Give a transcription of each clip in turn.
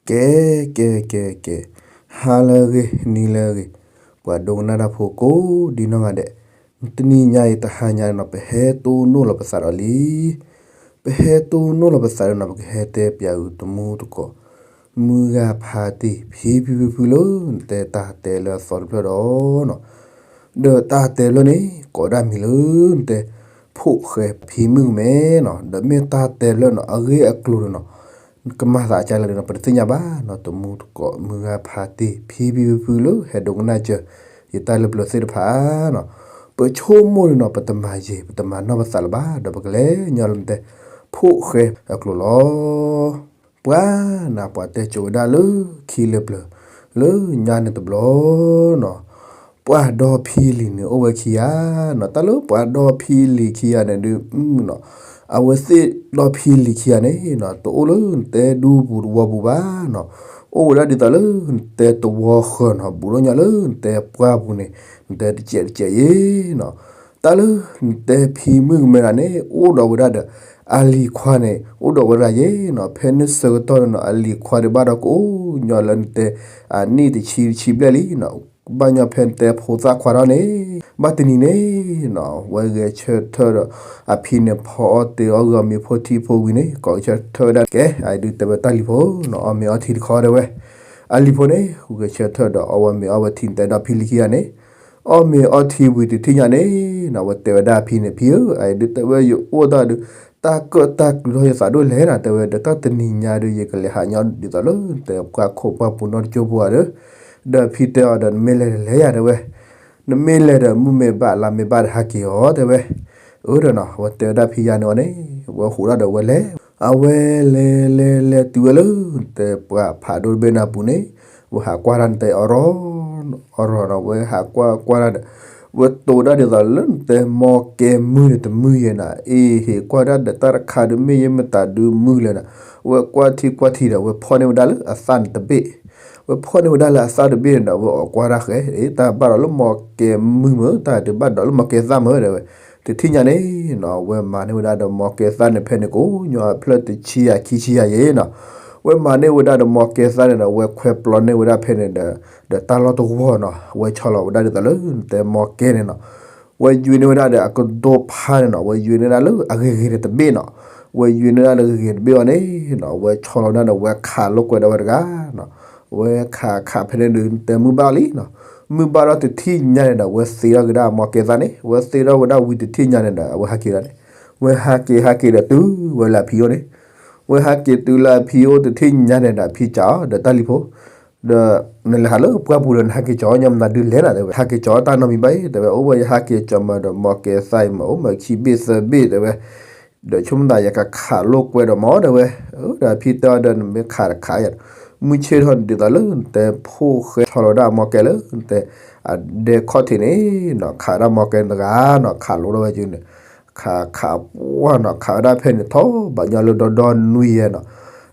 ကဲ ကဲ ကဲ ကဲ, ဟါလၢအဂ့ၤ နံၤလၢအဂ့ၤ, ပှၤဒိကနၣ်တၢ်ဖိကိးဒံနီၢ်ဂၤဒဲး, တနံၤညါအံၤတဟါညါန့ၣ်နီၤ ပဟဲတိၢ်နီၣ်လီၤပသးဒီးလံ. ပဟဲတိၢ်နီၣ်လီၤပသးဒီးနီၤ ပကဟဲတဲပၠးအုးတမူတကိး, မုၢ်ဂၤဖါတံၢ် ဖံဖံဖုဖုလၢ နတဲတၢ်တဲလၢအသီတဖျၢၣ်ဒီးနီၤ, ဒီးတၢ်တဲဖျၢၣ်န့ၣ် ကိးဒၣ်မံၤလၢ နတဲ ဖိၣ်ဃဲဖံမုၣ်ကမဲနီၤ, ဒီးမ့ၢ်တၢ်တဲဖျၢၣ်နီၤ အဂ့ၢ်အကျိၤန့ၣ်နီၤ ကမၤသးကလဲၣ်ဒီးနီၤ ပတသ့ၣ်ညါဘၣ်နီၤ. တမူတကိး မုၢ်ဂၤဖါတံၢ် ဖံဖံဖုဖုလၢ ဟဲဒိကနၣ်စၢၤ ယတၢ်လၢပျၢၤသ့ၣ်တဖၣ်နီၤ, ပဆိကမိၣ်န့ၣ်နီၤ ပတမၤယံၤ ပတမၤနီၢ်ပသးလၢၤဘၣ် ဒီးပကလဲၤညီလၢနတဲ ဖိၣ်ဃဲအကျိၤလီၤ. ပှၤနၤ ပှၤတဲကိၤဝဲဒၣ်လၢခံလၢပျၢၤ လၢညါန့ၣ်တဘျီနီၤ, ပှၤဒီဖံလံၤန့ၣ်အိၣ်ဝဲခံဂၤနီၤ, တၢ်လၢပှၤဒီဖံလံၤခံဂၤန့ၣ်ဒုးနီၤ, အဝဲသ့ၣ်ဒီဖံလံၤခံဂၤန့ၣ်နီၤ တအိၣ်လၢနတဲဒူပူၤတဝီပူၤဘၣ်နီၤ, အိၣ်ဝဲဒၣ်ဒ်သိးလၢနတဲတဝီဃၢၤနီၤ ဘူးထီၣ်ညီလၢနတဲပှၢ်ပူၤန့ၣ် နတဲတစဲးတစဲးယဲနီၤ, တၢ်လၢနတဲဖံမုၣ်ကမဲဂၤန့ၣ် အိၣ်ဒီးဝဲဒၣ်ဒီး အလံၤခွါန့ၣ် အိၣ်ဒီးဝဲတဂၤယဲနီၤ, ဖဲန့ၣ်ဆၢကတီၢ်န့ၣ်နီၤ အလံၤခွါဒုးဘၣ်ဒီးကအိၣ်ညီလၢနတဲ အနံၣ်တဆံတဆံဘျဲၣ်လံနီၤ, ဘၣ်ညီဖဲနတဲဖိသၣ်ခွါထီၣ်န့ၣ်, ဘၣ်တနံၤန့ၣ်နီၤ ဝဲဂဲၤဆၢထၢၣ်ဒီး အဖံန့ၣ်ဖီအီၣ်တ့ၤအီၣ်ဂီၤမ့ၤဖိထံဖိဝံၤန့ၣ် ကိးဂဲၤဆၢထၢၣ်ဝဲဒၣ်ကဲ အဒုးတဲဝဲတၢ်လံၤဖိနီၤ အီၣ်မ့ၤအီထံတခီတဲဝဲ, အလံၤဖိန့ၣ် ဂဲၤဆၢထၢၣ်ဒီးအီၣ်ဝဲမ့ၤအီဝဲထံ နတဲဒီဖံလံၤခံဂၤန့ၣ် အီၣ်မ့ၤအီထံဝံၤတထံၣ်ညါန့ၣ်နီၤ ဝဲတဲဝဲဒၣ်အဖံန့ၣ် ဖံဧၢ အဒုးတဲဝဲယအိၣ်တၢ်ဒုး တၢ်ကၢၣ်တၢ်ကျူထီၣ်ယသးဒိၣ်လဲၣ်နီၤ တဲဝဲ ဒီးတၢ်တနံၤညါဒုး ယကလဲၤဟးညီဒ်သိးလၢ တဲပှၢ်ခိၣ်ပှၢ်ပူၤနီၢ်တကၠိပူၤဧါဒီး ဒီးဖံတဲအီၤဒီး နမ့ၢ်လဲၤတလဲၤယၤတဲဝဲ, နမ့ၢ်လဲၤဒီး မုၢ်မ့ၢ်ဘၣ်လါမ့ၢ်ဘၣ်ဒီးဟးက့ၤအီၤတဲဝဲ, အၢဒီးနီၤ ဝဲတဲဝဲဒၣ်ဖံယါန့ၣ်အီၤန့ၣ် ဝဲဟူးထီၣ်ဒီးဝဲလဲၤ, အဝဲလဲၤလဲၤလဲၤတုၤဝဲလၢ တဲပှၢ်ဖးဒိၣ်တဘ့ၣ်န့ၣ်အပူၤန့ၣ်, ဝဲဟးကွၢ်တၢ်နတဲအီၤရီ အီၤရီနီၤ ဝဲဟးကွၢ်ကွၢ်တၢ်ဒီး ဝဲတိၤဒၣ်ဒ်သိးလၢနတဲမီကဲမုၢ်န့ၣ်တမုၢ်ယဲနီၤ အ့ဟ့ၣ်ကွၢ်ဒၣ်ဒီးတၢ်တခါဒုးမ့ၢ်ယဲမတၤဒုးမုၢ်လဲၣ်နီၤ, ဝဲကွၢ်ထံကွၢ်ထံဒီး ဝဲဖီၣ်န့ၢ်ဝဲဒၣ်လၢအသၣ်န့ၣ်တဘ့ၣ်, ဝဲဖီၣ်န့ၢ်ဝဲဒၣ်လၢအသၣ်တဘ့ၣ်န့ၣ်ဒီး ဝဲအိးကွၢ်တၢ်ဃဲ တၢ်ဘၣ်ဒီးလၢမီကဲမုၢ်မ့ၢ် တၢ်ဒုးဘၣ်ဒီးလၢမီကဲသၣ်မ့ၢ်တဲဝဲ, တထံၣ်ညါန့ၣ်နီၤ ဝဲမၤန့ၢ်ဝဲဒၣ်ဒီးမီကဲသၣ်န့ၣ် ဖဲန့ၣ်ကိးညီအဖျၢၣ်တဆံယၤခံဆံယၤယဲနီၤ, ဝဲမၤန့ၢ်ဝဲဒၣ်ဒီးမီကဲသၣ်န့ၣ်ဒီး ဝဲခွဲးပျီန့ၢ်ဝဲဒၣ်ဖဲန့ၣ်ဒီး ဒီးတၢ်လီၢ်တဝီနီၤ ဝဲဆီလီၤဝဲဒၣ်ဒ်သိးလၢနတဲမီကဲန့ၣ်နီၤ, ဝဲယွံန့ၢ်ဝဲဒၣ်ဒီးအကဒိဖါန့ၣ်နီၤ ဝဲယွံန့ၢ်ဒၣ်လၢအဂ့ၤဂ့ၤန့ၣ်တဘ့ၣ်နီၤ, ဝဲယွံန့ၢ်ဒၣ်လၢဂ့ၤဂ့ၤတဘ့ၣ်အီၤန့ၣ်နီၤ ဝဲဆီလီၤဝဲဒၣ်ဒီးဝဲခးလိာ်ကွဲဒီးဝဲတဂၤနီၤ, ဝဲခးခးဖဲန့ၣ်ဒုးနတဲမုၢ်ဘၣ်လံနီၤ, မုၢ်ဘၣ်ထီၣ်တထံၣ်ညါန့ၣ်ဒီး ဝဲသ့ထီၣ်က့ၤဒၣ်မီကဲသၣ်န့ၣ် ဝဲသ့ထီၣ်ဝဲဒၣ်ဝံၤတထံၣ်ညါန့ၣ်ဒီး အဝဲဟးက့ၤဒၣ်န့ၣ်, ဝဲဟးက့ၤဟးက့ၤဒီးတုၤဝဲလၢအဖံအိၣ်န့ၣ်, ဝဲဟးက့ၤတုၤလၢအဖံအိၣ်တထံၣ်ညါန့ၣ်ဒီးအဖံစံးအီၤ ဒီးတၢ်လံၤဖိ ဒီးနလဲၤဟးလၢပှၢ်ပူၤဒီး နဟးက့ၤကၠီၤညီမနုၤဒုးလဲၣ်နၤ တဲဝဲ, ဟးက့ၤကၠီၤတၢ်နီတမံၤဘၣ်အံၤ တဲဝဲ, အိၣ်ဝဲယဟးက့ၤကၠီၤမးဒီး မီကဲသၣ်အံၤမး အိၣ်မးခံဘ့ၣ်သၢဘ့ၣ် တဲဝဲ, ဒီးဆိကမိၣ်သးယကခးလိာ်ကွဲဒီးမး တဲဝဲ, ဒီးအဖံတဲအီၤဒီး နမ့ၢ်ခးတခးယၤ, မုၢ်ဆ့ၣ်ထီၣ်န့ၣ်ဒ်သိးလၢနတဲဖိၣ်ဃဲဆီလီၤဝဲဒၣ်အမီကဲလၢ နတဲ အဒဲခီၣ်ထံးန့ၣ်နီၤ ခးဝဲဒၣ်မီကဲန့ၣ်တဂၤနီၤ ခးလိာ်ထီၣ်ဝဲက့ၤန့ၣ် ခးခးပှၢ်နီၤ ခးဝဲဒၣ်ဖဲန့ၣ် ထီၣ်ဘးညီလၢဒီဒီနွံယဲၢ်နီၤ,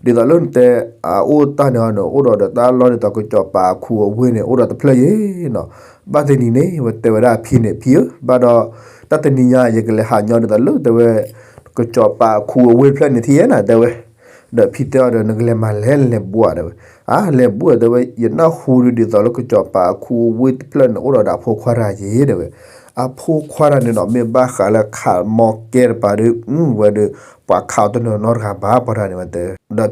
ဒ်သိးလၢနတဲ အအိၣ်တၢ်န့ၣ်အီၤန့ၣ် အိၣ်ဒီးဒီးတၢ်လီၢ်ဒ်သိးကစီၤပၤအခူအဝ့ၢ်န့ၣ် အိၣ်ဒီးတဖျၢၣ်ယဲၢ်နီၤ, ဘၣ်တနံၤန့ၣ် ဝဲတဲဝဲဒၣ်အဖံန့ၣ် ဖံဧၢ ဘၣ်ဒီး တၢ်တနံၤညါ ယကလဲၤဟးညီဒ်သိးလၢတဲဝဲ ကစီၤပၤအခူအဝ့ၢ်တဖျၢၣ်န့ၣ်ထံၣ်ယဲၢ်နၤ တဲဝဲ ဒီးဖံတဲအီၤဒီး နကလဲၤမၤလဲၣ် နလဲၤဘူးဧါ တဲဝဲ, အါ လဲၤဘူးဧါ တဲဝဲ, ယနၢ်ဟူဒုးဒ်သိးလၢကစီၤပၤအခူအဝ့ၢ်တဖျၢၣ်န့ၣ် အိၣ်ဒီးဒီးအဖိခွါတဂၤယဲၢ် တဲဝဲ, အဖိခွါတဂၤန့ၣ်နီၤ မ့ၢ်ဘၣ်ဃးလၢခးမီကဲတပၤဒုး ဝဲဒီး ပှၤခးအီၤတနီၤနီတဂၤဘၣ် ပှၤတဂၤန့ၣ်ဝဲတဲ,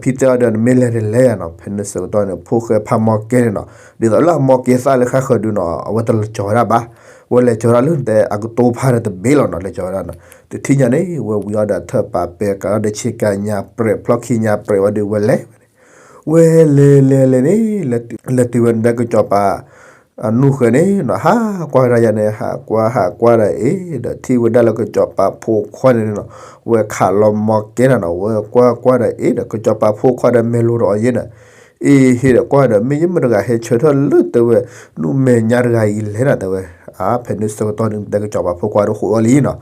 ဒီးဖံတဲအီၤဒီး နမ့ၢ်လဲၤတလဲၤယၤနီၤ ဖဲန့ၣ်ဆၢကတီၢ်န့ၣ် ဖိၣ်ဃဲဖးမီကဲန့ၣ်နီၤ ဒ်သိးလၢအမီကဲသၣ်လၢဃၣ်ဃၢၤဒုးနီၤ အဝဲတလဲၤကၠီၤဝဲဒၣ်ဘၣ်, ဝဲလဲၤကၠီၤဝဲဒၣ်လၢတဲအကတိၤဖးဒီးတဘ့ၣ်လီၤနီၤ လဲၤကၠီၤဝဲဒၣ်နီၤ, တထံၣ်ညါန့ၣ် ဝဲဝံၤအီၤဒီးထၢၣ်ပာ်ပဲာ်ကးဒီးဆ့ကၤညါပြဲး ဖျီၣ်ခံညါပြဲးဝဲဒီးဝဲလဲၤဝဲန့ၣ်, ဝဲလဲၤလဲၤလဲၤန့ၣ် လဲၤတုၤဝဲန့ၣ်ဒီးကစီၤပၤ အနူၢ်ဃဲန့ၣ်နီၤ ဟးကွၢ်ဝဲဒၣ်ယၤန့ၣ် ဟးကွၢ်ဟးကွၢ်ဒီးအ့ၣ် ဒီးထံၣ်ဝဲဒၣ်လၢကစီၤပၤဖိခွါန့ၣ်နီၤ ဝဲခးလီၤမီကဲနၤနီၤ ဝဲကွၢ်ကွၢ်ဒီးအ့ၣ်ဒီး ကစီၤပၤဖိခွါဒီးမဲာ်လိၤဒီးအီၤယဲၢ်နၤ အ့ၣ်ဟ့ၣ်ဒီးကွၢ်ဒီး မ့ၢ်ယမ့ၢ်တဂၤဟဲဆၢထၢၣ်လၢတဲဝဲ နူၢ်မဲာ်ညါတဂၤအံၤလဲၣ်နၤတဲဝဲ, အါ ဖဲန့ၣ်ဆၢကတီၢ်န့ၣ် တဲကစီၤပၤဖိခွါဒီးဃိးအီၤလံနီၤ,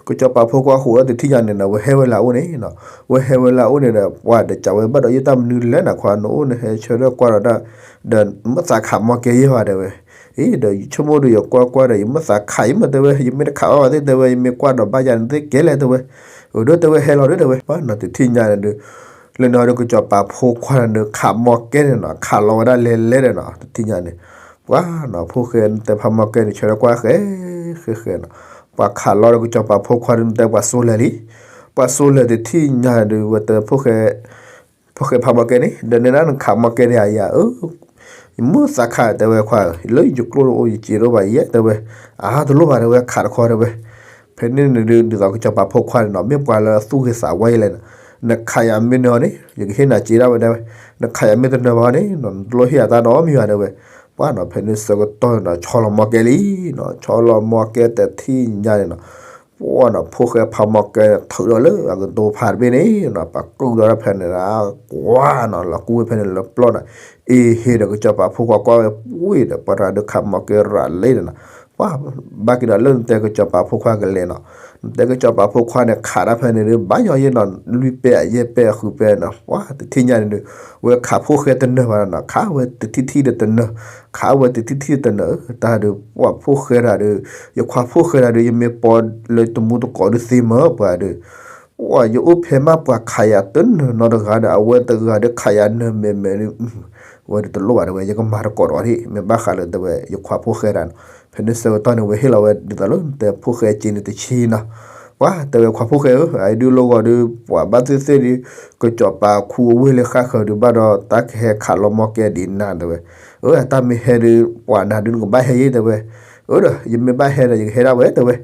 ကစီၤပၤဖိခွါဃိးအီၤတထံၣ်ညါန့ၣ်နီၤ ဝဲဟဲဝဲလၢအအိၣ်န့ၣ်နီၤ, ဝဲဟဲဝဲလၢအအိၣ်န့ၣ်ဒီး ပှၤဒီးစံးဝဲဘၣ်ဒီးယတၢ်မနုၤလဲၣ်နၤခွါ နအိၣ်န့ၣ်ဟဲဆၢထၢၣ်ကွၢ်ဒီးတၢ် ဒီးမ့ၢ်သးခးမီကဲယဲၢ်ဘၣ်တဲဝဲ, အ့ၣ် ဒီးယဆိကမိၣ်ဒီးယကွၢ်ကွၢ်ဒီး ယမ့ၢ်သးခးယမ့ၢ်တဲဝဲ ယမ့ၢ်တခးဘၣ်ဘၣ်သ့ၣ်တဲဝဲ ယမ့ၢ်ကွၢ်ဒီးဘၣ်ယၤန့ၣ်သ့ၣ်ကဲလဲၣ်တဲဝဲ, အဒိတဲဝဲဟဲလီၤဒၢတဲဝဲ ပှၤနီၤတထံၣ်ညါန့ၣ်ဒုး လၢန့ၣ်ဒီးကစီၤပၤဖိခွါန့ၣ်ဒီး ခးမီၢ်ကဲန့ၣ်နီၤ, ခးလီၤဝဲဒၣ်လဲၤလဲၤဒီးနီၤ, တထံၣ်ညါန့ၣ် ပှၤနီၤ ဖိၣ်ဃဲနတဲဖးမီၢ်ကဲန့ၣ် ဆၢထၢၣ်ကွၢ်ဃဲ ဃဲဃဲနီၤ, ပှၤခးလီၤဒီးကစီၤပၤဖိခွါဒီး နတဲပှၤစိလဲၤလံ, ပှၤစိလဲၤတထံၣ်ညါဒီး ဝဲတဲ ဖိၣ်ဃဲဖးမီၢ်ကဲန့ၣ် ဒီးန့ၣ်ဒၣ်နခးမီၢ်ကဲဒံးဧါယၤဧၢ, ယမုၢ်သးခးတဲဝဲခွါဧၢ, လၢယကျိၣ်တအိၣ်ယစ့တအိၣ်ဘၣ်ယဲတဲဝဲ, အါတလိၣ်ဘၣ်တဲဝဲ ခးတခီတဲဝဲ, ဖဲန့ၣ်န့ၣ်ဒုး ဒ်သိးကစီၤပၤဖိခွါန့ၣ်နီၤ မ့ၢ်ပှၤလၢအသူၣ်ဂ့ၤသးဝါယဲလဲၣ်နီၤ, နခးယၤမ့ၢ်နၢၤအီၤန့ၣ် ယကဟ့ၣ်နၤစ့ဒၣ်ဝဲတဲဝဲ, နခးယၤမ့ၢ်တနၢၤဘၣ်အီၤန့ၣ်နီၤ နတလိၣ်ဟ့ၣ်ယၤတၢ်နီတမံၤဘၣ်တဲဝဲ, ပှၤနီၤ ဖဲန့ၣ်ဆၢကတီၢ်န့ၣ်နီၤ ဆီလီၤမီၢ်ကဲလံနီၤ, ဆီလီၤမီၢ်ကဲတထံၣ်ညါန့ၣ်နီၤ ပှၤနီၤ ဖိၣ်ဃဲဖးမီၢ်ကဲန့ၣ် ထုးဒီးလၢအကတိၤဖးတဘ့ၣ်န့ၣ်နီၤ ပှၤကူၣ်ဒီးဖဲန့ၣ် ကွၢ်နီၤ လီၤကူၣ်ဝဲဖဲန့ၣ်လၢပျီၢ်နီၤ, အ့ဟ့ဒီးကစီၤပၤဖိခွါကွၢ်ဝဲပှ့ၤဒီး ပှၤတဂၤဒုးခးမီၢ်ကဲရၤလံန့ၣ်နီၤ, ပှၤဘၣ်က့ၤဒီးလၢနတဲကစီၤပၤဖိခွါကလဲၤနီၤ, နတဲကစီၤပၤဖိခွါန့ၣ် ခးတၢ်ဖဲန့ၣ်ဒုး ဘၣ်ယီၤယဲနီၤ လွံၢ်ပဲအယဲၢ်ပဲအဃုပဲနီၤ, ပှၤတထံၣ်ညါန့ၣ်ဒုး ဝဲခးဖိၣ်ဃဲတနၢၤဘၣ်နီၤ ခးဝဲတထံၣ်ထံၣ်ဒီးတနၢၤ, ခးဝဲတထံၣ်ထံၣ်ဒီးတနၢၤ, တၢ်ဒုး ပှၤဖိၣ်ဃဲတၢ်ဒုး ယခွါဖိၣ်ဃဲတၢ်ဒုး ယမ့ၢ်ပိာ်လၢတမူတကိးဒုးသ့မၢပှၤဒုး ပှၤယအိၣ်ဖဲမးပှၤခးယၤတနၢၤနီတဂၤဒီး အဝဲတဂၤဒီးခးယၤနၢၤမဲာ်မဲာ်ဒုး, ဝဲဒုးတလိၣ်ဘၣ်တဲဝဲ ယကမၤတကိးဒီးဒၣ် မ့ၢ်ဘၣ်ဃးလၢတဲဝဲ ယခွါဖိၣ်ဃဲတၢ်နီၤ, ဖဲန့ၣ်ဆၢကတီၢ်န့ၣ် ဝဲဟ့ၣ်လီၤဝဲဒ်သိးလၢနတဲဖိၣ်ဃဲစ့န့ၣ်တဆံနီၤ, ပှၤတဲဝဲခွါဖိၣ်ဃဲဧၢ, အအံၤဒုးလီၤဂီၤဒုး ပှၤဘၣ်သ့ၣ်သ့ၣ်ဒုး ကစီၤပၤခူအဝ့ၢ်လၢဃၣ်ဃၢၤဒုး ဘၣ်ဒီးတၢ်ကဟဲခးလီၤမီၢ်ကဲဒံးနၤတဲဝဲ, အၢ တၢ်မ့ၢ်ဟဲဒုး ပှၤနၤဒုးနကဘၣ်ဟဲယဲတဲဝဲ, အၢဒီး ယမ့ၢ်ဘၣ်ဟဲဒီး ယကဟဲဒၣ်ဝဲတဲဝဲ,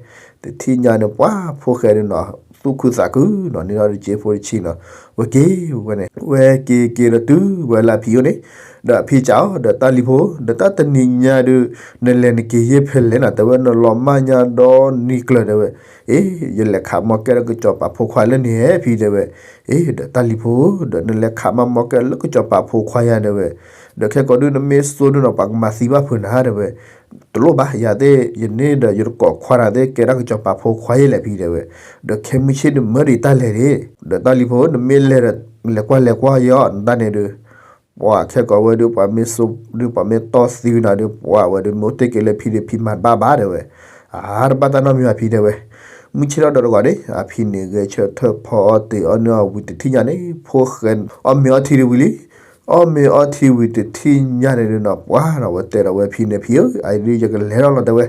တထံၣ်ညါန့ၣ် ပှၤဖိၣ်ဃဲဒုးနီၤ သူၣ်ခုသးခုနီၤ န့ၢ်ဒီးတစ့ဖိတဆံနီၤ, ဝဲက့ၤဝဲန့ၣ် ဝဲက့ၤက့ၤဒီးတုၤဝဲလၢအဖံအိၣ်န့ၣ်, ဒီးအဖံစံးအီၤ ဒီးတၢ်လံၤဖိ ဒီးတၢ်တနံၤညါဒုး နလဲၤနက့ၤယဲၢ်ဖဲလဲၣ်နီၤ တဲဝဲ နလီၤမၢ်ညါဒီနံၤကျၢၤတဲဝဲ, အ့ ယလဲၤခးမီၢ်ကဲဒီးကစီၤပၤဖိခွါလၢန့ၣ်ဟဲဖံတဲဝဲ, အ့ ဒီးတၢ်လံၤဖိ ဒီးနလဲၤခးမီၢ်ကဲလၢကစီၤပၤဖိခွါယါတဲဝဲ, ဒီးခဲကိးဒုးနမ့ၢ်စိဒုးနီၤ ပှၤကမၤသံဘၣ်ဖုးနၤတဲဝဲ, တလိၣ်ဘၣ် ယၤသ့ၣ် ယန့ၣ်ဒီးယတကိးခွါတၢ်သ့ၣ် ကဲဒၣ်ကစီၤပၤဖိခွါယဲၢ်လဲၣ်ဖံတဲဝဲ, ဒီးခဲမုၢ်ဆ့ၣ်ဒုးမၢဒံးတၢ်လဲၤန့ၣ်, ဒီးတၢ်လံၤဖိ နမ့ၢ်လဲၤဒီး လဲၤကွၢ်လဲၤကွၢ်ယဲအီၤ နတၢ်န့ၣ်ဒုး ပှၤခဲကိးဝဲဒုး ပှၤမ့ၢ်စိဒုး ပှၤမ့ၢ်တီၢ်သံနၤဒုး ပှၤဝဲဒုး မ့ၢ်အိၣ်တ့ၢ်က့ၤလၢဖံဒုး ဖံမၤတဘၣ်ဘၣ်တဲဝဲ, အါ တဘၣ်တၢ်နီတမံၤဘၣ်ဖံတဲဝဲ, မုၢ်ဆ့ၣ်ထီၣ်ဒီးတဂီၤန့ၣ် အဖံန့ၣ်ဂဲၤဆၢထၢၣ်ဖီအီၣ်တ့ၢ်အီၣ်န့ၢ်အီၤဝံၤတထံၣ်ညါန့ၣ် ဖိၣ်ဃဲ အီၣ်မ့ၤအီထံဒုးဝံၤလံ, အီၣ်မ့ၤအီထံဝံၤတထံၣ်ညါန့ၣ်ဒုးနီၤ ပှၤနီၤ ဝဲတဲဒီးဝဲဖံန့ၣ်ဖံဧၢ အအံၤဒုးယကလဲၤထီၣ်လီၤတဲဝဲ,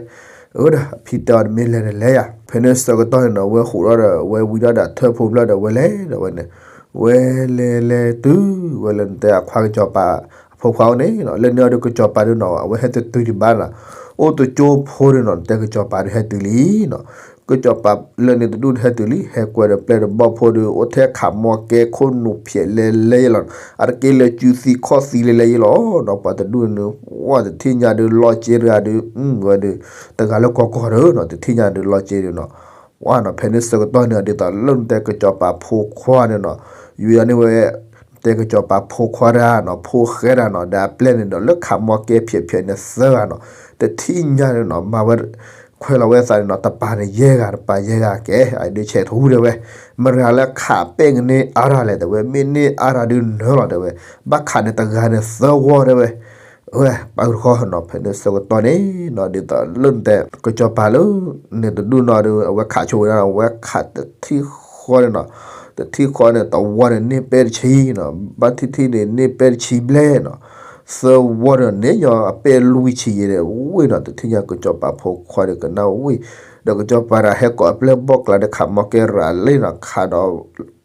အၢဒီး ဖံတဲအီၤ တမ့ၢ်လဲၤတလဲၤယၤ ဖဲန့ၣ်ဆၢကတီၢ်န့ၣ်နီၤ ဝဲဟူးထီၣ်ဒီး ဝဲဝံထီၣ်ဒီးထၢၣ်ဖိဖျၢၣ်ဒီးဝဲလဲၤဒီးဝဲန့ၣ်, ဝဲလဲၤလဲၤတုၤဝဲလၢနတဲအခွါကစီၤပၤ အဖိခွါအိၣ်န့ၣ်နီၤ လၢန့ၣ်အီၤဒုးကစီၤပၤဒုးနီၤ အဝဲဟဲတတုၤဒံးဘၣ်နီၤ, အိၣ်တကၠိဖိဒုးနီၤ နတဲကစီၤပၤဒုးဟဲတုၤလံနီၤ, ကစီၤပၤလၢန့ၣ်တဒူၣ်ဟဲတုၤလံ ဟဲကွဲဒီးပျဲၢ်ဒီးဘီၣ်ဖိဒုး အိၣ်ထဲခးမီၢ်ကဲခိၣ်နူာ်ဖျဲးလဲၤလဲၤယဲလီၤ, အတက့ၢ်လၢစုသံခီၣ်သံလဲၤလဲၤယဲလီၤနီၤ ပှၤတဒူၣ်န့ၣ် ဝဲတထံၣ်ညါဒုးလီၤစ့တဂၤဒုး ဝဲဒုး တဂၤလၢကီၢ်ကီၢ်ဒီးနီၤ တထံၣ်ညါဒုးလီၤစ့ဒုးနီၤ, ပှၤနီၤ ဖဲန့ၣ်ဆၢကတီၢ်န့ၣ် ဒ်သိးလၢနတဲကစီၤပၤဖိခွါန့ၣ်နီၤ, ယွၤန့ၣ်ဝဲ တဲကစီၤပၤဖိခွါတၢ်နီၤ ဖိၣ်ဃဲတၢ်နီၤ ဒီးအပျဲၢ်န့ၣ်ဒီးလၢခးမီၢ်ကဲဖျဲးဖျဲးန့ၣ်သၢဂၤနီၤ, တထံၣ်ညါန့ၣ်နီၤ မၤဝဲ ခွဲးလီၤဝဲသးန့ၣ်နီၤ တပၤန့ၣ်ယဲၢ်ဂၤ တပၤယဲၢ်ဂၤကဲ အဒုးဆဲးထူတဲဝဲ, မတၤလၢခးပဲၣ်ကန့ၢ်အါတၢ်လဲၣ်တဲဝဲ မ့ၢ်န့ၢ်အါတၢ်ဒုးနၢၤလီၤတဲဝဲ, ဘၣ်ခးန့ၣ်တဂၤန့ၣ်သၢဝီတဲဝဲ အဝဲပာ်ဃုာ်တခီနီၤ ဖဲန့ၣ်ဆၢကတီၢ်န့ၣ်နီၤ ဒ်သိးလၢနတဲ ကစီၤပၤလၢ န့ၣ်တဒူၣ်နီၤဒီး အဝဲခးဆိဝဲဒၣ် အဝဲခးတထံၣ်ဃီန့ၣ်နီၤ, တထံၣ်ဃီန့ၣ် တဝီန့ၣ်န့ၢ်ပဲၣ်တဆံနီၤ, ဘၣ်ထံၣ်ထံၣ်န့ၣ်န့ၢ်ပဲၣ်တဆံဘျဲၣ်နီၤ, သၢဝီဒီးန့ၢ်ညီအပဲၣ်လွံၢ်ဆံယဲၢ်ဒီးဝံၤနီၤ, တထံၣ်ညါကစီၤပၤဖိခွါဒီးကနၣ်ဝံၤ, ဒီးကစီၤပၤတၢ်ဟဲကိးအပျဲၢ်ဘီၣ်ကျါဒီးခးမီၢ်ကဲရၤလံနီၤ, ခးဒီး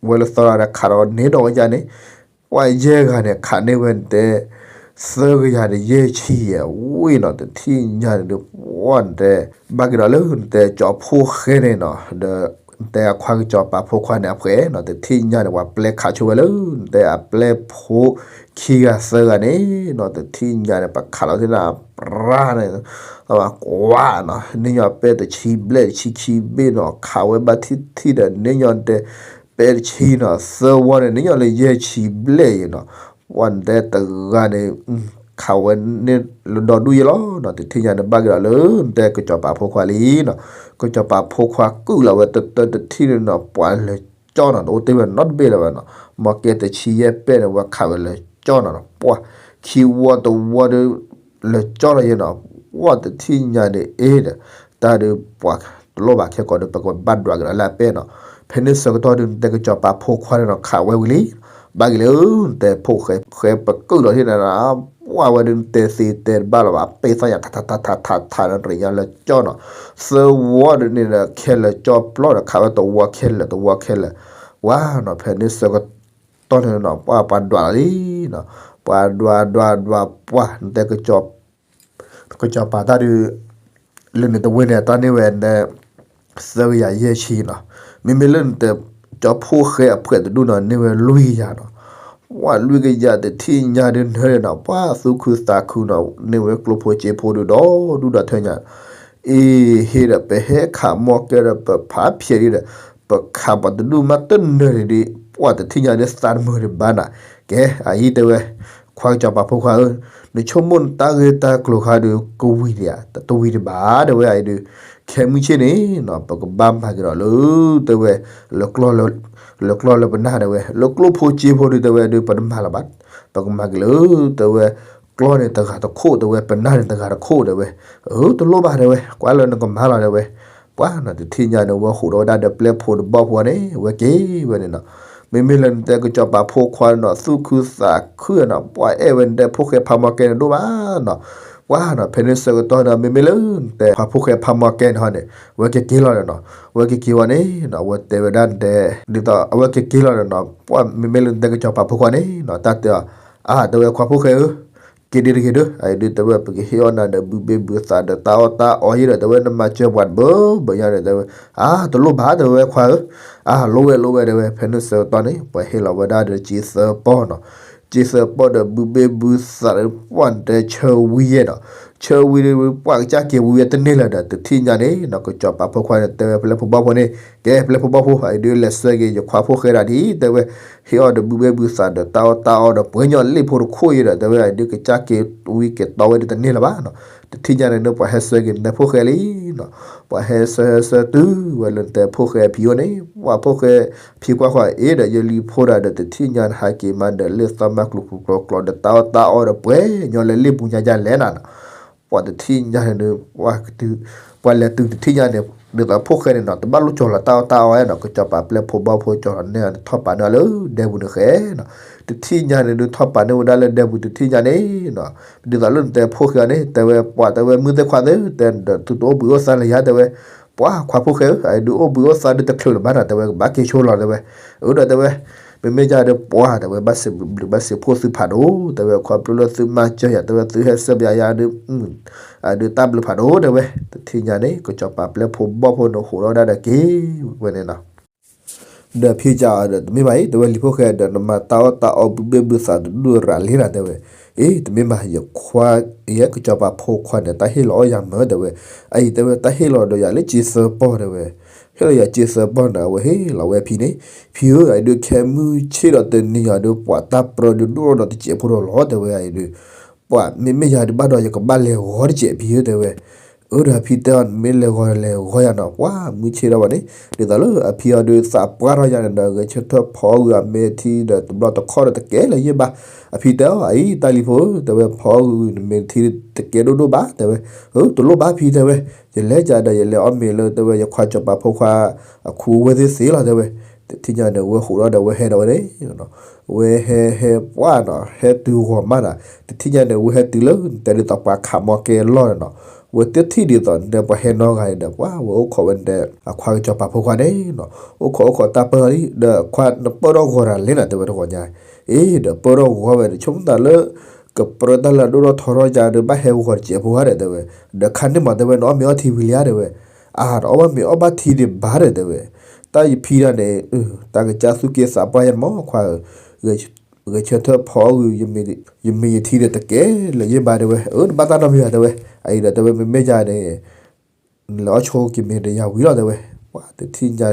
ဝဲလၢသီဒီးခးဒီးန့ၢ်ဒီးဝဲယါန့ၣ် ပှၤယဲၢ်ဂၤန့ၣ် ခးန့ၢ်ဝဲနတဲ သၢကယၤဒီးယဲၢ်ဆံယဲၢ်ဝံၤနီၤ, တထံၣ်ညါန့ၣ်ဒုး ပှၤနတဲ ဘၣ်က့ၤဒီးလၢနတဲကၠီၤဖိၣ်ဃဲန့ၣ်နီၤ, ဒီးနတဲအခွါကစီၤပၤဖိခွါန့ၣ်အဖှဲးနီၤ, တထံၣ်ညါန့ၣ် ပှၤပျဲခးဆိဝဲလၢ နတဲအပျဲၢ်ဖိခံဂၤသၢဂၤန့ၣ်နီၤ, တထံၣ်ညါန့ၣ် ပှၤခးလီၤသ့ၣ်န့ၣ် ပြၢ်န့ၣ် ကွၢ်နီၤ, န့ၢ်ညီပဲၣ်တဆံဘျဲၣ်တဆံခံဘ့ၣ်နီၤ, ခးဝဲဘၣ်ထံၣ်ထံၣ်ဒီးန့ၢ်ညီတဲ ပဲၣ်တဆံနီၤ, သၢဝီန့ၣ် န့ၢ်ညီလၢယဲၢ်ဆံဘျဲၣ်ယဲၢ်နီၤ, ပှၤနတဲတဂၤန့ၣ် ခးဝဲန့ၢ်လၢဒီဒူၣ်ယဲၢ်လီၤနီၤ, တထံၣ်ညါန့ၣ် ဘၣ်က့ၤဒီးလၢနတဲကစီၤပၤဖိခွါလံနီၤ, ကစီၤပၤဖိခွါကုၢ်လီၤဝဲတတၢတထံၣ်န့ၣ်နီၤ, ပှၤလဲၤကၠီနီၤ, တအိၣ်တ့ၢ်ဝဲနီတဘ့ၣ်လၢၤဘၣ်နီၤ, မီၢ်ကဲတဆံယဲၢ်ပဲၣ်န့ၣ် ဝဲခးဝဲလဲၤကၠီနီၤ, ပှၤခံဝီတဝီဒီး လဲၤကၠီလီၤယဲၢ်နီၤ, ပှၤတထံၣ်ညါန့ၣ်အ့ဒီး တၢ်ဒီးပှၤတလိၣ်ဘၣ်ခဲကိာ်ဒီး ပကဘၣ်ဒွးက့ၤဒီးလၢအပဲၣ်နီၤ, ဖဲန့ၣ်ဆၢကတီၢ်ဒီး နတဲကစီၤပၤဖိခွါန့ၣ်နီၤ ခးဝဲဝံၤလံ, ဘၣ်က့ၤလၢ နတဲဖိၣ်ဃဲ ဃဲပကုၢ်လီၤထံၣ်နၤ, ပှၢ်ဝဲဒုးနတဲသ့တဲတဘၣ်လီၤဘၣ်, ပ့ၢ်သီၣ်ညါထးထးထးထးထးထး နရံးညါလၢကၠီနီၤ, သၢဝီဒုးန့ၣ်ဒီး ခဲလၢာ်ကၠီပျီဒီး ခးဝဲတဝီခဲလၢာ် တဝီခဲလၢာ်, ဝါနီၤ ဖဲန့ၣ်ဆၢကတီၢ်န့ၣ်နီၤ ပှၢ်ပှၤဒွးလီၤလံနီၤ, ပှၤဒွးဒွးဒွးပှၢ် နတဲကစီၤ ကစီၤပၤတၢ်ဒုး လၢန့ၣ်တဝ့ၢ်န့ၣ် တၢ်န့ၢ်ဝဲ သၢကယၤယဲၢ်ဆံနီၤ, မ့မ့ၢ်လၢနတဲ ကၠီဖိၣ်ဃဲအဖှဲးတဒူၣ်နီၤ န့ၢ်ဝဲလွံၢ်ကယၤနီၤ, ပှၢ်လွံၢ်ကယၤတထံၣ်ညါဒုးနၢၤန့ၣ်နီၤ ပှၢ်သူၣ်ခုသးခုနီၤ န့ၢ်ဝဲကျိဖိစ့ဖိဒုးဒီဒူၣ်ဒီထၢညါ, အ့ ဟ့ၣ်ဒီးပဟဲခးမီၢ်ကဲဒီးပဖးဖျဲးဒံးဒီး ပခးပှၤတဒူၣ်မးတနၢၤန့ၣ်ဒုး ပှၢ်တထံၣ်ညါဒုးသးတမုာ်ဒံးဘၣ်နၤ, ကဲ အအံၤတဲဝဲ ခွါကစီၤပၤဖိခွါဧၢ, နဆိကမိၣ်နတၢ်ဂ့ၢ်တၢ်ကျိၤခါဒုး ကဝံၤဒံးဧါ, တဝံၤဒံးဘၣ်တဲဝဲအံၤဒုး, ခဲမုၢ်ဆ့ၣ်န့ၣ်နီၤ ပကဘၣ်မၤက့ၤဒီးလၢ တဲဝဲ လၢကျီၢ်လၢ လၢကျီၢ်လၢပနၢ်တဲဝဲ လၢကျိၣ်ဖိစ့ဖိဒုးတဲဝဲဒုး ပတမၤလၢၤဘၣ်, ပကမၤက့ၤလၢ တဲဝဲ ကျီၢ်န့ၣ်တဂၤတခိၣ်တဲဝဲ ပနၢ်န့ၣ်တဂၤတခိၣ်တဲဝဲ, အၢ တလိၣ်ဘၣ်တဲဝဲ ကွၢ်လၢနကမၤလီၤတဲဝဲ, ပှၢ်နီၤတထံၣ်ညါန့ၣ် ဝဲဟူးထီၣ်ဝဲဒၣ်ဒီးပျဲၢ်ဖိတဘီၣ်ဖိန့ၣ် ဝဲက့ၤဝဲန့ၣ်နီၤ, မ့မ့ၢ်လၢနတဲကစီၤပၤဖိခွါနီၤ သူၣ်ခုသးခုနီၤ ပှၢ်အဲၣ်ဝဲနတဲဖိၣ်ဃဲဖးမီၢ်ကဲန့ၣ်ဒိၣ်ဘၣ်နီၤ, ပှၢ်နီၤ ဖဲန့ၣ်ဆၢကတီၢ်ဒီး မ့မ့ၢ်လၢနတဲခွါဖိၣ်ဃဲဖးမီၢ်ကဲန့ၣ်ဟီန့ၣ် ဝဲကက့ၤလီၤဒီးနီၤ, ဝဲကက့ၤဝဲန့ၣ်နီၤ ဝဲတဲဝဲဒၣ်နတဲ ဒ်သိးအဝဲကက့ၤလီၤဒီးနီၤ ပှၢ်မ့မ့ၢ်လၢနတဲကစီၤပၤဖိခွါန့ၣ်နီၤ တၢ်တဲအီၤ, အါ တဲဝဲခွါဖိၣ်ဃဲဧၢ က့ၤဒံးတဂ့ၤဒီး အအံၤဒုးတဲဝဲ ပကဟ့ၣ်အီၣ်နၤဒီးဘုဘ့ၣ်ဘုသးဒီးတၢ်အီၣ်တၢ်အီယဲဒီး တဲဝဲနမၤစၢၤပှၤတဘၢဘၢညါဒီး တဲဝဲ အါ တလိၣ်ဘၣ်တဲဝဲခွါဧၢ, အါ လိၣ်ဝဲလိၣ်ဝဲတဲဝဲ ဖဲန့ၣ်ဆၢကတီၢ်န့ၣ် ပှၤဟ့ၣ်လီၤဝဲဒၣ်ဒီးစ့သၢပီၢ်နီၤ, စ့သၢပီၢ်ဒီးဘုဘ့ၣ်ဘုသးဒီး ပှၢ်နတဲဆၢဝံယဲနီၤ, ဆၢဝံဒီး ပှၢ်ကစၢ်က့ၤဝံဝဲတန့ၢ်လၢၤဒီး တထံၣ်ညါန့ၣ်နီၤ ကစီၤပၤဖိခွါန့ၣ် တဲဝဲပျဲၢ်ဖိဘီၣ်ဖိန့ၣ် ကဲပျဲၢ်ဖိဘီၣ်ဖိ အအံၤဒုးလဲၤဆှၢက့ၤယခွါဖိၣ်ဃဲဒၣ်ဒ် တဲဝဲ ဟ့ၣ်အီၣ်ဒီးဘုဘ့ၣ်ဘုသးဒီးတၢ်အီၣ်တၢ်အီဒီးပှဲၤညီလ့ၣ်ဖိတခိၣ်ယဲဒီး တဲဝဲအံၤဒုးကစၢ်က့ၤဝံက့ၤတီဝဲဒုးတန့ၢ်လၢၤဘၣ်နီၤ, တထံၣ်ညါန့ၣ်ဒုး ပှၤဟဲဆှၢက့ၤနတဲဖိၣ်ဃဲလံနီၤ, ပှၤဟဲဆှၢဟဲဆှၢတုၤဝဲလၢနတဲဖိၣ်ဃဲအဖံအိၣ်န့ၣ် ပှၢ်ဖိၣ်ဃဲဖံကွၢ်ဃီ အ့ဒီးယလံၤဖိဒၣ်ဒီး တထံၣ်ညါနဟဲက့ၤမးဒီးလ့ၣ်သီမၤကျိၤကျိၤကျိၤကျိၤဒီးတၢ်အီၣ်တၢ်အီဒီးပှဲၤညီလၢလ့ၣ်ပူၤညါယါလဲၣ် နၤနီၤ, ပှၤတထံၣ်ညါန့ၣ်ဒုး ပှၤလဲၤတုၤတထံၣ်ညါန့ၣ် ဒ်သိးဖိၣ်ဃဲန့ၣ်နီၤ တဘၣ်လိၣ်ကၠီၤလီၤတၢ်အီၣ်တၢ်အီနီၤ ကစီၤပၤပျဲၢ်ဖိဘီၣ်ဖိကၠီၤလီၤန့ၢ်အီၤန့ၣ် ထီၣ်ပာ်န့ၢ်အီၤလၢဒဲပူၤန့ၣ်ဃဲနီၤ, တထံၣ်ညါန့ၣ်ဒုး ထီၣ်ပာ်န့ၢ်ဝဲဒၣ်လၢဒဲပူၤတထံၣ်ညါန့ၣ်နီၤ, ဒ်သိးလၢနတဲဖိၣ်ဃဲအီၤန့ၣ် တဲဝဲပှၤတဲဝဲမုၢ်သ့ၣ်ခွါသ့ၣ် တဲဒီးသုတအိၣ်ဘှံးအိၣ်သါလၢၤယါတဲဝဲ, ပှၤခွါဖိၣ်ဃဲဧၢ အအံၤဒုးအိၣ်ဘှံးအိၣ်သါဒုးတချုးလၢၤဘၣ်နီၤ တဲဝဲ ကဘၣ်က့ၤဆိလီၤတဲဝဲ, အၢဒီးတဲဝဲ မ့မ့ၢ်ယါဒီးပှၤတဲဝဲ ဘၣ်စံးဘျုးဘၣ်စံးဖှိၣ်သုဖးဒိၣ် တဲဝဲ ခီဖျိလၢသုမၤစၢၤယၤ တဲဝဲသုဟဲဆှၢပယါယါဒုး အဒုးတၢ်ဘျုးဖးဒိၣ်တဲဝဲ, တထံၣ်ညါန့ၣ် ကစီၤပၤပျဲၢ်ဖိဘီၣ်ဖိန့ၣ် ဟူးထီၣ်ဝဲဒၣ်ဒီးက့ၤဝဲန့ၣ်နီၤ, ဒီးဖံကဒီးတမ့ၢ်ဘၣ်အံၤ တဲဝဲလံၤဖိၣ်ဃဲဒီး နမၤတၢ်အီၣ်တၢ်အီဘုဘ့ၣ်ဘုသးတဒူၣ်ရၤလံနၤတဲဝဲ, အ့ တမ့ၢ်ဘၣ် ယခွါ ယဲကစီၤပၤဖိခွါန့ၣ် တၢ်ဟ့ၣ်လီၤအီၣ်ယၤမၢတဲဝဲ, အအံၤတဲဝဲ တၢ်ဟ့ၣ်လီၤဒီးယၤလၢစ့သၢပီၢ်တဲဝဲ ဟ့ၣ်လီၤယၤစ့သၢပီၢ်န့ၣ် အဝဲဟ့ၣ်လီၤဝဲဖံန့ၣ်, ဖံဧၢ အအံၤဒုးခဲမုၢ်ဆ့ၣ်ဒီးတနံၤညါဒုး ပှၤတၢ်ပြၢဒုးဒိၣ်ထီၣ်ဒီးတစဲးဖိဒီးလီၤတဲဝဲ အအံၤဒုး ပှၤမ့မ့ၢ်ယၤဒုးဘၣ်ဒီးယကဘၣ်လဲၤဂီၤတစဲးဖံဧၢတဲဝဲ, အၢဒီးဖံတဲအီၤ နမ့ၢ်လဲၤဂီၤလဲၤဂီၤယၤနီၤ ပှၤမုၢ်ဆ့ၣ်ဒီးဘၣ်န့ၣ် ဒ်သိးလၢအဖံအီၤဒုးသးပှၢ်ထီၣ်ယၤန့ၣ်ဒီး ဂဲၤဆၢထၢၣ်ဖီအီၣ်ဂုာ်အမ့ၢ်ထံဒီးတဘျီတခီၣ်ဒီးတကဲလၢၤယဲၢ်ဘၣ်, အဖံတဲအီၤ အအံၤတၢ်လံၤဖိဧၢ တဲဝဲဖီအီၣ်ဂုာ်နမ့ၢ်ထံတကဲဒိၣ်ဒိၣ်ဘၣ်တဲဝဲ, အၢ တလိၣ်ဘၣ်ဖံတဲဝဲ, ယလဲၤကဒီးယလဲၤအီၣ်မ့ၤလၢတဲဝဲ ယခွါစီၤပၤဖိခွါ အခူအဝဲၢ်သ့ၣ်သ့လီၤတဲဝဲ, တထံၣ်ညါန့ၣ် ဝဲဟူးထီၣ်ဒီးဝဲဟဲဒီးဝဲန့ၣ် ဝဲဟဲဟဲပှၢ်နီၤ ဟဲတုၤဂီၤမးနီၤ တထံၣ်ညါန့ၣ် ဝဲဟဲတုၤလၢ တဲဒ်သိးပှၤခးမီၢ်ကဲလီၢ်န့ၣ်နီၤ, ဝဲတထံၣ်ဒ်သိးနတဲပှၤဟဲနီတဂၤန့ၣ်ဒီး ပှၤဝဲအိၣ်ခိးဝဲနတဲ အခွါကစီၤပၤဖိခွါန့ၣ်နီၤ, အိၣ်ခိးအိၣ်ခိးတၢ်ပၢၢ်လီၤလံ ဒီးခွါနပၢၢ်ထီၣ်ဂီၤတၢ်လဲၣ်နီၤ တဲဝဲတဂီၤညါ, အ့ ဒီးပၢၢ်ထီၣ်ဂီၤဝဲဒီး ဆိကမိၣ်သးလၢ ကပြၢတၢ်လၢအဒိၣ်ထီၣ်ထီထီၣ်ယါဒီး ဘၣ်ဟဲဂီၤတစဲးဖိဧါဒီး တဲဝဲ, ဒီးခါန့ၣ်မး တဲဝဲ နအီၣ်မ့ၤအီထံဝံၤလံဧါ တဲဝဲ, အါ နအီၣ်ဘၣ်မ့ၤအီဘၣ်ထံဒံးဘၣ်ဒီး တဲဝဲ, တၢ်ယဖံဒၣ်န့ၣ် တၢ်ကစၢ်သူၣ်က့သးပှၢ်ယါမး ခွါဧၢ, ဂဲၤဆၢထၢၣ်ဖီအီၣ်ဂုာ် ယမ့ၢ်ယထံဒီးတကဲလၢၤယဲၢ်ဘၣ် တဲဝဲ, အၢ တဘၣ်တၢ်နီတမံၤဘၣ် တဲဝဲ, အအံၤဒီး တဲဝဲ မ့မ့ၢ်ယၤန့ၣ် နလဲၤအီၣ်ဆိက့ၤမ့ၤဒီးယၤဝံၤလီၤ တဲဝဲ, ပှၤတထံၣ်ညါ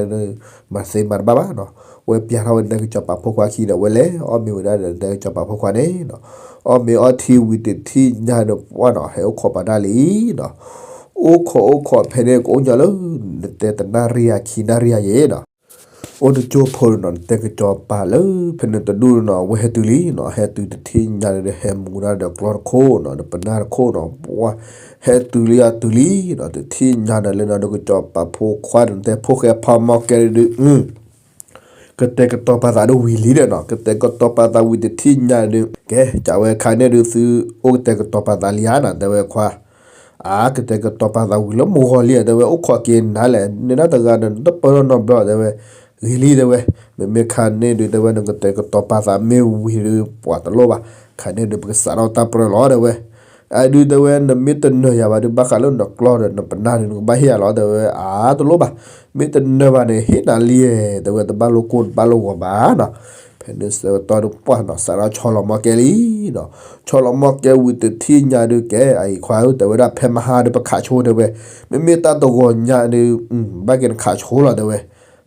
မၤသ့မၤတဘၣ်ဘၣ်နီၤ, ဝဲပျးထီၣ်ဝဲနတဲကစီၤပၤဖိခွါခံဒီး ဝဲလဲၤအီၣ်မ့ၤဝဲဒၣ်ဒီးနတဲကစီၤပၤဖိခွါန့ၣ်နီၤ, အီၣ်မ့ၤအီထံဝံၤတထံၣ်ညါဒီး ပှၤနီၤ ဟဲအိၣ်ခိးပာ်တၢ်လံနီၤ, အိၣ်ခိးအိၣ်ခိးဖဲန့ၣ်ကအိၣ်ညီလၢ နတဲတနၣ်ရံၣ်ယါခံနၣ်ရံၣ်ယါယဲနီၤ အိၣ်တကၠိဖိနီၤ နတဲကစီၤပၤလၢ ဖဲန့ၣ်တဒူၣ်နီၤ ဝဲဟဲတုၤလံနီၤ, ဟဲတုၤတထံၣ်ညါန့ၣ်ဒီး ဟဲမူဒါဒီးကျီတခိၣ်နီၤ ဒီးပနၢ်တခိၣ်နီၤ, ပှၤ ဟဲတုၤလံအတုၤလံနီၤ, တထံၣ်ညါန့ၣ်လၢနီၤ ဒီးကစီၤပၤဖိခွါန့ၣ် နတဲဖိၣ်ဃဲဖးမီၢ်ကဲဒုး အု ကတဲာ်ကတီၤပာ်သးဒုးဝံၤလံဒီးနီၤ, ကတဲာ်ကတီၤပာ်သးဝံၤတထံၣ်ညါဒုး ကဲ ကးဝဲခါန့ၣ်ဒုးသုအိၣ်ကတဲာ်ကတီၤပာ်သးလံဧါနီၤ တဲဝဲခွါ, အါ ကတဲာ်ကတီၤပာ်သးဝံၤလၢမုၢ်ဂီၤလံဧါ တဲဝဲ အိၣ်ခိးက့ၤနၤလဲၣ် န့ၢ်ဒၣ်တဂၤဒီး နတပၢၢ်ထီၣ်နီတဘျီ တဲဝဲ, ဂ့ၤလံ တဲဝဲ, မ့မ့ၢ်ခါန့ၣ်ဒုး တဲဝဲ နကတဲာ်ကတီၤပာ်သးမ့ၢ်ဝံၤဒုး ပှၤတလိၣ်ဘၣ်, ခါန့ၣ်ဒုး ပကစးထီၣ်တၢ်ပြၢလီၤ တဲဝဲ အဒုးတဲဝဲ နမ့ၢ်တနၢၤယၤဘၣ်ဒုး ဘၣ်ဃးလၢနကျီၢ်ဒီးနပနၢ်ဒုး နကဘၣ်ဟ့ၣ်ယၤလီၤ တဲဝဲ, အါ တလိၣ်ဘၣ်, မ့ၢ်တနၢၤဘၣ်န့ၣ် ဟ့ၣ်နၤလံ, တဲဝဲ တဘၣ်လိာ်ကိၢ်တဘၣ်လိာ်ဂီၤဘၣ်နီၤ, ဖဲန့ၣ်ဆၢကတီၢ်ဒုးပှၢ်နီၤ စးထီၣ်ဆီလီၤမီၢ်ကဲလံနီၤ, ဆီလီၤမီၢ်ကဲဝံၤတထံၣ်ညါဒုး ကဲ အအံၤခွါဧၢ တဲဝဲဒၣ် ဖဲမဟါဒုးပခးဆိ တဲဝဲ, မ့မ့ၢ်တၢ်တဂီၤညါဒုး ဘၣ်က့ၤနခးဆိလီၤ တဲဝဲ,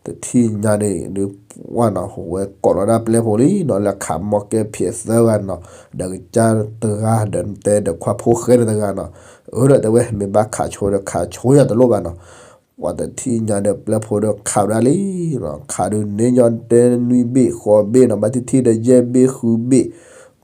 တထံၣ်ညါန့ၣ်ဒုး ပှၢ်နီၤ ဝဲကိးလီၤဒၣ်ပျဲၢ်ဖိလံနီၤ လၢခးမီၢ်ကဲဖံးသၢဂၤနီၤ, ဒီးကစၢ်တဂၤ ဒီးတဲဒီးခွါဖိၣ်ဃဲန့ၣ်တဂၤနီၤ, အၢ ဒီးတဲဝဲ မ့ၢ်ဘၣ်ခးဆိဒီးခးဆိယၤတလိၣ်ဘၣ်နီၤ, ပှၢ်တထံၣ်ညါဒီးပျဲၢ်ဖိဒီးခးဝဲဒၣ်လံနီၤ, ခးဒုးန့ၢ်ညီတဲနွံဘ့ၣ်ဃိးဘ့ၣ်နီၤ, ဘၣ်တထံၣ်ဒီးယဲၢ်ဘ့ၣ်ဃုဘ့ၣ်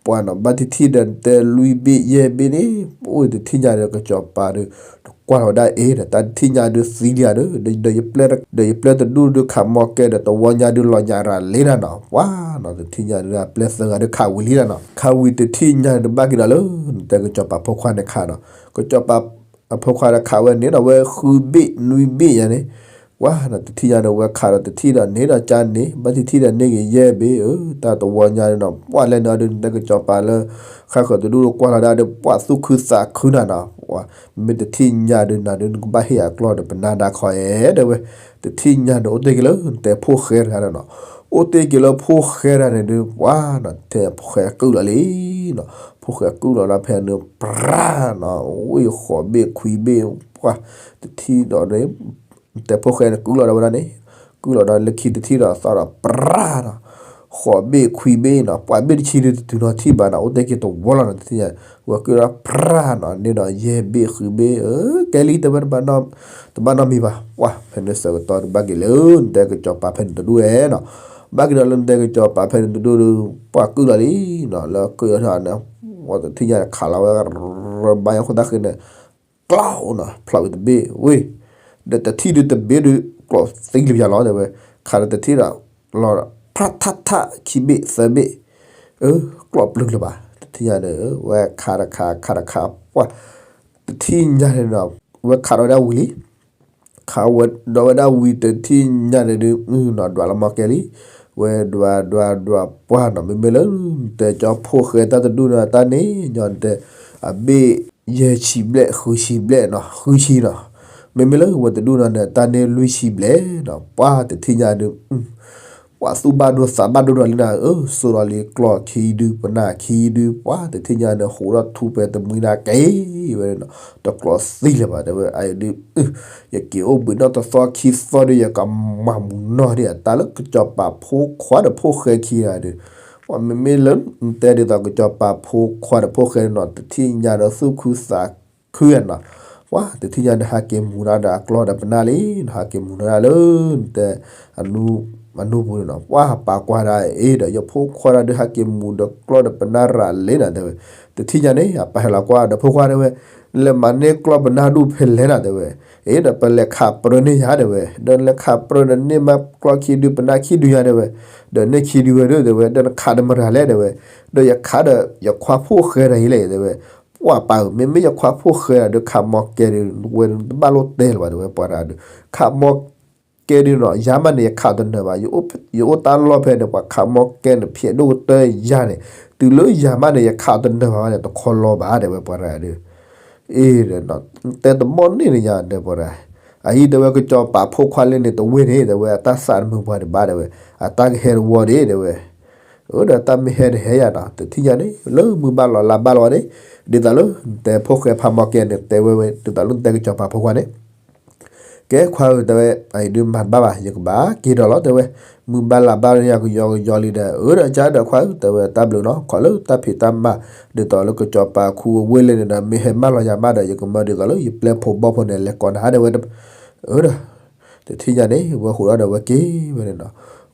ပှၢ်နီၤ ဘၣ်တထံၣ်ဒီးတဲလွံၢ်ဘ့ၣ်ယဲၢ်ဘ့ၣ်န့ၣ်, အိၣ်တထံၣ်ညါဒီးကစီၤပၤဒုး တကွၢ်လီၤဝဲဒၣ်အ့ၣ်ဒီး တၢ်တထံၣ်ညါဒုးသံလံဧါဒီး ဒီးယပျဲၢ်တဒူၣ်ဒုးခးမီၢ်ကဲဒီး တဝီညါဒုးလီၤညးရၤလံနၤနီၤ, ပှၢ်နီၤ တထံၣ်ညါဒုးပျဲၢ်သၢဂၤဒုးခးဝံၤလံနၤနီၤ, ခးဝံၤတထံၣ်ညါဒုးဘၣ်က့ၤဒီးလၢ နတဲကစီၤပၤဖိခွါန့ၣ်ခးနီၤ, ကစီၤပၤအဖိခွါဒီးခးဝဲန့ၣ်ဒီး ဝဲဃုဘ့ၣ်နွံဘ့ၣ်ယါန့ၣ် ပှၢ်နီၤ တထံၣ်ညါဒီးဝဲခးဒီးတထံၣ်ဒီးန့ၣ်ဒီး ကန့ၣ် ဘၣ်တထံၣ်ဒီးန့ၢ်က့ၤယဲၢ်ဘ့ၣ်ဧၢ, တၢ်တဝီညါဒုးနီၤ, ပှၢ်လဲၣ်န့ၣ်ဒီး နတဲကစီၤပၤလၢ ဃၣ်ဃၢၤတဒူၣ်ဒီးကွၢ်လီၤဒၣ်ဒီး ပှၢ်သူၣ်ခုသးခုနၤနီၤ, မ့ၢ်တထံၣ်ညါဒုးနၤဒုး နကဘၣ်ဟ့ၣ်အကျီၢ်ဒီးပနၢ်ဒါခီဧဲ တဲဝဲ, တထံၣ်ညါဒုး အိၣ်တ့ၢ်က့ၤလၢနတဲဖိၣ်ဃဲတဂၤဒီးနီၤ, အိၣ်တ့ၢ်က့ၤလၢဖိၣ်ဃဲတဂၤန့ၣ်ဒုး ပှၢ်နီၤ ထဲဖိၣ်ဃဲကုၢ်လီၤလံနီၤ, ဖိၣ်ဃဲကုၢ်လီၤဒီးဖဲန့ၣ် ပြၢ်နီၤ, ဝံၢ်ဃိးဘ့ၣ်ခွံဘ့ၣ် ပှၢ်တထံၣ်ဒီး တဲဖိၣ်ဃဲန့ၣ် ကုၢ်လီၤဒီးဝဲဒၣ်န့ၣ်, ကုၢ်လီၤဒီးလၢခံတထံၣ်ဒီးသီၣ်ဒီးပြၢ်နီၤ, ဃိးဘ့ၣ်ခွံဘ့ၣ်နီၤ, ပှၢ်ဘ့ၣ်တဆံဒုးတတုၤနီၤထံၣ်ဘၣ်နီၤ, အိၣ်တ့ၢ်က့ၤတဝီလီၤနီၤ, တထံၣ်ညါ ဝဲကုၢ်ဒီးပြၢ်နီၤ, န့ၢ်ဒီးယဲၢ်ဘ့ၣ်ဃုဘ့ၣ်, အၢ ကဲလံ တဲဝဲ တဘၣ်နီတမံၤဘၣ်, ပှၢ်ဖဲန့ၣ်ဆၢကတီၢ်ဒုးဘၣ်က့ၤလၢ နတဲကစီၤပၤဖဲန့ၣ်တဒူၣ်ဝဲနီၤ, ဘၣ်က့ၤဒီးလၢနတဲကစီၤပၤဖဲန့ၣ်တဒူၣ်ဒီး ပှၢ်ကုၢ်လီၤလံနီၤ, လၢကုၢ်လီၤထီၣ်န့ၣ် ဝဲတထံၣ်ညါခးလီၤဝဲ ရဘါယီၤခိၣ်သၣ်ဃ့န့ၣ် ကျီနီၤ, ဖျိးဝံၤတဘ့ၣ်ဝ့ၢ်, ဒီးတထံၣ်ဒုးတဘ့ၣ်ဒုး ကျီသံလၢယၤလီၤ တဲဝဲ, ခးဒီးတထံၣ်ဒီး လီၤ ဖြးထးထး ခံဘ့ၣ်သၢဘ့ၣ်, အၢ ကျီပျုၤလၢၤဘၣ်, တထံၣ်ညါန့ၣ် ဝဲခးတခါ ခးတခါ ပှၢ် တထံၣ်ညါန့ၣ်ဒီး ဝဲခးဒီးဝဲဒၣ်ဝံၤလံ ခးဝဲဒီးဝဲဒၣ်ဝံၤတထံၣ်ညါန့ၣ်ဒုး နီၤ ဒွးလီၤမီၢ်ကဲလံ, ဝဲဒွးဒွးဒွးပှၢ်နီၤ, မ့မ့ၢ်လၢ နတဲကၠီဖိၣ်ဃဲတၢ်တဒူၣ်န့ၣ် တၢ်န့ၣ် ညီနတဲ အဘ့ၣ်ယဲၢ်ဆံဘျဲၣ် ဃုဆံဘျဲၣ်နီၤ, ဃုဆံနီၤ, မ့မ့ၢ်လၢဝဲတဒူၣ်န့ၣ် တၢ်န့ၣ်လွံၢ်ဆံဘျဲၣ်နီၤ, ပှၢ်တထံၣ်ညါဒုး ပှၢ်သူၣ်ဘၣ်ဒိသးဘၣ်ဒိဒီးလံနၤ, အၢ စိာ်ဒီးလံကျီၢ်ခံဒုး ပနၢ်ခံဒုး, ပှၢ်တထံၣ်ညါန့ၣ် ဟူးထီၣ်ထူးပဲတမှံနၤက့ၤဝဲနီၤ, တကျီသံလၢၤဘၣ် တဲဝဲ, အအံၤဒုး ယက့ၤအိၣ်ဘှံးနီၣ်တသီခံသီဒီး ယကမၤမူးနီၢ်ဒံးအတၢ်လၢကစီၤပၤဖိခွါဒီးဖိၣ်ဃဲခံဂၤဒီး, ပှၢ်မ့မ့ၢ်လၢ နတဲဒ်သိးကစီၤပၤဖိခွါဒီးဖိၣ်ဃဲနီၤ တထံၣ်ညါဒီးသူၣ်ခုသးခုနီၤ, ပှၢ်တထံၣ်ညါဒီးဟးက့ၤမူးနီၢ်ဒီးအကျီၢ်ဒီးပနၢ်လံနီၤ, ဟးက့ၤမူးနီၢ်ဒၣ်လၢ နတဲ အနူပူၤန့ၣ်နီၤ, ပှၢ်ပၢ်ကွၢ်ဒၣ်အ့ၣ်ဒီး ယဖိခွါဒၣ်ဒုးဟးက့ၤမူးဒီးကျီၢ်ဒီးပနၢ်ရၤလံနီၤ တဲဝဲ, တထံၣ်ညါန့ၣ် အပၢ်ဟဲလီၤကွၢ်ဒီးဖိခွါတဲဝဲ, လဲၤမၤန့ၢ်ကျီၢ်ပနၢ်ဒူၣ်ဖဲလဲၣ်နီၤ တဲဝဲ, အ့ၣ်ဒီးပလဲၤခးပြၢန့ၢ်ယၤတဲဝဲ, ဒီးနလဲၤခးပြၢဒီးန့ၢ်မးကျီၢ်ခံဒုးပနၢ်ခံဒုးယၤတဲဝဲ, ဒီးန့ၢ်ခံဒုးဝဲဒၣ်တဲဝဲ, ဒီးနခးဒီးမတၤလဲၣ်တဲဝဲ, ဒီးယခးဒီးယခွါဖိၣ်ဃဲဒီးအံၤလဲၣ်တဲဝဲ, ပှၢ်ပၢ်ဧၢ မ့မ့ၢ်ယခွါဖိၣ်ဃဲဒီးခးမီၢ်ကဲဒီး ဝဲတဘၣ်လိၣ်တဲလၢၤဘၣ်တဲဝဲ ပှၢ်တဂၤဒီး, ခးမီၢ် ကဲဒုးနီၤ ယၤမးန့ၣ် ယခးတနၢၤဘၣ်, ယအိၣ်တၢ်လီၢ်ဖဲန့ၣ် ပှၤခးမီၢ်ကဲန့ၣ် ဖျဲးဒိၣ်ကတၢၢ်ယၤန့ၣ်, တုၤလၢယၤမးန့ၣ် ယခးတနၢၤဘၣ်န့ၣ် တခီလီၤဘၣ်တဲဝဲ ပှၤတဂၤဒီး, အ့ၣ် တဲတဘီန့ၣ်န့ၣ်ယၤဒီး ပှၤတဂၤ, အအံၤတဲဝဲ ကစီၤပၤဖိခွါလၢန့ၣ်တဝ့ၢ်န့ၣ် တဲဝဲ အတၢ်သးတမုာ်ပှၤဒံးဘၣ်တဲဝဲ, အတၢ်ကဟဲတဝီဒံးတဲဝဲ, အၢ ဒီးတၢ်မ့ၢ်ဟဲတဟဲယၤနီၤ တထံၣ်ညါန့ၣ် လၢမုၢ်ဘၣ်လီၤလါဘၣ်လီၤန့ၣ်, ဒ်သိးလၢ နတဲဖိၣ်ဃဲဖးမီၢ်ကဲန့ၣ် တဲဝဲဝဲ ဒ်သိးလၢနတဲကစီၤပၤဖိခွါန့ၣ် ကဲခွါဧၢ တဲဝဲ, အအံၤဒုးမၤတဘၣ်ဘၣ် ယကဘၣ်က့ၤဒီးလီၤ တဲဝဲ, မုၢ်ဘၣ်လါဘၣ်လီၤ ယကယီကယီလံဒီး, အၢ ဒီးကဒီးခွါဧၢ တဲဝဲ, တၢ်ဘျုးနီၤ ခီလၢတၢ်ဖံးတၢ်မၤ ဒ်သိးလၢကစီၤပၤခူအဝ့ၢ်လၢန့ၣ်ဒီး မ့ၢ်ဟဲမၢလီၤယၤမးဒီး ယကမၢဒ်သိးလၢယပျဲၢ်ဖိဘီၣ်ဖိန့ၣ် လဲၤကိးနၤတဲဝဲ, အၢ ဒီး တထံၣ်ညါန့ၣ် ဝဲဟူးထီၣ်ဒီးဝဲက့ၤဝဲန့ၣ်နီၤ,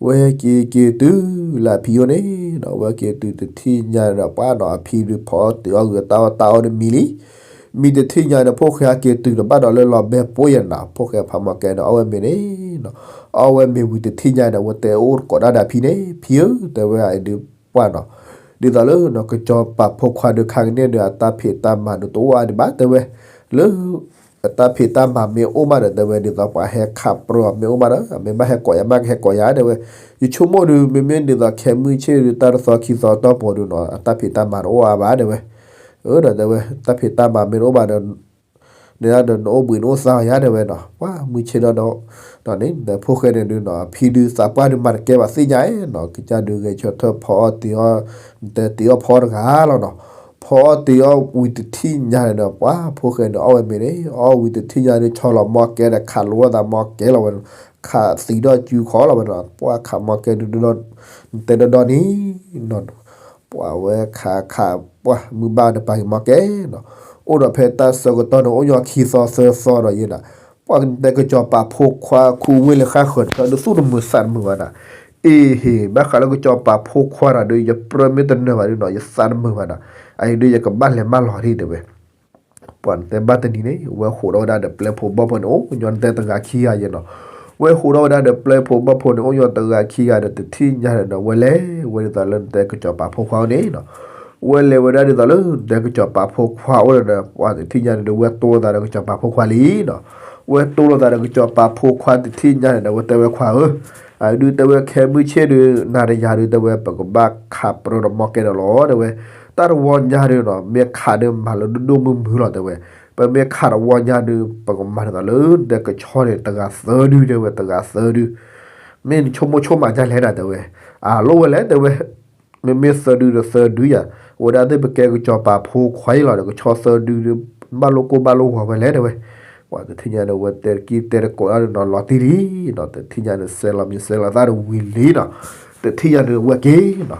ဝဲက့ၤက့ၤတုၤလၢအဖံအိၣ်န့ၣ်နီၤ, ဝဲက့ၤတုၤတထံၣ်ညါဒီး ပှၢ်နီၤ အဖံဒုးဖီတုၤအီၣ်ဂ့ၤတၢ်အီၣ်တၢ်အီၣ်တမံၤလံ, မံတထံၣ်ညါဒီး ဖိၣ်ဃဲဟဲက့ၤတုၤဒီး ဘၣ်ဒီးလၢလီၤဘဲပိယဲနၤ, ဖိၣ်ဃဲဖးမီၢ်ကဲဒီး အီၣ်ဝဲမ့ၤန့ၣ်နီၤ, အီၣ်ဝဲမ့ၤဝံၤတထံၣ်ညါဒီး အဝဲတဲအိၣ်တကိးဒၣ်ဒီးအဖံန့ၣ်, ဖံဧၢ, တဲဝဲ အဒုးပှၢ်နီၤ, ဒ်သိးလၢ ကစီၤပၤဖိခွါဒုး ခါကန့ၣ်ဒီး အတၢ်ဖံးတၢ်မၤဒုးတအိၣ်အါဒံးဘၣ် တဲဝဲ, လၢ အတၢ်ဖံးတၢ်မၤမ့ၢ်အိၣ်မးဒီး တဲဝဲ ဒ်သိးပှၤဟဲခးပြၢအီၤမ့ၢ်အိၣ်မးဒီး အမ့ၢ်ဘၣ်ဟဲကိးယၤမး ကဟဲကိးယၤ တဲဝဲ, ယဆိကမိၣ်ဒုး မ့မ့ၢ်ဒ်သိးခဲမုၢ်ဆ့ၣ်ဒုး တၢ်တသီခံသီတီၢ်ပူၤဒုးနီၤ အတၢ်ဖံးတၢ်မၤတအိၣ်အါဘၣ် တဲဝဲ, အၢ ဒီးတဲဝဲ တၢ်ဖံးတၢ်မၤမ့ၢ်တအိၣ်ဘၣ်ဒီး န့ၣ်ဒီး နအိၣ်ဘှံးနအိၣ်သါအီၤယါ တဲဝဲနီၤ, ပှၤမုၢ်ဆ့ၣ်ဒီး ဒီးန့ၣ် ဒီးဖိၣ်ဃဲန့ၣ်ဒုးနီၤ အဖံဒုးသးပှၢ်ဒုးမၤတကဲဘၣ်သ့ၣ်ညါနီၤ, ကစၢ်ဒုးဂဲၤဆၢထၢၣ်ဖီအီၣ်တ့ၤအီၣ် တဲတ့ၤအီၣ်ဖီတဂၤလီၤနီၤ, ဖီအီၣ်တ့ၤအီၣ်ဝံၤတထံၣ်ညါန့ၣ်ဒီး ပှၤဖိၣ်ဃဲန့ၣ် အီၣ်ဝဲမ့ၤန့ၣ် အီၣ်ဝံၤတထံၣ်ညါန့ၣ် ဆီလီၤမီၢ်ကဲဒီး ခးလိာ်သးမီၢ်ကဲလီၤဝဲ, ခးသံဒီးစုခီလီၤဝဲနီၤ, ပှၤခးမီၢ်ကဲဒုး တဲဒီဒီန့ၣ်နီၤ ပှၤဝဲခးခး ပှၤမုၢ်ဘၣ်ဒီးပာ်က့ၤမီၢ်ကဲနီၤ, အိၣ်ဒီးဖဲတၢ်ဆၢကတီၢ်န့ၣ် အိၣ်ညီခံသီသၢသီဒီးယဲနီၤ, ပှၤကတဲကစီၤပၤဖိခွါခူဝ့ၢ်လၢဃၣ်ဃၢၤတဖျၢၣ်ဒုး သူၣ်တမုာ်သးတမုာ်ဘၣ်နီၤ, အ့ဟ့ၣ် ဘၣ်ဃးလၢကစီၤပၤဖိခွါတၢ်ဒုး ယပြၢမ့ၢ်တနၢၤဘၣ်ဒုးနီၤ ယသးတမုာ်ဘၣ်နီၤ, အအံၤဒုးယကဘၣ်လဲၤမၢလီၤဒံး တဲဝဲ ပှၤနတဲဘၣ်တနံၤန့ၣ် ဝဲဟူးထီၣ်ဝဲဒၣ်ဒီးပျဲၢ်ဖိဘီၣ်ဖိန့ၣ် အိၣ်ညီနတဲတဂၤခံဂၤယဲနီၤ, ဝဲဟူးထီၣ်ဝဲဒၣ်ဒီးပျဲၢ်ဖိဘီၣ်ဖိန့ၣ် အိၣ်ညီတဂၤခံဂၤဒီး တထံၣ်ညါဒီး ဝဲလဲၤဝဲဒ်သိးလၢနတဲကစီၤပၤဖိခွါအိၣ်န့ၣ်နီၤ, ဝဲလဲၤဝဲဒၣ်ဒ်သိးလၢနတဲကစီၤပၤဖိခွါအိၣ်ဒီး ပှၤတထံၣ်ညါန့ၣ်ဒီး ဝဲတိၢ်လိာ်သးဒီးကစီၤပၤဖိခွါလံနီၤ, ဝဲတိၢ်လိာ်သးဒီးကစီၤပၤဖိခွါတထံၣ်ညါန့ၣ်ဒီး ဝဲတဲဝဲခွါဧၢ အဒုးတဲဝဲခဲမုၢ်ဆ့ၣ်ဒုး နၤဒီးယၤဒုး တဲဝဲပကဘၣ်ခးပြၢဒီးမီၢ်ကဲဒီးလီၤ တဲဝဲ, တၢ်တဝီညါဒုးနီၤ မ့ၢ်ခးဒုးမၤလၢဒိၣ်ဒိၣ်မုၢ်မုၢ်လီၤ တဲဝဲ, ပမ့ၢ်ခးတဝီညါဒုး ပကမၤဒ်သိးလၢနတဲကဆီန့ၣ် တဂၤသၢဒု တဲဝဲ တဂၤသၢဒု, မ့ၢ်နဆိကမိၣ်ဆိကမးဒ်လဲၣ်နၤ တဲဝဲ, အလိၣ်ဝဲလဲၣ် တဲဝဲ မ့မ့ၢ်သၢဒုဒီးသၢဒုယၤ, ဝဲဒၣ်သ့ၣ်ပကဲကစီၤပၤဖိခွါအံၤလီၤဒီး ကဆီသၢဒုဒုး ဘၣ်လိၣ်ကိၢ်ဘၣ်လိၣ်ဂီၤဝဲလဲၣ် တဲဝဲ, ပှၤတထံၣ်ညါန့ၣ် ဝဲတဲတကံၢ်တဲတကိးဒၣ်ဒီးနီၤ လီၤတံၢ်လံနီၤ, တထံၣ်ညါန့ၣ် စဲးလီၤမံၤစဲးလီၤသၣ်ဒီးဝံၤလံနီၤ, တထံၣ်ညါန့ၣ် ဝဲက့ၤနီၤ,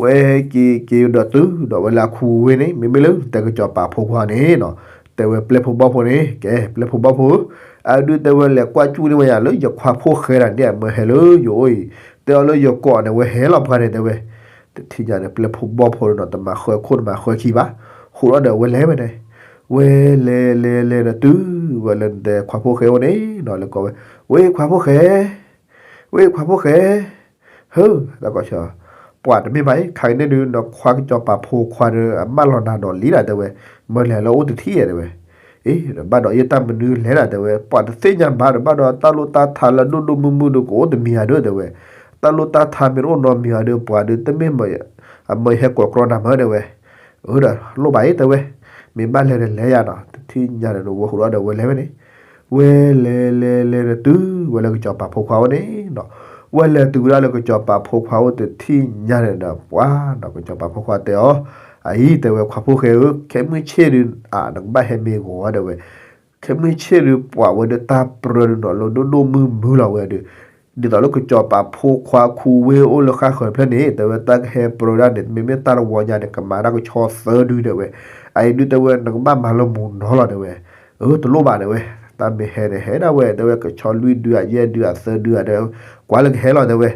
ဝဲက့ၤက့ၤဒီးတုၤဒီးဝဲလၢအခူဝ့ၢ်န့ၣ် မ့မ့ၢ်လၢတဲကစီၤပၤဖိခွါန့ၣ်နီၤ, တဲဝဲပျဲၢ်ဖိဘီၣ်ဖိန့ၣ် ကဲ ပျဲၢ်ဖိဘီၣ်ဖိဧၢ, အဒုးတဲဝဲလဲၤကွၢ်ကူၣ်န့ၢ်ဝဲယၤလၢယခွါဖိၣ်ဃဲဒၣ်န့ၣ် အမၢဟဲလၢယအိၣ်အံၤ, တဲအီၤလၢယကိးန့ၣ် ဝဲဟဲလီၤပှၤန့ၣ် တဲဝဲ, တထံၣ်ညါန့ၣ် ပျဲၢ်ဖိဘီၣ်ဖိဒီးနီၤ တမၤဃၢခိၣ်တမၤဃၢခံဘၣ်, ဟူးထီၣ်ဒီးဝဲလဲၤဝဲန့ၣ်, ဝဲလဲၤလဲၤလဲၤဒီးတုၤဝဲလၢနတဲခွါဖိၣ်ဃဲအိၣ်န့ၣ်နီၤ လဲၤကိးဝဲ, ဝဲခွါဖိၣ်ဃဲ ဝဲခွါဖိၣ်ဃဲ, ဟၢ တၢ်ကီဆၢ, ပှၤတမ့ၢ်ဘၣ်အံၤ ခါကန့ၣ်ဒုး နခွါကစီၤပၤဖိခွါဒီး အမၢလီၤနၤဒီးလံဒၣ် တဲဝဲ, မၢလဲၤလၢအိၣ်တထံၣ်ဧါ တဲဝဲ, အ့ ဘၣ်ဒီးယတၢ်မနုၤလဲၣ်ဒၣ် တဲဝဲ, ပှၤတသ့ၣ်ညါဘၣ်ဒီး ဘၣ်ဒီးတၢ်လိၣ်တၢ်ထါလၢဒိၣ်ဒိၣ်မုၢ်မုၢ်ဒီး ကအိၣ်တမံၤဧါဒီး တဲဝဲ, တၢ်လိၣ်တၢ်ထါမ့ၢ်တအိၣ်နီတမံၤဧါဒီး ပှၤဒုးတမ့ၢ် အမၢဟဲကိးကြီနၤမၢ တဲဝဲ, အၢ ဒီးလိၣ်ဘၣ်အံၤ တဲဝဲ, မ့ၢ်ဘၣ်လဲၤဒီးလဲၤယၤနီၤ, တထံၣ်ညါန့ၣ် ဝဲဟူးထီၣ်ဒီးဝဲလဲၤဝဲန့ၣ်, ဝဲလဲၤလဲၤလဲၤဒီးတုၤဝဲလၢကစီၤပၤဖိခွါအိၣ်န့ၣ်နီၤ, ဝဲလဲၤတုၤဝဲဒၣ်လၢကစီၤပၤဖိခွါအိၣ်တထံၣ်ညါန့ၣ်ဒီး ပှၤနီၤ ကစီၤပၤဖိခွါတဲအီၤ, အအံၤ တဲဝဲ ခွါဖိၣ်ဃဲဧၢ, ခဲမုၢ်ဆ့ၣ်ဒုး အါ နကဘၣ်ဟဲမ့ၢ်ဂီၤ တဲဝဲ, ခဲမုၢ်ဆ့ၣ်ဒုး ပှၤဝဲဒၣ်တၢ်ပြၢဒုးနီၤ လၢဒိၣ်ဒိၣ်မုၢ်မုၢ်လီၤဝဲဒုး, ဒ်သိးလၢကစီၤပၤဖိခွါခူဝ့ၢ်အိၣ်လၢဃၣ်ဃၢၤတဖျၢၣ်န့ၣ် တဲဝဲ တၢ်ကဟဲပြၢဒၣ်န့ၣ် မ့မ့ၢ်တၢ်တဝီညါန့ၣ် ကမၤတၢ်ကဆီသၢဒု တဲဝဲ, အအံၤဒုး တဲဝဲ နကဘၣ်မၤလၢမူၤနီၤလီၤ တဲဝဲ, အၢ တလိၣ်ဘၣ် တဲဝဲ, တၢ်မ့ၢ်ဟဲန့ၣ် ဟဲဒၣ်ဝဲ တဲဝဲ ကဆီလွံၢ်ဒုဧါ ယဲၢ်ဒုဧါ သၢဒုဧါ တဲဝဲ, ကွၢ်လၢကဟဲလီၤ တဲဝဲ,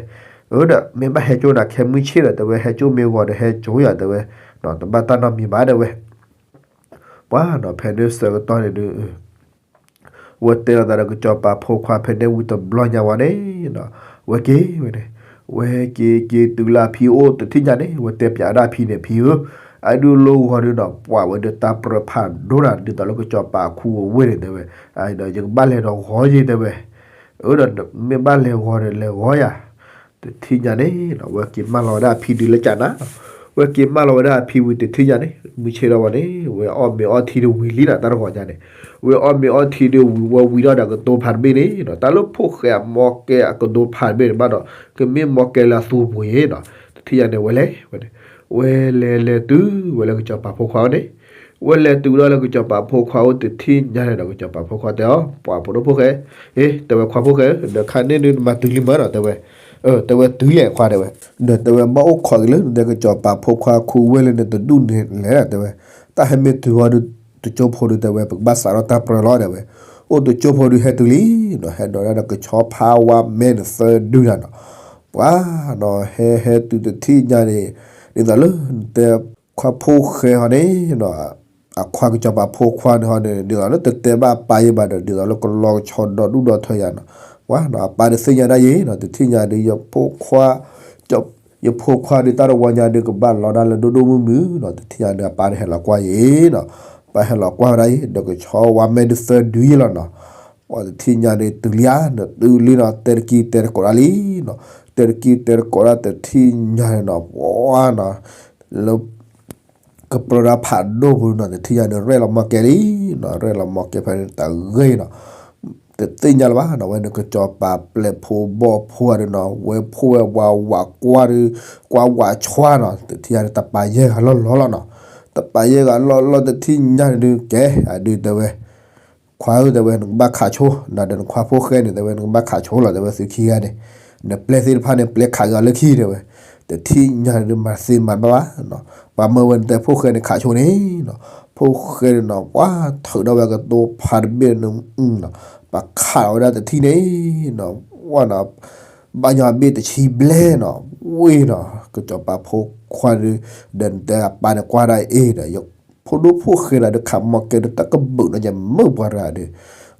အၢ ဒီး မ့ၢ်ဘၣ်ဟဲကၠိနၤ ခဲမုၢ်ဆ့ၣ်ဒီး တဲဝဲ ဟဲကၠိမ့ၢ်ဂီၤဒီး ဟဲကၠိယၤ တဲဝဲ, တဘၣ်တၢ်နီတမံၤဘၣ် တဲဝဲ, ပှၤနီၤ ဖဲန့ၣ်ဆၢကတီၢ်န့ၣ်ဒုး ဝဲတဲလိာ်သးဒီးကစီၤပၤဖိခွါဖဲန့ၣ်ဝံၤတဘျီညါဝဲန့ၣ်, ဝဲက့ၤဝဲန့ၣ်, ဝဲက့ၤက့ၤတုၤလၢအဖံအိၣ်တထံၣ်ညါန့ၣ် ဝဲတဲပၠးဝဲဒၣ်အဖံန့ၣ် ဖံဧၢ, အဒုးလိၣ်ဂီၤဒုးနီၤ ပှၤဝဲဒၣ်တၢ်ပြၢဖးဒိၣ်နၤ ဒ်သိးလၢကစီၤပၤခူအဝ့ၢ်န့ၣ် တဲဝဲ, ဒီးယကဘၣ်လဲၤဒီးဂီၤယ့ၢ် တဲဝဲ, အၢ ဒီးမ့ၢ်ဘၣ်လဲၤဂီၤဒီးလဲၤဂီၤယၤ တထံၣ်ညါန့ၣ်နီၤ ဝဲက့ၤမၢလီၤဝဲဒၣ်အဖံဒုးလၢကၠးနၤ, ဝဲက့ၤမၢလီၤဝဲဒၣ်အဖံဝံၤတထံၣ်ညါန့ၣ် မုၢ်ဆ့ၣ်ထီၣ်ဝဲန့ၣ် ဝဲအီၣ်မ့ၤအီထံဒုးဝံၤလံနၤ တၢ်တဂီၤညါန့ၣ်, ဝဲအီၣ်မ့ၤအီထံဒုးဝံၤ ဝဲဝံၤထီၣ်ဒီးကတိၤဖးတဘ့ၣ်န့ၣ်နီၤ တၢ်လၢဖိၣ်ဃဲအမီၢ်ကဲအကတိၤဖးတဘ့ၣ်န့ၣ်ဘၣ်ဒီး ကမ့ၢ်မီၢ်ကဲလၢအသူပူၤအံၤနီၤ တထံၣ်ညါန့ၣ် ဝဲလဲၤဝဲန့ၣ်, ဝဲလဲၤလဲၤတုၤဝဲလၢကစီၤပၤဖိခွါအိၣ်န့ၣ် ဝဲလဲၤတုၤဝဲဒၣ်လၢကစီၤပၤဖိခွါအိၣ်တထံၣ်ညါန့ၣ်ဒီး ကစီၤပၤဖိခွါတဲအီၤ ပှၤဖိဒိၣ်ဖိၣ်ဃဲ, အ့ တဲဝဲခွါဖိၣ်ဃဲ ဒီးခါန့ၣ်ဒုးနမၤတုၤလံမၢနီၤ တဲဝဲ, တဲဝဲတုၤယဲၢ်ခွါတဲဝဲ, ဒီးတဲဝဲဘၣ်အိၣ်ခိးက့ၤလၢနတဲကစီၤပၤဖိခွါခူဝ့ၢ်လၢနတဒူၣ်န့ၣ်လဲၣ်တဲဝဲ, တၢ်ဟဲမ့ၢ်တုၤဝဲဒုး တကၠိဖိဒုးတဲဝဲ ပကဘၣ်စးထီၣ်တၢ်ပြၢလီၤတဲဝဲ, အိၣ်တကၠိဖိဒုးဟဲတုၤလံနီၤ ဟဲဒိးဒၣ်ဒီးကဆီဖးဝါမဲန့ၣ်သၢဒုနၤနီၤ ပှၤနီၤ ဟဲဟဲတုၤတထံၣ်ညါန့ၣ် ဒ်သိးလၢနတဲခွါဖိၣ်ဃဲဟီန့ၣ်နီၤ အခွါကစီၤပၤဖိခွါန့ၣ်ဟီန့ၣ် ဒ်သိးလၢတတဲဘၣ်အပၢ်ယဲဘၣ်ဒီး ဒ်သိးလၢကလီၤကဆီဒီဒူၣ်ဒီထၢယၤနီၤ, ဝဲနီၤ အပၢ်တသ့ၣ်ညါဒၣ်ယဲနီၤ, တထံၣ်ညါဒီး ယဖိခွါ ယဖိခွါဒီးတၢ်တဝီညါဒီး ကဘၣ်လီၤဒၣ်လၢဒိၣ်ဒိၣ်မုၢ်မုၢ်နီၤ, တထံၣ်ညါဒီး အပၢ်တဟဲလီၤကွၢ်ယဲနီၤ, ပၢ်ဟဲလီၤကွၢ်ဝဲဒၣ်ယဲ ဒီးကဆီဝါမဲဒုးသၢဒုယဲလီၤနီၤ, ပှၤတထံၣ်ညါဒီး တုၤလံဧါ နတုၤလံနီၤ, တဲတကံတဲတကိးဒၣ်လံနီၤ, တဲတကံတဲတကိးဒၣ် တထံၣ်ညါန့ၣ်နီၤ, ပှၤနီၤ လၢ ကပြၢဒၣ်ဖးဒိၣ်ပူၤနီၤ, တထံၣ်ညါန့ၣ် ရဲၣ်လီၤမီၢ်ကဲလံနီၤ, ရဲၣ်လီၤမီၢ်ကဲဖဲန့ၣ်တဂ့ၤနီၤ, တသ့ၣ်ညါလၢၤဘၣ်နီၤ, ဝဲန့ၣ်ကစီၤပၤပျဲၢ်ဖိဘီၣ်ဖိဧါဒီးနီၤ, ဝဲဖိဝဲဝၤဝၤကွၢ်ဒီး ကွၢ်ဝၤဆွါနီၤ, တထံၣ်ညါန့ၣ် တပာ်ယဲၢ်ဂၤလီၢ်လီၢ်လီၤနီၤ, တပာ်ယဲၢ်ဂၤလီၢ်လီၢ် တထံၣ်ညါန့ၣ်ဒုး ကဲ အဒုးတဲဝဲ ခွါဧၢ တဲဝဲ နကဘၣ်ခးဆိ နၤဒီးနခွါဖိၣ်ဃဲန့ၣ် တဲဝဲ နကဘၣ်ခးဆိလီၤ တဲဝဲ သုခံဂၤန့ၣ်, နပျဲၢ်သ့ၣ်တဖၣ်န့ၣ် ပျဲခးက့ၤအီၤလၢခံ တဲဝဲ, တထံၣ်ညါန့ၣ်ဒုး မၤသ့မၤတဘၣ်ဘၣ်နီၤ, ပှၤမၢဝဲန့ၣ်တဲ ဖိၣ်ဃဲန့ၣ်ခးဆိန့ၣ်နီၤ, ဖိၣ်ဃဲန့ၣ်နီၤ ပှၤထုးထီၣ်ဝဲကတိၤဖးတဘ့ၣ်န့ၣ်နီၤ, ပှၤခးလီၤဝဲဒၣ်တထံၣ်န့ၣ်နီၤ, ဝဲနီၤ ဘၣ်ညီဘ့ၣ်တဆံဘျဲၣ်နီၤ, ဝ့ၢ်နီၤ ကစီၤပၤဖိခွါဒီး ဒီးနတဲအပၢ်န့ၣ်ကွၢ်ဒၣ်အ့ၣ်ဒီး ဖိဒိၣ်ဖိၣ်ဃဲလၢဒုး ခးမီၢ်ကဲဒီး တၢ်ကဘုးနီၤ ယမုၢ်ပှၤတဂၤဒီး,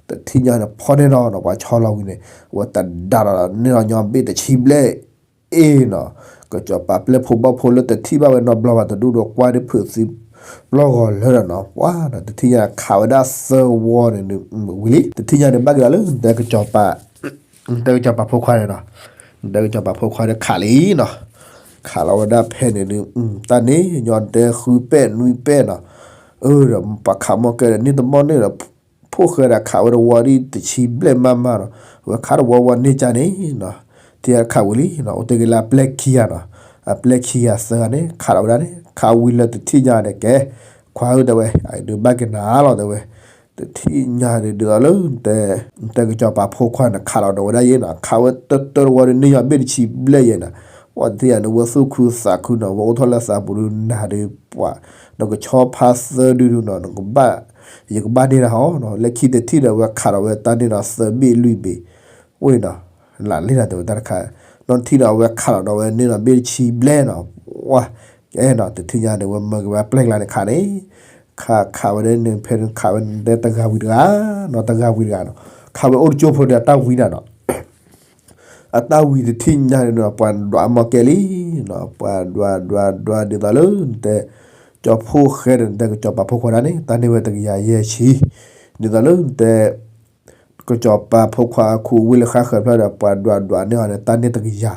တထံၣ်ညါန့ၣ် ဖီၣ်န့ၢ်နီၤနီၤ ပှၤဆီလီၤဝံၤန့ၣ် ဝဲတဒါဒီးန့ၢ်လီၤညီဘ့ၣ်တဆံဘျဲၣ်အ့ၣ်နီၤ, ကစီၤပၤပျဲၢ်ဖိဘီၣ်ဖိလၢတထံၣ်ဘၣ်ဝဲနီတဘျီဘၣ် တဒူၣ်ဒီးကွၢ်ဒ်ဖုးသံပျီၢ်ဂီၤလၢာ်ဒီးနီၤ, ပှၤနီၤ တထံၣ်ညါခးဝဲဒၣ်သၢဝီန့ၣ်ဒုး ဝံၤလံ တထံၣ်ညါန့ၣ် ဘၣ်က့ၤလီၤလၢ နတဲကစီၤပၤ နတဲကစီၤပၤဖိခွါန့ၣ်နီၤ, နတဲကစီၤပၤဖိခွါဒီးခးလံနီၤ, ခးလီၤဝဲဒၣ်ဖဲန့ၣ်ဒုး တၢ်န့ၣ် ညီတဲဃုပဲၣ်နွံပဲၣ်နီၤ, အၢ ဒီးပှၤခးမီၢ်ကဲဒီး န့ၢ်တမီၢ်န့ၣ်ဒီး ဖိၣ်ဃဲဒီးခးဝဲတဝီဒ်တဆံဘျဲၣ်မးမးနီၤ, ဝဲခးတဝီဝီန့ၢ်ကၢ်န့ၣ်နီၤ, ထံၣ်ခးဝံၤလံနီၤ, အိၣ်တ့ၢ်က့ၤလၢအပျဲၢ်ခံဂၤနီၤ, အပျဲၢ်ခံဂၤသၢဂၤန့ၣ် ခးလီၤဝဲဒၣ်န့ၣ် ခးဝံၤလၢတထံၣ်ညါန့ၣ် ကဲ ခွါဧၢ တဲဝဲ အဒုးဘၣ်က့ၤနၤလီၤ တဲဝဲ, တထံၣ်ညါန့ၣ်ဒုးအီၤလၢ နတဲကစီၤပၤဖိခွါန့ၣ် ခးလီၤဒီးဝဲဒၣ်ယဲနီၤ, ခးဝဲတၢတၢတဝီဒီးန့ၢ်ယီၤဘ့ၣ်တဆံဘျဲၣ်ယဲနီၤ, ပှၤတထံၣ်ညါန့ၣ် ဝဲသူၣ်ခုသးခုနီၤ, ဝဲအိၣ်ထီၣ်လၢသးပူၤဒုးနၤဒုးပှၤ, နကဆီဖါသၢဒုဒုနီၤ နကဘၣ် ယကဘၣ်န့ၢ်နၤဟီနီၤ, လၢခံတထံၣ်ဒီး ဝဲခးဒီးဝဲတၢ်န့ၢ်ဒီးသၢဘ့ၣ်လွံၢ်ဘ့ၣ်, ဝဲနီၤ လၢလံနီၤ တဲဝဲတၢ်တခါ, နီၢ်ထံၣ်ဒီး အဝဲခးလီၤဒီးဝဲန့ၢ်ဒီးဘ့ၣ်တဆံဘျဲၣ်နီၤ, ဝဲ ကဲနီၤ တထံၣ်ညါန့ၣ် ဝဲမၢက့ၤဝဲအပျဲၢ်ကျါန့ၣ်ခးန့ၣ်, ခးခးဝဲဒၣ်န့ၣ် ဖဲန့ၣ်ခးဝဲတဲတဂၤဝံၤတဂၤနီၤ, တဂၤဝံၤတဂၤနီၤ, ခးဝဲအိၣ်တကၠိဖိဒီးအတၢ်ဝံၤနၤနီၤ အတၢ်ဝံၤတထံၣ်ညါန့ၣ်နီၤ ပှၤဒွးအမီၢ်ကဲလံနီၤ, ပှၤဒွးဒွးဒွးဒ်သိးလၢနတဲ ကၠီၤဖိၣ်ဃဲဒီးနတဲကစီၤပၤဖိခွါဒၣ်န့ၣ် တၢ်န့ၢ်ဝဲတကယၤယဲၢ်ဆံ, ဒ်သိးလၢနတဲ ကစီၤပၤဖိခွါအခိၣ်ဝံလၢဃါဃၢၤဖျၢၣ်ဒီး ပှၤဒွးဒွးန့ၢ်အီၤန့ၣ် တၢ်န့ၢ်တကယၤ,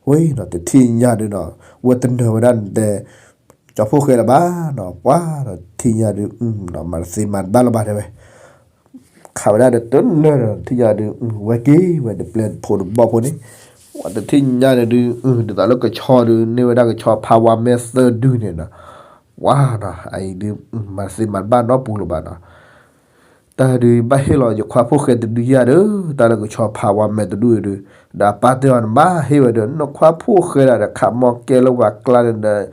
ဝဲနီၤ တထံၣ်ညါဒုးနီၤ ဝဲတနၢၤဝဲဒၣ်နတဲ ကၠီၤဖိၣ်ဃဲလၢၤဘၣ်နီၤ, ပှၤတထံၣ်ညါဒုး မၤတသ့မၤတဘၣ်လၢၤဘၣ်တဲဝဲ ခးဝဲဒၣ်ဒီးတနၢၤဒီး တထံၣ်ညါဒုး ဝဲက့ၤဝဲတပျဲၢ်ဖိတဘီၣ်ဖိန့ၣ်, ပှၤတထံၣ်ညါန့ၣ်ဒုး ဒ်သိးလၢကဆီဒုး န့ၢ်ဝဲဒၣ်ကဆီဖါဝါမဲသၢဒုန့ၣ်နီၤ, ပှၤနီၤ အအံၤဒုး မၤတသ့မၤတဘၣ်နီတပူၤလၢၤဘၣ်နီၤ, တၢ်ဒုးဘၣ်ဟ့ၣ်လီၤယခွါဖိၣ်ဃဲတဒုယၤဒီး တၢ်လၢကဆီဖါဝါမဲတဒုအံၤဒုး, ဒီးအပၢ်တဲအီၤန့ၣ် ဘၣ်ဟ့ၣ်ဝဲဒီး နခွါဖိၣ်ဃဲဒၣ်ဒီး ခးမီၢ်ကဲလၢပှၤကျါန့ၣ်ဒီး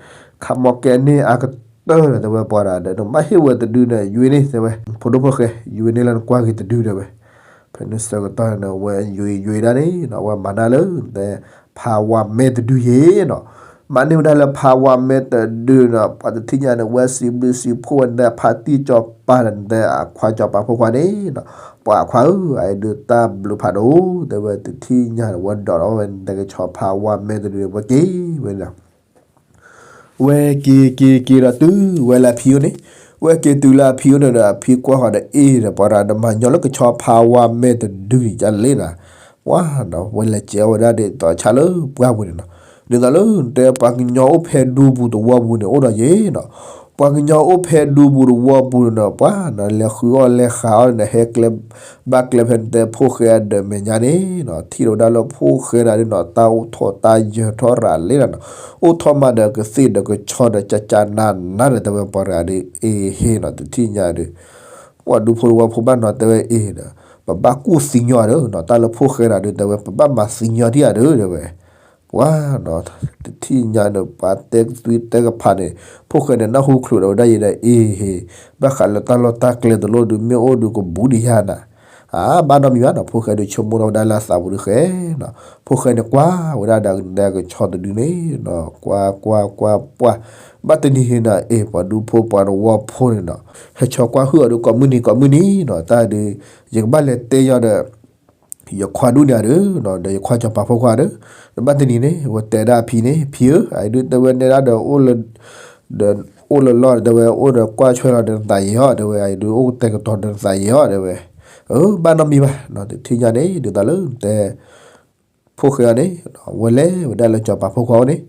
ခးမီၢ်ကဲန့ၢ်အါကတၢၢ်ဒီး တဲဝဲပှၤဒၣ်ဒီး နဘၣ်ဟ့ၣ်ဝဲတဒုန့ၣ် ယွံန့ၢ်တဲဝဲ ဖိဒိၣ်ဖိၣ်ဃဲ ယွံန့ၢ်လၢနကွၢ်က့ၤတဒုတဲဝဲ, ဖဲန့ၣ်ဆၢကတီၢ်န့ၣ် ဝဲယွံယွံဒၣ်န့ၣ်နီၤ ဝဲမၤနၢၤလၢ တဲ ဖါဝါမဲတဒုယဲနီၤ, မၤန့ၢ်ဝဲဒၣ်လၢဖါဝါမဲတဒုနီၤ, ပှၤတထံၣ်ညါန့ၣ် ဝဲစံးဘျုးစံးဖှိၣ်ဝဲန့ၣ် ဖါတံၢ်စီၤပၤန့ၣ် တဲအခွါစီၤပၤဖိခွါန့ၣ်နီၤ, ပှၤအခွါဧၢ အအံၤဒုးတၢ်ဘျုးဖးဒိၣ် တဲဝဲတထံၣ်ညါန့ၣ် ဝဲဒိးထီၣ်ဝဲန့ၣ် တဲကဆီဖါဝါမဲတဒုန့ၣ် ဝဲက့ၤဝဲန့ၣ် ဝဲက့ၤက့ၤက့ၤဒီးတုၤဝဲလၢအဖံအိၣ်န့ၣ်, ဝဲက့ၤတုၤလၢအဖံအိၣ်န့ၣ်ဒီး အဖံကွၢ်ဃီၤဒီး အ့ၣ်ဒီး ပှၤတၢ်ဒီးမၤညီလၢကဆီဖါဝါမဲတဒုန့ၣ် ကလဲၣ်နၤ, ပှၤနီၤ ဝဲလဲၤစဲးအီၣ်ဝဲဒၣ်ဒ်သိးဆၣ်လၢပှၢ်ပူၤန့ၣ်နီၤ, ဒ်သိးလၢတဲပှၤကညီအိၣ်ဖဲဒူပူၤသဝီပူၤန့ၣ် အိၣ်ဒီးယဲနီၤ, ပှၤကညီအိၣ်ဖဲဒူပူၤသဝီပူၤန့ၣ်နီၤ ပှၤနီၤ လဲၤဃုအီၣ်လဲၤဃုအီၣ်န့ၣ် ဟဲကျဲ ဘၣ်ကျဲဖဲန့ၣ်တဲဖိၣ်ဃဲအဒၢးမဲာ်ညါန့ၣ်နီၤ, ထံၣ်လီၤဝဲဒၣ်လၢဖိၣ်ဃဲဒၣ်န့ၣ်နီၤ တၢ်အိၣ်ထီၣ်တၢ်ယၢၤထီၣ်ရၤလံနီၤ, အိၣ်ထီၣ်မးဒီးကသ့ၣ်ဒီးကဆီဒီး ကကနးနးဒီး တဲဝဲပှၤတဂၤဒီး အ့ဟ့နီၤ တထံၣ်ညါဒီး ပှၤဒူဖိသဝီဖိဘၣ်နီၤ တဲဝဲအ့ဒီး ပဘၣ်ကူၣ်သံညီဒီးနီၤ တၢ်လၢဖိၣ်ဃဲဒၣ်ဒီး တဲဝဲ ပဘၣ်မၤသံညီထံၣ်ဧါဒီး တဲဝဲ ပှၤနီၤ တထံၣ်ညါဒီး ပှၤတဲကသွံတဲကဖးန့ၣ် ဖိၣ်ဃဲန့ၣ် နၢ်ဟူချုးဒီးဝဲဒၣ်ယဲဒီး အ့ဟ့ ဘၣ်ဃးလၢတၢ်လီၢ်တၢ်ကျဲတလိၣ်ဒုး မ့ၢ်အိၣ်ဒုးကဘူးဒံးယၤနၤ အါ ဘၣ်နီတမံၤဘၣ်နီၤ ဖိၣ်ဃဲဒုးဆိကမိၣ်ထီၣ်ဝဲဒၣ်လၢအသးပူၤဒုးဃဲနီၤ ဖိၣ်ဃဲန့ၣ်ကွၢ်ဝဲဒၣ်ဒီး ကဆီတဒုန့ၣ်နီၤ ကွၢ်ကွၢ်ကွၢ်ပှၢ် ဘၣ်တနံၤန့ၣ်နီၤ အ့ၣ် ပှၤဒူဖိပှၤတဝီဖိန့ၣ်နီၤ ဟဲဆီကွၢ်ဟုၣ်အီၤဒီး ကိးမုၢ်နံၤကိးမုၢ်နံၤနီၤ တၢ်ဒုး ယကဘၣ်လဲၤတဲယီၤဒီး ယခွါဒူၣ်န့ၣ်ဒီး ဒီးယခွါစီၤပၤဖိခွါဒီး ဒီးဘၣ်တနံၤန့ၣ် ဝဲတဲဒၣ်အဖံန့ၣ် ဖံဧၢ အအံၤဒုးတဲဝဲနဲဒၣ်ဒီး ဒီးအိၣ်လီၤဒီး တဲဝဲအိၣ်ဒီးကွၢ်ဆွဲလီၤဒီးနသးယံာ်အီၤ တဲဝဲ အအံၤဒုးအိၣ်ကတဲာ်ကတီၤဒီးနသးယံာ်အီၤ တဲဝဲ အၢ ဘၣ်နီတမံၤဘၣ် တထံၣ်ညါန့ၣ် ဒ်သိးလၢနတဲ ဖိၣ်ဃဲအီၤန့ၣ် ဝဲလဲၤဝဲဒၣ်လၢစီၤပၤဖိခွါအိၣ်န့ၣ်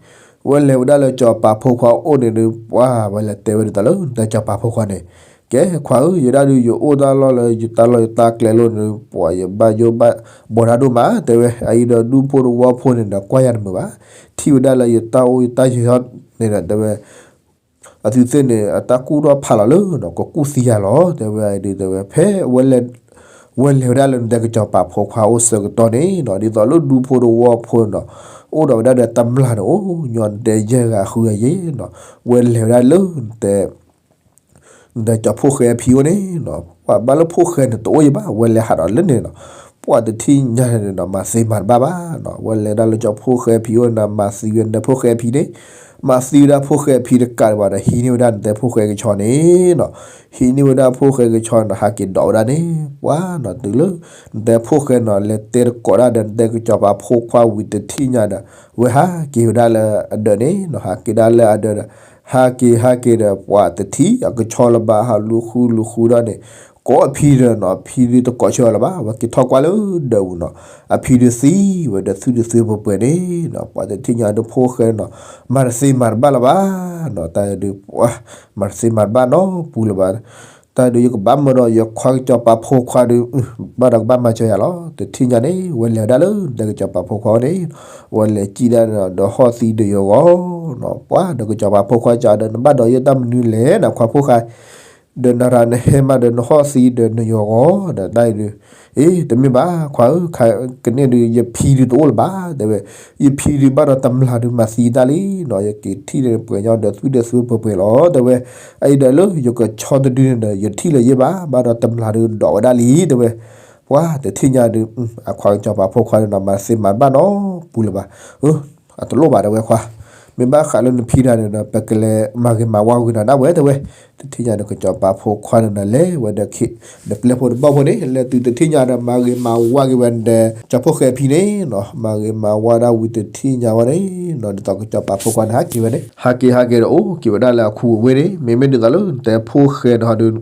ဝဲလဲၤဝဲဒၣ်လၢစီၤပၤဖိခွါအိၣ်န့ၣ်ဒီး ပှၤဝဲလဲၤတဲဝဲဒ်သိးလၢနတဲစီၤပၤဖိခွါန့ၣ် ကဲခွါဧၢ ယဲဒၣ်ဒုးယအိၣ်တၢ်လီၢ်လၢ ယတၢ်လီၢ်ယတၢ်ကျဲလိၤန့ၣ် ပှၤယဘၣ်ယိၣ်ဘၣ်ဘီတၢ်ဒိၣ်မး တဲဝဲ အအံၤဒီးဒူဖိတဝီဖိန့ၣ်ဒီး ကွၢ်ယၤတမုာ်ဘၣ် ထံၣ်ဝဲဒၣ်လၢယတၢ်အိၣ်ယတၢ်ယၢၤန့ၣ်ဒီး တဲဝဲ အသုသ့ၣ်န့ၣ် အတၢ်ကူၣ်ထီၣ်ဖးလီၤလၢနီၤ ကကူၣ်သံယၤလီၤ တဲဝဲ အဒုးတဲဝဲ ဖဲဝဲလဲၤ ဝဲလဲၤဝဲဒၣ်လၢနတဲကစီၤပၤဖိခွါအိၣ်ဆၢကတီၢ်န့ၣ်နီၤ ဒ်သိးလၢဒူဖိတဝီဖိနီၤ အိၣ်ဒီးဝဲဒၣ်ဒီးတမျၢ်န့ၣ် အိၣ်ညီနတဲယဲၢ်ဂၤဃုဂၤယဲၢ် ဝဲလဲၤဝဲဒၣ်လၢနတဲ နတဲကၠီၤဖိၣ်ဃဲအဖံအိၣ်န့ၣ်နီၤ ပှၤဘၣ်လၢဖိၣ်ဃဲန့ၣ်တအိၣ်ယံၤဘၣ် ဝဲလဲၤဟးဒီးလၢန့ၣ်နီၤ ပှၤတထံၣ်ညါန့ၣ်နီၤ မၤသ့မၤတဘၣ်ဘၣ်နီၤ ဝဲလဲၤဒၣ်လၢကၠီၤဖိၣ်ဃဲအဖံအိၣ်န့ၣ် မၤသံဝဲနတဲဖိၣ်ဃဲအဖံန့ၣ် မၤသံဝဲဒၣ်ဖိၣ်ဃဲအဖံတကးဒံးဘၣ်ဒီး ဟံးန့ၢ်ဝဲဒၣ်နတဲဖိၣ်ဃဲကဆီန့ၣ်နီၤ ဟံးန့ၢ်ဝဲဒၣ်ဖိၣ်ဃဲကဆီန့ၣ် ဟးက့ၤဒိးဝဲဒၣ်န့ၣ် ပှၤနီၤတုၤလၢ နတဲဖိၣ်ဃဲနီၤ လဲၤတဲတကိးဒၣ်ဒီး နတဲကစီၤပၤဖိခွါဝံၤတထံၣ်ညါဒီး ဝဲဟးက့ၤဝဲဒၣ်လၢအဒၢးန့ၣ်နီၤ ဟးက့ၤဒၣ်လၢအဒၢးဒီး ဟးက့ၤဟးက့ၤဒီး ပှၤတထံၣ်အကဆီလၢၤဘၣ် ဟးလူၤဃုလူၤဃုဒီးန့ၣ် ကိးအဖံဒီးနီၤ အဖံဒုးတကိးဆၢအီၤလၢၤဘၣ် ဝဲက့ၤထီၣ်ကွၢ်လၢဒၢးပူၤနီၤ အဖံဒုးသံဝဲဒီး သုတသုပှဲၤပှဲၤန့ၣ်နီၤ ပှၤတထံၣ်ညါဒီးဖိၣ်ဃဲနီၤ မၤတသ့မၤတဘၣ်လၢၤဘၣ်နီၤ တၢ်ဒုး ပှၤ မၤတသ့မၤတဘၣ်နီတပူၤလၢၤဘၣ် တၢ်ဒုးယကဘၣ်မၢဒီးယခွါကစီၤပၤဖိခွါဒုး ဘၣ်ဒီးကဘၣ်မၤစၢၤယၤလီၤ တထံၣ်ညါန့ၣ် ဝဲလဲၤဝဲဒၣ်လၢနတဲကစီၤပၤဖိခွါအိၣ်န့ၣ် ဝဲလဲၤစံၣ်ဒၣ်ဒီးဟီၣ်သံဒီးယဂီၢ်နီၤ ပှၤဒီးကစီၤပၤဖိခွါကဒီး နဘၣ်ဒီးယတၢ်မနုၤလဲၣ် နခွါဖိခွါ ဒီးနၤရၤနဟဲမးဒီးနဟီၣ်သံဒီးနယဂီၢ်ဒီးတၢ်အံၤဒုး အ့ တမ့ၢ်ဘၣ် ခွါဧၢ ကန့ၣ်ဒုးယဖံဒုးတအိၣ်လၢၤဘၣ် တဲဝဲ ယဖံဒုးဘၣ်ဒီးတမျၢ်ဒုးမၤသံတၢ်လံနီၤ ယက့ၤထံၣ်န့ၣ်ပှဲၤညီဒီးသုဒီးသုပှဲၤပှဲၤလီၤ တဲဝဲ အအံၤဒီးလၢယကဆီတဒုန့ၣ်ဒီး ယထံၣ်လၢၤယဲၢ်ဘၣ် ဘၣ်ဒီးတမျၢ်ဒုးဒိးဝဲဒၣ်လံ တဲဝဲ ပှၤတထံၣ်ညါဒုး အခွါကစီၤပၤဖိခွါန့ၣ်နီၤ မၤတသ့မၤတဘၣ်နီတပူၤလၢၤဘၣ် အတလိၣ်ဘၣ်တဲဝဲခွါ မ့ၢ်ဘၣ်ဃးလၢနဖံတၢ်န့ၣ်ဒီး ပကလဲၤမၤဂ့ၤမၤဝါဂ့ၤနီၤဒၣ်ဝဲတဲဝဲ တထံၣ်ညါဒီးကစီၤပၤဖိခွါန့ၣ်ဒီး လဲၤဝဲဒီးခံ ဒီးပျဲၢ်ဖိတဘီၣ်ဖိန့ၣ် လဲၤတုၤတထံၣ်ညါဒီး မၤဂ့ၤမၤဝါက့ၤဝဲဒီး ကၠီၤဖိၣ်ဃဲဖံန့ၣ်နီၤ မၤဂ့ၤမၤဝါဒၣ်ဝံၤတထံၣ်ညါဝဲန့ၣ်နီၤ ဒ်သိးကစီၤပၤဖိခွါန့ၣ် ဟးက့ၤဝဲန့ၣ် ဟးက့ၤဟးက့ၤဒီး အိၣ်က့ၤဝဲဒၣ်လၢအခူအဝ့ၢ်န့ၣ် မ့မ့ၢ်ဒ်သိးလၢနတဲဖိၣ်ဃဲန့ၣ်ဟီဒုး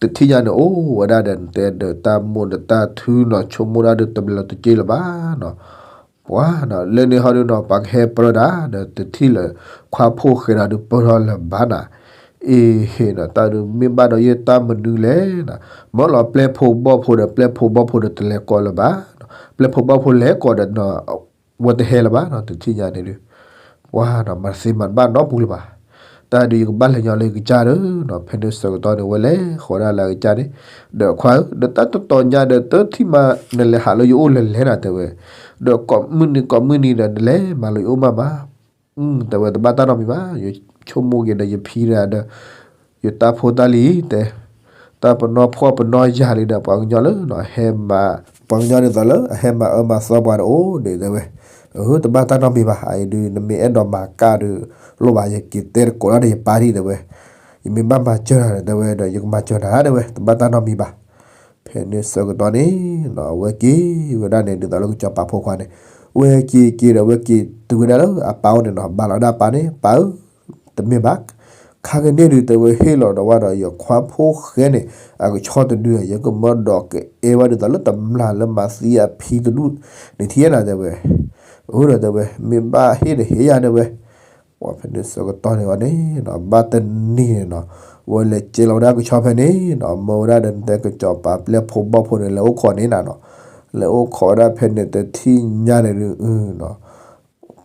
တထံၣ်ညါန့ၣ် အိၣ်ဝဲဒၣ်ဒီးနတဲဒီးတၢ်မိၢ်ဒီးတၢ်ထူနီၤ ဆိကမိၣ်ဒၣ်ဒုးတဘျီတက့ၢ်လၢၤဘၣ်နီၤ ပှၤနီၤ လၢန့ၣ်ဟီဒုးနီၤ ပှၤကဟဲပြၢတၢ်ဒီး တထံၣ်လၢခွါဖိၣ်ဃဲဒီးဒုးပၢၢ်ထီၣ်လၢၤဘၣ်နီၤ အ့ဟ့ၣ်နီၤ တၢ်ဒုးမ့ၢ်ဘၣ်ဒီးယတၢ်မနုၤလဲၣ်နီၤ မၢလီၤပျဲၢ်ဖိဘီၣ်ဖိဒီး ပျဲၢ်ဖိဘီၣ်ဖိဒီးတလဲၤကိးလၢၤဘၣ်နီၤ ပျဲၢ်ဖိဘီၣ်ဖိလဲၤကိးဒီးနီၤ ဝဲတဟဲလၢၤဘၣ်နီၤ တထံၣ်ညါန့ၣ်ဒုး ပှၤနီၤ မၤတသ့မၤတဘၣ်နီတပူၤလၢၤဘၣ် တၢ်ဒုးယကဘၣ်လဲၤညီလၢယကစၢ်ဒီးနီၤ ဖဲန့ၣ်ဆၢကတီၢ်န့ၣ် ဝဲလဲၤဃီၤဒၣ်လၢအကစၢ်န့ၣ် ဒီးခွါဧၢ ဒီးတၢ်တတီၤညါဒီး တထံၣ်မး နလဲၤဟးလၢယအိၣ်လဲၤလဲၤနီၤ တဲဝဲ ဒီးကိးမုၢ်နံၤကိးမုၢ်နံၤဒီး နလဲၤမၤလၢယအိၣ်မးမး တဲဝဲတဘၣ်တၢ်နီတမံၤဘၣ် ယဆိကမိၣ်က့ၤဒီးယဖံတၢ်ဒီး ယတၢ်ဖိတၢ်လံၤတဲ တၢ်ပနီၣ်ဖှီၣ်ပနီၣ်ယာ်လံဒီး ပှၤကညီလၢနီၤ ဟဲမၤ ပှၤကညီဒ်သိးလၢအဟဲမၤအၢမၤသီပှၤတအိၣ်ဒံးတဲဝဲ အၢ တဘၣ်တၢ်နီတမံၤဘၣ် အအံၤဒုး နမ့ၢ်အဲၣ်ဒိးမၤကၢ်ဒုး လိၣ်ဘၣ် ယက့ၤတဲတကိးလၢဒီးယပၢ်ဒံးတဲဝဲ ယမ့ၢ်ဘၣ်မၤစၢၤနၤဒီးတဲဝဲဒီး ယကမၤစၢၤနၤတဲဝဲ တဘၣ်တၢ်နီတမံၤဘၣ် ဖဲန့ၣ်ဆၢကတီၢ်န့ၣ်နီၤ အဝဲက့ၤဝဲဒၣ်န့ၣ် ဒ်သိးလၢကစီၤပၤဖိခွါန့ၣ် ဝဲက့ၤက့ၤဒီး အဝဲက့ၤတုၤဝဲဒၣ်လၢအပၢ်အိၣ်န့ၣ်နီၤ ဘါလီၤဒၣ်ပၢ်န့ၣ် ပၢ်ဧၢ တမ့ၢ်ဘၣ် ခါကန့ၣ်ဒုး တဲဝဲဟ့ၣ်လီၤဒီးဝဲဒီး ယခွါဖိၣ်ဃဲန့ၣ် အကဆီတဒု ယကမၢဒီးကအဲၣ်ဝဲဒ်သိးလၢတမျၢ်လၢမၤသံအဖံတဒူၣ်န့ၣ် ထံၣ်နၤတဲဝဲ အၢ ဒီးတဲဝဲ မ့ၢ်ဘၣ်ဟ့ၣ်ဒီးဟ့ၣ်ယၤတဲဝဲ ပှၤဖဲန့ၣ်ဆၢကတီၢ်န့ၣ်အီၤန့ၣ်နီၤ ဘၣ်တနံၤန့ၣ်နီၤ ဝဲလဲၤကဲလီၤဝဲဒၣ်ကဆီဖဲန့ၣ်နီၤ မၢဝဲဒၣ်ဒီးနတဲကစီၤပၤပျဲၢ်ဖိဘီၣ်ဖိန့ၣ် လဲၤအိၣ်ခိးန့ၣ်နၤနီၤ လဲၤအိၣ်ခိးဝဲဒၣ်ဖဲန့ၣ်တထံၣ်ညါန့ၣ်ဒုးနီၤ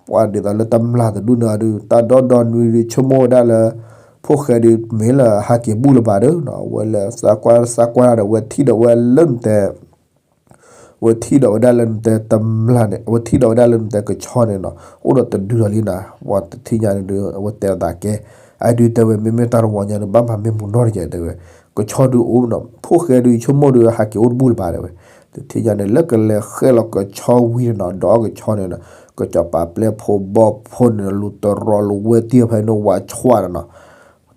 ပှၤဒ်သိးလၢတမျၢ်တဒူၣ်န့ၣ်အီၤဒုး တၢ်ဒီဒီနွံဒုး ဆိကမိၣ်ဝဲဒၣ်လၢ ဖိၣ်ဃဲဒုး မ့ၢ်လၢဟးက့ၤဘူၣ်လၢၤဘၣ်ဒီးနီၤ ဝဲလဲၤသးကွၢ်သးကွၢ်ဒီး ဝဲထံၣ်ဒီးဝဲလၢနတဲ ဝဲထံၣ်ဒီးဝဲဒၣ်လၢနတဲတမျၢ်န့ၣ် ဝဲထံၣ်ဒီးဝဲဒၣ်လၢနတဲကဆီန့ၣ်နီၤ အိၣ်ဒီးတဒုလီၤလံနၤ ပှၤတထံၣ်ညါန့ၣ်ဒုး အဝဲတဲအသးကဲ အဒုးတဲဝဲ မ့မ့ၢ်တၢ်တဝီညါဒုး ဘၣ်မၤမ့ၢ်မူနီၢ်တယဲၢ်တဲဝဲ ကဆီဒုးအိၣ်နီၤ ဖိၣ်ဃဲဒုး ဆိကမိၣ်ဒုး ဟးက့ၤအိၣ်တဘူၣ်လၢၤဘၣ်တဲဝဲ တ တထံၣ်ညါန့ၣ် လၢကလဲၤဃဲလီၤကဆီဝံၤန့ၣ်နီၤ, ဒီးကဆီန့ၣ်ဒီး ကစီၤပၤပျဲၢ်ဖိဘီၣ်ဖိန့ၣ် လူၤတရီလူၤဝဲတံၢ်ဖဲန့ၣ်ဝးဆှးန့ၣ်နီၤ.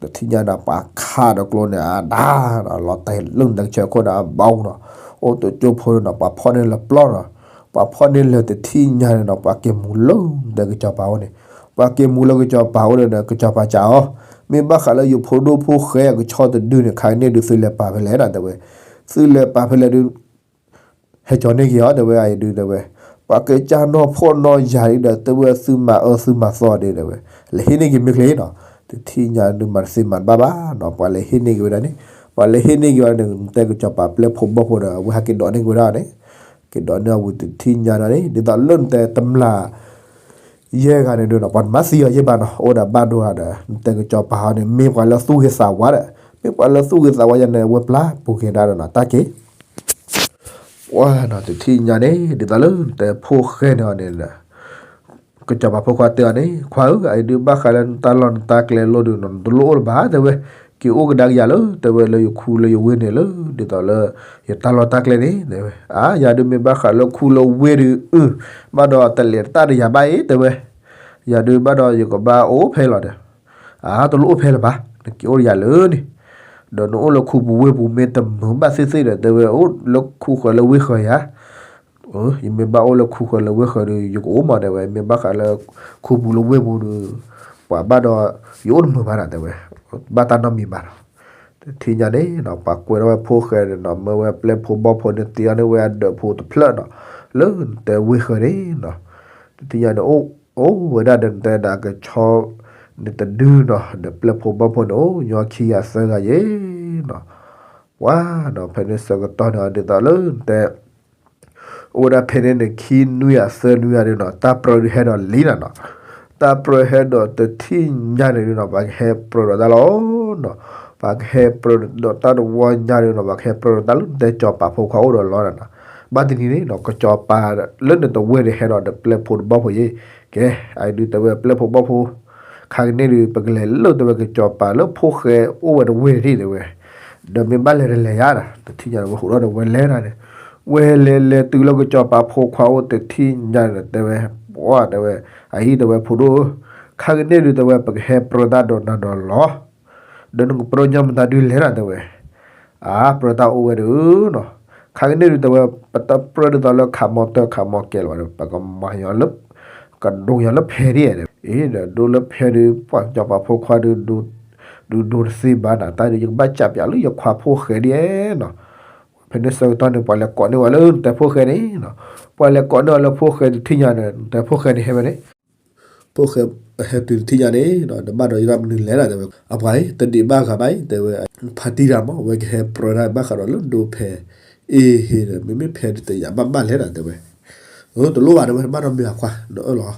တထံၣ်ညါန့ၣ် ပှၤခးဒီးကျိန့ၣ် အဒါနီၤ, လီၤတဲာ်လၢနတဲကဆီခိၣ်န့ၣ် အဘီနီၤ. အိၣ်တကၠိဖိန့ၣ်နီၤ ပှၤဖီၣ်န့ၢ်လၢပျီနီၤ. ပှၤဖီၣ်န့ၢ်လၢတထံၣ်ညါန့ၣ်နီၤ ပှၤက့ၤမူၤလၢနတဲကစီၤပၤအိၣ်န့ၣ်, ပှၤက့ၤမူၤလၢကစီၤပၤအိၣ်ဒီး ကစီၤပၤစံးအီၤ, မ့ၢ်ဘၣ်ဃးလၢယဖိဒိၣ်ဖိဃဲအကဆီတဒုန့ၣ် ခါကန့ၣ်ဒုးသုလဲၤပာ်ဖဲလဲၣ်နီၤ တဲဝဲ. သုလဲၤပာ်ဖဲလဲၣ်ဒုး ဟဲကၠီၤန့ၢ်က့ၤအီၤ တဲဝဲ အံၤဒုး တဲဝဲ, ပှၤက့ၤကၢ်နီၢ်ဖှီၣ်နီၢ်ယၤဒုးဒီး တဲဝဲသုမၤအၢသုမၤသီဒုး တဲဝဲ, လဲၤဟ့ၣ်န့ၢ်က့ၤမ့ၢ်ချ့နီၤ. တထံၣ်ညါဒုးမၤတသ့မၤတဘၣ်ဘၣ်နီၤ, ပှၤလဲၤဟ့ၣ်န့ၢ်က့ၤဝဲဒၣ်န့ၣ်, ပှၤလဲၤဟ့ၣ်န့ၢ်က့ၤဝဲဒၣ်န့ၣ် နတဲကစီၤပၤပျဲၢ်ဖိဘီၣ်ဖိဒီး အဝဲဟဲက့ၤဒိးန့ၢ်က့ၤဝဲဒၣ်န့ၣ်, က့ၤဒိးန့ၢ်အဝံၤတထံၣ်ညါန့ၣ် ဒ်သိးလၢနတဲတမျၢ် ယဲၢ်ဂၤန့ၣ်ဒုးနီၤ ပှၤတမၤသံအီၤယဲၢ်ဘၣ်နီၤ, အိၣ်ဒီးဘၣ်ဒိဒီး နတဲကစီၤပၤဟီန့ၣ် မ့ၢ်ပှၤလၢသူၣ်ဂ့ၤသးဝါဒီး မ့ၢ်ပှၤလၢသူၣ်ဂ့ၤသးဝါယၤန့ၣ် အဝဲပျၢ်ပူၤက့ၤဒၣ်ဒီးနီၤ တၢ်က့ၤ ပှၤနီၤ တထံၣ်ညါန့ၣ် ဒ်သိးလၢနတဲဖိဃဲန့ၣ်အီၤန့ၣ် ကစီၤပၤဖိခွါတဲအီၤန့ၣ် ခွါဧၢ, အအံၤဒုးဘၣ်ဃးလၢနတၢ်လီၢ်နတၢ်ကျဲလိၣ်ဒုးနီၤ နတလိၣ်အိၣ်လၢၤဘၣ် တဲဝဲ, က့ၤအိၣ်ကဒါက့ၤယၤလၢ တဲဝဲ လၢယခူလၢယဝ့ၢ်န့ၣ်လၢ ဒ်သိးလၢ ယတၢ်လီၢ်တၢ်ကျဲန့ၣ် တဲဝဲ, အါ ယၤဒုးမ့ၢ်ဘၣ်ဃးလၢခူလၢဝ့ၢ်ဒုး အု ဘၣ်ဒီးတလဲၤတၢ်ဒီးယၤဘၣ်အံၤ တဲဝဲ, ယၤဒုးဘၣ်ဒီးယကဘၣ်အိၣ်ဖဲလီၤဒီး အါ တလိၣ်အိၣ်ဖဲလၢၤဘၣ် နက့ၤအိၣ်ဒီးယၤလၢန့ၣ်, ဒီးနအိၣ်လၢခူပူၤဝ့ၢ်ပူၤမ့ၢ်တမုာ်ဘၣ်သ့ၣ်သ့ၣ်ဒီး တဲဝဲ အိၣ်လၢခူဃၢၤလၢဝ့ၢ်ဃၢၤယၤ ယမ့ၢ်ဘၣ်အိၣ်လၢခူဃၢၤလၢဝ့ၢ်ဃၢၤဒီး ယကအိၣ်မး တဲဝဲ, မ့ၢ်ဘၣ်ဃးလၢ ခူပူၤလၢဝ့ၢ်ပူၤဒီး ပှၤဘၣ်ဒီး ယအိၣ်တမုာ်ဘၣ်ဒီး တဲဝဲ, ဘၣ်တၢ်နီတမံၤဘၣ်နီၤ, တထံၣ်ညါန့ၣ်နီၤ ပှၤကွဲးထီၣ်ဝဲဖိဃဲန့ၣ်နီၤ မၢဝဲပျဲၢ်ဖိဘီၣ်ဖိန့ၣ် တ့အီၤန့ၢ်ဝဲအဒၢးဖိတဖျၢၣ်နီၤ, လၢနတဲဝ့ၢ်ဃၢၤန့ၣ်နီၤ, တထံၣ်ညါန့ၣ် အိၣ်ဝဲဒၣ်ဒီးနတဲဒၣ်ကဆီ န့ၣ်တဒုနီၤ ဒီးပျဲၢ်ဖိဘီၣ်ဖိန့ၣ် အိၣ်ညီခံဂၤသၢဂၤယဲၢ်နီၤ, ပှၤနီၤ ဖဲန့ၣ်ဆၢကတီၢ်န့ၣ် ဒ်သိးလၢနတဲ အိၣ်ဝဲဒၣ်ဖဲန့ၣ်န့ၣ် ခံနွံဂၤသၢနွံဂၤဒုးနီၤ တၢ်ပြၢဒုးဟဲဒီးလံနၤနီၤ, တၢ်ပြၢဟဲဒီးတထံၣ်ညါန့ၣ်ဒုးနီၤ ပှၤကဟဲပြၢဒီးတၢ်လီၤနီၤ, ပှၤကဟဲပြၢဒီးတၢ်တဝီညါဒုးနီၤ ပှၤကဟဲပြၢဒီးတၢ်လၢနတဲကစီၤပၤဖိခွါအိၣ်ဒီးလီၤနၤနီၤ, ဘၣ်တနံၤန့ၣ်နီၤ ကစီၤပၤလၢနတဝ့ၢ်န့ၣ် ဟဲဒီးဒီးပျဲၢ်ဖိတဘီၣ်ဖိယဲၢ်, ကဲ အအံၤဒုးတဲဝဲပျဲၢ်ဖိဘီၣ်ဖိ ခါကန့ၣ်ဒုး ပကလဲၤလၢတဲဝဲကစီၤပၤလၢဖိဃဲအိၣ်ဝဲတဝ့ၢ်န့ၣ်တဲဝဲ, ဒီးမ့ၢ်ဘၣ်လဲၤတလဲၤယါဒီး တထံၣ်ညါန့ၣ် ဝဲဟူးထီၣ်ဒီးဝဲလဲၤနၤန့ၣ်, ဝဲလဲၤလဲၤတုၤလၢကစီၤပၤဖိခွါအိၣ်တထံၣ်ညါန့ၣ် တဲဝဲ, ပှၤတဲဝဲ, အအံၤတဲဝဲဖိဒိၣ်ဧၢ, ခါကန့ၣ်ဒုးတဲဝဲ ပကဟဲပြၢတၢ်ဒီးနၤနီၤလီၤ, ဒီးနကပြၢညီမတၤဒုးလဲၣ်နၤတဲဝဲ အါ ပြၢတၢ်အိၣ်ဝဲဒုးနီၤ, ခါကန့ၣ်ဒုးတဲဝဲ ပတပြၢဒ်သိးလၢခးမီတၢ်ခးမီကဲလၢၤဘၣ်ဒီး ပကမၤညီလၢ ကဒိယၤလၢဖဲဒ်ဧါ, အ့ ဒီးဒိလၢဖဲဒုး ပှၤစီၤပၤဖိခွါဒုး ဒုးဒိတသ့ဘၣ်နၤ တၢ်ဒုး ယကဘၣ်ကးပၠးလၢယခွါဖိဃဲဒ်ဧါနီၤ, ဖဲန့ၣ်ဆၢကတီၢ်န့ၣ် ပှၤလဲၤကိးန့ၢ်ဝဲလၢနတဲဖိဃဲန့ၣ်နီၤ, ပှၤလဲၤကိးန့ၢ်ဝဲလၢဖိဃဲတထံၣ်ညါန့ၣ် နတဲဖိဃဲန့ၣ်ဟဲဝဲန့ၣ် ဖိဃဲဟဲတုၤတထံၣ်ညါန့ၣ်ဒီး နဘၣ်ဒီးယရၣ်မနုၤလဲၣ်နၤတဲဝဲ အပှၤအံၤ တဒံးဘၣ်ဂၤဘၣ်အံၤ တဲဝဲ ဖါတံၢ်တၢ်မး အဝဲကဟဲပြၢတၢ်ဘၣ်ဃးဒီးလၢဒိဖဲ အ့ဟ့ဒီး မ့မ့ၢ်ဖဲဒုးတယာ်ဘၣ်ဘၣ်လဲၣ်နၤတဲဝဲ, တလိၣ်ဘၣ်တဲဝဲ တဘၣ်နီတမံၤအခွါ နအၢၣ်လီၤ,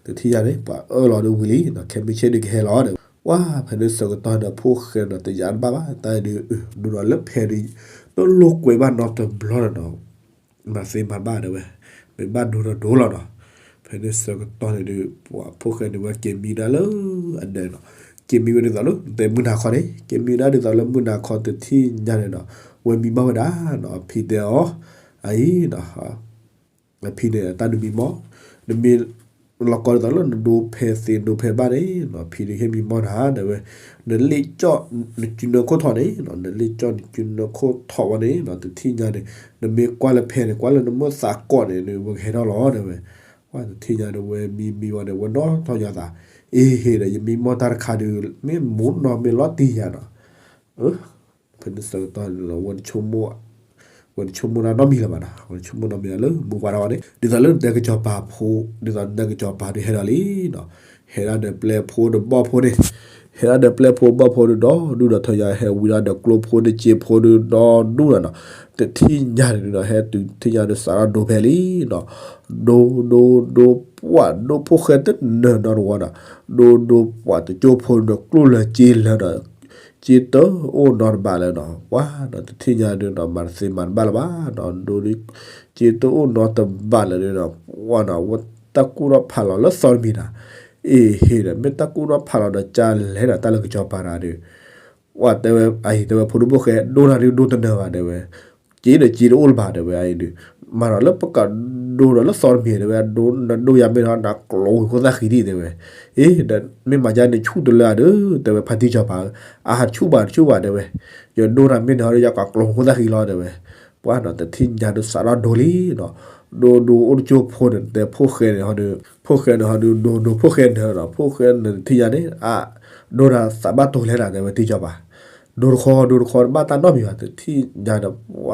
တထံၣ်ညါန့ၣ် ပှၤအၢၣ်လီၤဒုးဝံၤလံ ခဲမုၢ်ဆ့ၣ်ဒုးကဟဲလီၤဒီး ပှၤဖဲန့ၣ်ဆၢကတီၢ်ဒီး ဖိဃဲဒီးတယာ်ဘၣ်ဘၣ် တၢ်ဒုး ဒိဒီးလၢဖဲဒုး တလိၣ်ကွဲးဘၣ်နီတဘျီဒီးနီၤ မၤသ့မၤဘၣ်တဲဝဲ, မ့ၢ်ဘၣ်ဒိဒီးဒိလီၤနီၤ, ဖဲန့ၣ်ဆၢကတီၢ်န့ၣ်ဒုး ပှၤဖိဃဲန့ၣ် ဝဲက့ၤမံဒၣ်လၢအဒၢးနီၤ, က့ၤမံဝဲဒ်သိးလၢ တဲမုၢ်နၤခီန့ၣ် က့ၤမံဝဲဒၣ်ဒ်သိးလၢမုၢ်နၤခီတထံၣ်ညါန့ၣ်နီၤ, ဝဲမံဘၣ်ဝဲဒၣ်နီၤ အဖံတဲအီၤ, အအံၤနီၤ အဖံန့ၣ် တၢ်ဒုးမံမီၢ်, နမ့ၢ်လီၤကီဒ်သိးလၢနဒိဖဲသ့နဒိဖဲဘၣ်န့ၣ်နီၤ ဖံဒုးဟ့ၣ်မံမီၢ်နၤတဲဝဲ, နလ့ၣ်ကၠီၣ်နစုနၢခိၣ်ထီၣ်န့ၣ်နီၤ နလ့ၣ်ကၠီၣ်နစုနၢခိၣ်ထီၣ်ဝဲန့ၣ်နီၤ တထံၣ်ညါန့ၣ် နမ့ၢ်ကွၢ်လၢဖဲန့ၣ် ကွၢ်လၢနမိၢ်သးကိးန့ၣ် နဝဲကဟဲထီၣ်လီၤတဲဝဲ, ပှၤတထံၣ်ညါန့ၣ် ဝဲမံမံဝဲန့ၣ် ဝဲနီၣ်ထီၣ်ညီသး, အ့ဟ့ဒီး ယမံမီၢ်တၢ်တခါဒုး မ့ၢ်မူနီၢ်မ့ၢ်လီၤတံၢ်ယၤနီၤ ဖဲန့ၣ်ဆၢကတီၢ်န့ၣ် ဝဲတဆိကမိၣ်တၢ်နီတမံၤလၢၤဘၣ်နီၤ, ဝဲတဆိကမိၣ်နီတမံၤလၢမူပှၤတၢ်ဝဲန့ၣ် ဒ်သိးလၢနတဲကစီၤပၤဖိ, ဒ်သိးနတဲကစီၤပၤဒုးဟဲဒီးလံနီၤ, ဟဲဒၣ်ဒီးပျဲၢ်ဖိဒီးဘီၣ်ဖိန့ၣ်, ဟဲဒၣ်ဒီးပျဲၢ်ဖိဘီၣ်ဖိဒုးဒီဒူၣ်ဒီးထီၣ်ယၤ ဟဲဝံၤဒၣ်ဒီးကျိဖိဒီးစ့ဖိဒုးဒီဒူၣ်နီၤနီၤ, တထံၣ်ညါန့ၣ်ဒုးဒီး ဟဲတုၤထံၣ်ညါဒုးစးထီၣ်ဒိဖဲလံနီၤ, ဒိဒိဒိပှၢ်ဒိဖိၣ်ဃဲတနၢၤနီတဝီနီၤ, ဒိဒိပှၢ်တကၠိဖိဒီးကျိၣ်လၢာ်စ့လၢာ်ဒီး စ့တအိၣ်နီတဘ့ၣ်လၢၤနီၤ, ပှၤနီၤ တထံၣ်ညါဒုးနီၤ မၤတသ့မၤတဘၣ်လၢၤဘၣ်နီၤ, ဒိဒုး စ့တအိၣ်နီတဘ့ၣ်လၢၤဒုးနီၤ, ပှၤနီၤ ဝဲတၢ်ကူၣ်ထီၣ်ဖးလီၤလၢသီတမံၤနီၤ, အ့ဟ့ဒီး မ့ၢ်တၢ်ကူၣ်ထီၣ်ဖးလီၤဒီးကၢ်လဲၣ်နီၤ တၢ်လၢကစီၤပၤတၢ်ဒုး, ပှၤတဲဝဲ အအံၤတဲဝဲ ဖိဒိၣ်ဖိၣ်ဃဲ ဒိတၢ်ဒုးဒိတနၢၤဘၣ်တဲဝဲ, က့ဒီးက့တအိၣ်လၢၤဘၣ် တဲဝဲအံၤဒုး, မၤဒီးလၢပကဒိဒီးလၢသီတမံၤ တဲဝဲ, ဒိနဒိယၤမ့ၢ်ဒီးနကျိၤဝံၤခိၣ်သၣ်ဃံဒံး တဲဝဲ, အ့ ဒီးမ့ၢ်မၤဒ်န့ၣ်ဆူၣ်တလၢအဒုး တဲဝဲဖါတံၢ်စီၤပၤဧၢ, အါ တဆူၣ်ဘၣ်တဆူၣ်ဘၣ် တဲဝဲ, ယဒိတၢ်မ့ၢ်န့ၣ်ဟီဒီး ယကကျိၤဝံၤခိၣ်သၣ်ဃံလီၤ တဲဝဲ, ပှၢ်နီၤ တထံၣ်ညါဒုးစးထီၣ်ဒိလံနီၤ, ဒိဒိအိၣ်တကၠိဖိန့ၣ် တဲဖိၣ်ဃဲန့ၣ်ဟီဒုး, ဖိၣ်ဃဲန့ၣ်ဟီဒုး ဒိဒိဖိၣ်ဃဲန့ၣ်နီၤ, ဖိၣ်ဃဲန့ၣ်တထံၣ်ညါန့ၣ် အ ဒိတၢ်သးဘၣ်တိၤလဲၣ်နၤ တဲဝဲတံၢ်စီၤပၤ ဒိတခီ ဒိတခီတဘၣ်တၢ်နီတမံၤဘၣ် တထံၣ်ညါဒီး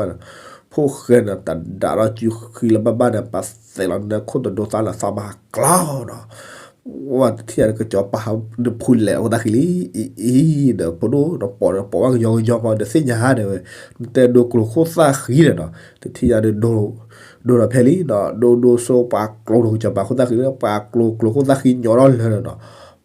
ဖိၣ်ဃဲန့ၣ် တဒၣ်ထီၣ်စုဃံလၢၤဘၣ်ဘၣ်ဒီး ပာ်သဲးလီၤန့ၢ်ခိၣ်တဒိသၣ်လၢသီမၤကျီနီၤ, ဝဲတထံၣ်ညါဒီးကစီၤပၤဟးဒုးဖူလဲၤအခိၣ်သၣ်ဃံလံ, အံၤအံၤဒီးဖိဒိၣ်ဒီးပိာ်ဒီးပိာ်ဘၣ်ကယီကယီမး ဒီးသ့ၣ်ညါဟါ တဲဝဲ, နတဲဒိကျိၤခိၣ်သၣ်ဃံဒီးနီၤ တထံၣ်ညါဒီး ဒိဒီးဖဲလံနီၤ, ဒိဒိစိပှၤကျိၤ ဒီးကစီၤပၤခိၣ်သၣ်ဃံလၢ ပှၤကျိၤကျိၤခိၣ်သၣ်ဃံညီထီၣ်လၢာ်ဒီးနီၤ,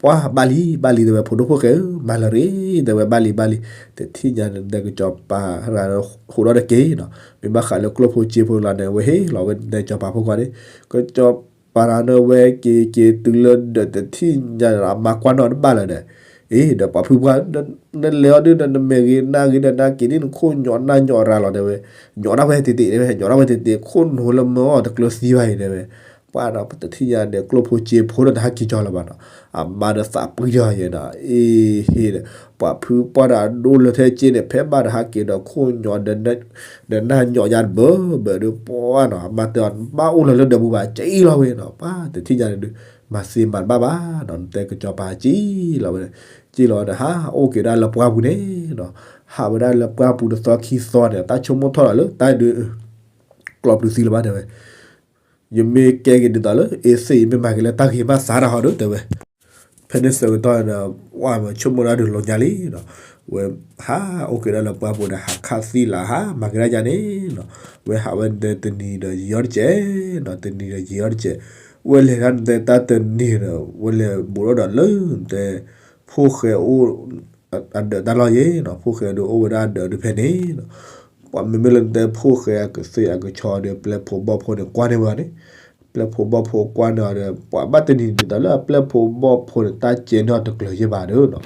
ပှၢ်ဘၣ်လံ ဘၣ်လံ တဲဝဲ ဖိဒိၣ်ဖိၣ်ဃဲဧၢ မၤလၢာ်ရ့ တဲဝဲ ဘၣ်လံ ဘၣ်လံ, တထံၣ်ညါန့ၣ် နတဲကစီၤပၤဟးဒုးဟးထီၣ်ဒီးက့ၤနီၤ, မ့ၢ်ဘၣ်ဃးလၢကျိၣ်ဖိစ့ဖိလီၤန့ၣ် ဝဲဟ့ၣ်လီၤဝဲနတဲကစီၤပၤဖိခွါန့ၣ်, ကစီၤပၤတဂၤန့ၣ် ဝဲက့ၤက့ၤတုၤလၢဒၢးတထံၣ်ညါဒီး အမါကွၢ်နီၣ်တဘၣ်လၢၤဒီး, အ့ ဒီးပှၤဖုပှၢ် နလဲၤအီၤဒုးဒီး နမဲာ်ဂ့ၤနါဂ့ၤဒီး နက့ၤန့ၣ်နခိၣ်ညီနါညီရၤလီၤ တဲဝဲ, ညီထီၣ်ဝဲတ့ၢ်တ့ၢ် တဲဝဲ ညီထီၣ်ဝဲတ့ၢ်တ့ၢ် ခိၣ်နူာ်လၢမၢအီၤတကျၢၤသံဘၣ်အံၤ တဲဝဲ, ပှၢ်ဒီးတထံၣ်ညါဒီး ကျိၣ်ဖိစ့ဖိဒီးတဟးက့ၤကၠီလၢၤဘၣ်နီၤ, အမါဒီးသးပှံၢ်ထီၣ်ယဲနီၤ, အ့ဟ့ဒီး ပှၤဖုပှၢ်ဒီးဒိလၢထဲက့န့ၣ် ဖဲဘၣ်ဒီးဟးက့ၤဒီးခိၣ်ညီ ဒီးနါညီညါတဘၢဘၢဒီး ပှၢ်နီၤ အမါတဲအီၤ ဘၣ်အိၣ်လၢၤလၢဒၢးပူၤဘၣ် ကံၣ်လီၤဝဲနီၤ, ပှၢ်တထံၣ်ညါန့ၣ်ဒုး မၤသ့မၤတဘၣ်ဘၣ်နီၤ, နတဲကစီၤပၤကံၣ်လီၤဝဲ, ကံၣ်လီၤဝဲဒီး ဟးအိၣ်က့ၤဒၣ်လၢပှၢ်ပူၤန့ၣ်နီၤ, ဟးဝဲဒၣ်လၢပှၢ်ပူၤတသီခံသီန့ၣ် တၢ်ဆိကမိၣ်ထီၣ်ဒီးလၢတၢ်ဒုး ကျိးပျုၤသံလၢၤဘၣ် တဲဝဲ, ယမ့ၢ်ကဲက့ၤဒ်သိးလၢ အ့သ့ၣ်အံၤ မ့ၢ်မၤက့ၤလၢတၢ်ဂ့ၤမးစးတၢ်ဟီဒုး တဲဝဲ, ဖဲန့ၣ်ဆၢကတီၢ်န့ၣ် ပှၢ်မၤဆိကမိၣ်ဒၣ်ဒုးလီၤညါလံနီၤ, ဝဲဟးအိၣ်က့ၤဒၣ်လၢပှၢ်ပူၤဒီး ဟးခးသံလၢ ဟးမၤက့ၤဒၣ်ညါန့ၣ်နီၤ, ဝဲဟးဝဲနတဲတနံၤဒီးယံာ်အီၤတစဲးနီၤ, တနံၤဒီးယံာ်အီၤတစဲး, ဝဲလဲၤဒၣ်နတဲတၢ်တနံၤဒီး ဝဲလဲၤဘူးထီၣ်ဒီးလၢနတဲ ဖိၣ်ဃဲအိၣ် အဒၢးတၢ်လီၢ်ယဲနီၤ, ဖိၣ်ဃဲဒုးအိၣ်ဝဲဒၣ်အဒၢးဒုးဖဲန့ၣ်နီၤ, ပှၤမ့မ့ၢ်လၢနတဲဖိၣ်ဃဲအကသ့ၣ်အကဆီဒီး ပျဲၢ်ဖိဘီၣ်ဖိန့ၣ် ကွၢ်န့ၢ်ဝဲန့ၣ်, ပျဲၢ်ဖိဘီၣ်ဖိကွၢ်န့ၢ်အီၤဒီး ပှၤဘၣ်တနံၤဒ်သိးလၢအပျဲၢ်ဖိဘီၣ်ဖိန့ၣ် တၢ်ကဲန့ၢ်အီၤတကျၢၤယဲဘၣ်ဒီးနီၤ,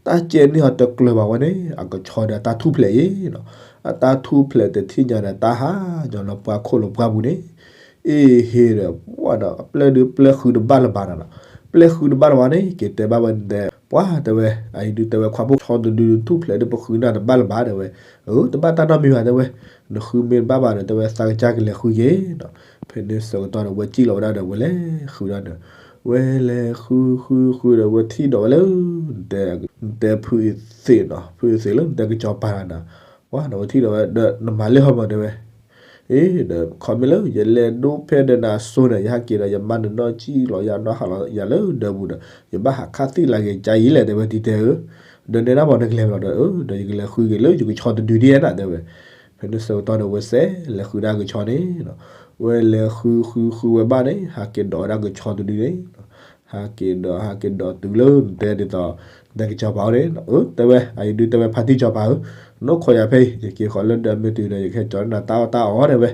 တၢ်ကဲန့ၢ်အီၤတကျၢၤဘၣ်ဝဲန့ၣ် အကဆီဒီးအတၢ်ထူၣ်ဖျဲးယဲနီၤ, အတၢ်ထူၣ်ဖျဲးတထံၣ်ညါဒီး တၢ်ဟးညီလၢပှၢ်ခိၣ်လၢပှၢ်ပူၤန့ၣ် အ့ဟ့ဒီး ပှၢ်ဒီး အပျဲၢ်ဒုးပျဲၢ်ဃုတဘၣ်လၢၤဘၣ်နီၤနီၤ, ပျဲၢ်ဃုတဘၣ်လၢၤဘၣ်န့ၣ် က့ၤတဲဘၣ်ဝဲနတဲ ပှၢ်တဲဝဲ အအံၤဒုးတဲဝဲ ခွါဖိဆီတဒုထူၣ်ဖျဲးဒုး ပဃုနၤတဘၣ်လၢၤဘၣ် တဲဝဲ, အၢ တဘၣ်တၢ်နီတမံၤဘၣ် တဲဝဲ, နဃုမ့ၢ်တဘၣ်ဘၣ်ဒီး တဲဝဲ သးကစၢ်ကလဲၤဃုက့ၤနီၤ, ဖဲန့ၣ်ဆၢကတီၢ်ဒီး ဝဲစံၣ်လီၤဝဲဒၣ်ဒီး ဝဲလဲၤဃုဒၣ်ဒီး ဝဲလဲၤဃုဃုဃုဒီး ဝဲထံၣ်ဒီးဝဲလၢ နတဲဖုအသ့ၣ်နီၤ, ဖုအသ့ၣ်လၢနတဲကစီၤပၤနီၤ, ပှၢ်ဒီးဝဲထံၣ်ဒီးဝဲဒီး နမၤလဲၢ်ဟီမး တဲဝဲ အ့ ဒီးခီမ့ၢ်လၢ ယလဲၤဒိဖဲဒီးနၤအစိၤန့ၣ် ယဟဲက့ၤဒီး ယမါနနီၢ်ကံၣ်လီၤ ယနီၢ်ဟးလီၤယၤလၢဒၢးပူၤဒီး ယဘၣ်ဟးခးသံလၢက့ၤကါအံၤလဲၣ် တဲဝဲ တံၤတဲဧၢ, ဒီးနဲဒၣ်မးနကလဲၤလီၤဒီး အၢ ဒီးယကလဲၤဃုက့ၤလၢယကဆီတဒုဒ်နၤ တဲဝဲ, ဖဲန့ၣ်ဆၢကတီၢ်န့ၣ် ဝဲစဲးလဲၤဃုဒၣ်ကဆီန့ၣ်နီၤ, ဝဲလဲၤဃုဃုဃုဝဲဘၣ်န့ၣ် ဟးက့ၤဒိးဝဲဒၣ်ကဆီတဒုန့ၣ် ဟးက့ၤဒီး ဟးက့ၤဒီးတုၤလၢနတဲဒ်သိး နတဲကစီၤပၤအိၣ်န့ၣ် အၢ တဲဝဲ အအံၤဒုးတဲဝဲဖါတံၢ်စီၤပၤဧၢ, နအိၣ်ခိးယၤဖဲအံၤ ယက့ၤဃီၤလၢဒၢးမ့ၢ်တုၤဒီး ယကဟဲကၠီၤနၤတၢ်အီၣ်တၢ်အီ တဲဝဲ,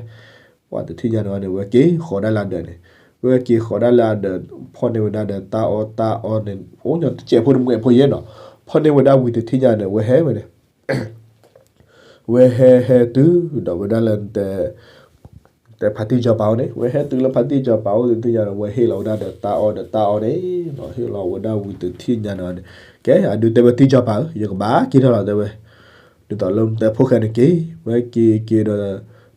ပှၢ်တထံၣ်ညါန့ၣ်ဝဲန့ၣ် ဝဲက့ၤဃီၤဒၣ်လၢအဒၢးန့ၣ်, ဝဲက့ၤဃီၤဒၣ်လၢအဒၢး ဖီၣ်န့ၢ်ဝဲဒၣ်ဒီးတၢ်အီၣ်တၢ်အီန့ၣ် အိၣ်ညီတစဲးဖိတမှဲးဖိယဲနီၤ, ဖီၣ်န့ၢ်ဝဲဒၣ်ဝံၤတထံၣ်ညါန့ၣ် ဝဲဟဲဝဲန့ၣ် ဝဲဟဲဟဲတုၤဒီးဝဲဒၣ်လၢ တဲဖါတံၢ်စီၤပၤအိၣ်န့ၣ် ဝဲဟဲတုၤလၢဖါတံၢ်စီၤပၤအိၣ်တထံၣ်ညါန့ၣ် ဝဲဟ့ၣ်လီၤဝဲဒၣ်ဒီးတၢ်အီၣ်ဒီးတၢ်အီန့ၣ်နီၤ, ဟ့ၣ်လီၤဝဲဒၣ်ဝံၤတထံၣ်ညါန့ၣ်န့ၣ် ကဲ အဒုးတဲဝဲတံၢ်စီၤပၤဧၢ ယကဘၣ်က့ၤထီၣ်လီၤ တဲဝဲ, ဒ်သိးလၢနတဲဖိၣ်ဃဲန့ၣ်က့ၤ ဝဲက့ၤက့ၤ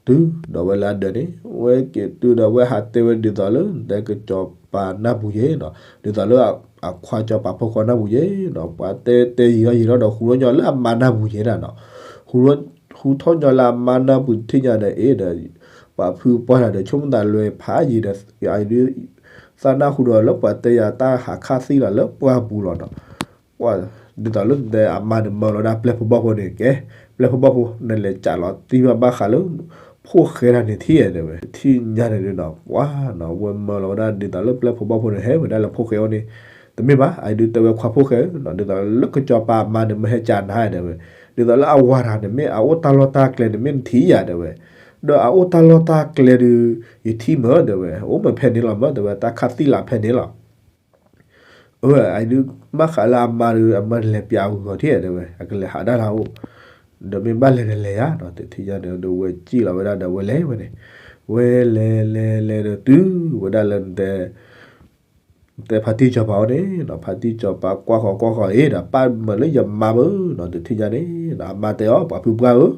ဒီး တုၤဒီးဝဲလၢအဒၢးန့ၣ် ဝဲက့ၤတုၤဒီးဝဲဟးတဲဝဲဒ်သိးလၢနတဲကစီၤပၤနၢ်ပူၤယဲနီၤ, ဒ်သိးလၢအခွါစီၤပၤဖိခွါနၢ်ပူၤယဲနီၤ, ပှၤတဲတဲယံာ်ထီၣ်ယံာ်ထီၣ်ဒီး ဟူထီၣ်ညီလၢအမါနၢ်ပူၤယဲဒၣ်နီၤ, ဟူထီၣ်ညီလၢအမါနၢ်ပူၤတထံၣ်ညါဒီး အ့ဒီး ပှၤဖုပှၢ်တၢ်ဒီး ဆိကမိၣ်သးလွဲဖးယံာ်ဒီး အံၤဒုး သးနၢ်ဟူဒီးလၢပှၤတဲယၤတၢ်ဟးခးသံလီၤလၢပှၢ်ပူၤလီၤနီၤ ပှၢ် ဒ်သိးလၢနတဲအမါန့ၣ်မၢလီၤဝဲဒၣ်ပျဲၢ်ဖိဘီၣ်ဖိန့ၣ် ကဲ ပျဲၢ်ဖိဘီၣ်ဖိ နလဲၤစးလီၤသံဘၣ်ဘၣ်ဃးလၢ ဖိၣ်ဃဲတၢ်န့ၣ်ထံၣ်ဧါ တဲဝဲ တထံၣ်ညါန့ၣ်ဒုးနီၤ ပှၢ်နီၤ ဝဲမၢလီၤဝဲဒၣ်ဒ်သိးလၢပျဲၢ်ဖိဘီၣ်ဖိန့ၣ် ဟဲဝဲဒၣ်လၢဖိၣ်ဃဲအအိၣ်န့ၣ် တမ့ၢ်ဘၣ် အံၤဒုးတဲဝဲခွါဖိၣ်ဃဲနီၤ ဒ်သိးလၢကစီၤပၤအမါန့ၣ် မၢဟဲကးနၤ တဲဝဲ ဒ်သိးလၢအဝၤတၢ်န့ၣ်မ့ၢ်အအိၣ်တၢ်လီၢ်တၢ်ကျဲန့ၣ် မ့ၢ်နထံၣ်ဧါ တဲဝဲ ဒီးအအိၣ်တၢ်လီၢ်တၢ်ကျဲဒုး ယထံၣ်မၢ တဲဝဲ အိၣ်မၢဖဲန့ၣ်လီၤမၢ တဲဝဲ တၢ်ခးသံလၢဖဲန့ၣ်လီၤ အၢ အဒုး ဘၣ်ဃးလၢအမါဒီး အမါလဲၤပျးအဂီၤထံၣ် တဲဝဲ အကလဲၤဟးဒၣ်လၢအအိၣ် ဒီးမ့ၢ်ဘၣ်လဲၤဒီးလဲၤယၤနီၤ, တထံၣ်ညါန့ၣ်ဒီးဝဲစံၣ်လီၤဝဲဒၣ်ဒီးဝဲလဲၤဝဲန့ၣ်, ဝဲလဲၤလဲၤလဲၤဒီးတုၤဝဲဒၣ်လၢ နတဲဖါတံၢ်စီၤပၤအိၣ်န့ၣ်နီၤ, ဖါတံၢ်စီၤပၤကွၢ်ဃီၤကွၢ်ဃီၤအံၤဒီး ပၢ်မၢလၢယမါမုၢ်နီၤ, တထံၣ်ညါန့ၣ်နီၤ အမါတဲအီၤ ပှၤဖုပှၢ်ဧၢ,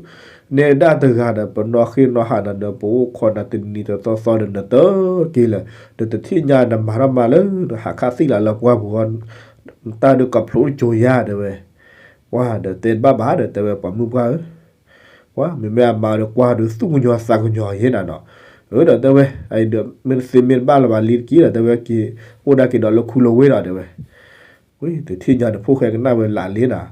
နဲဒၣ်တဂၤဒီး ပနီၢ်ဃ့ၢ်နီၢ်ဟးနၤဒီး ပအိၣ်ခိးနၤတနံၤတသီသီဒီး နတက့ၤလၢၤ, ဒီးတထံၣ်ညါနမၤထီၣ်မၤလၢ နဟးခးသံၣ်လၢ်လၢပှၢ်ပူၤအီၤ, နတၢ်ဒုးကဖျိကၠိၤယၤတဲဝဲ, ပှၤဒီးတဲတဘၣ်ဘၣ်ဒီး တဲဝဲပှၤမုၢ်ပှၢ်ဧၢ ပှၤမ့မ့ၢ်အမါဒီးကွၢ်ဒီးသူၣ်ကညီၤသးကညီၤယဲနၤနီၤ, အၢဒီးတဲဝဲ, ဒီးမ့ၢ်သ့မ့ၢ်တဘၣ်လၢၤဘၣ်လံတက့ၢ်ဒီး တဲဝဲက့ၤ အိၣ်ဒၣ်က့ၤဒီးလၢခူလၢဝ့ၢ်ဒီးတဲဝဲ, ဝဲတထံၣ်ညါဒီး ဖိၣ်ဃဲကနၣ်ဝဲလၢ်လံနၤ,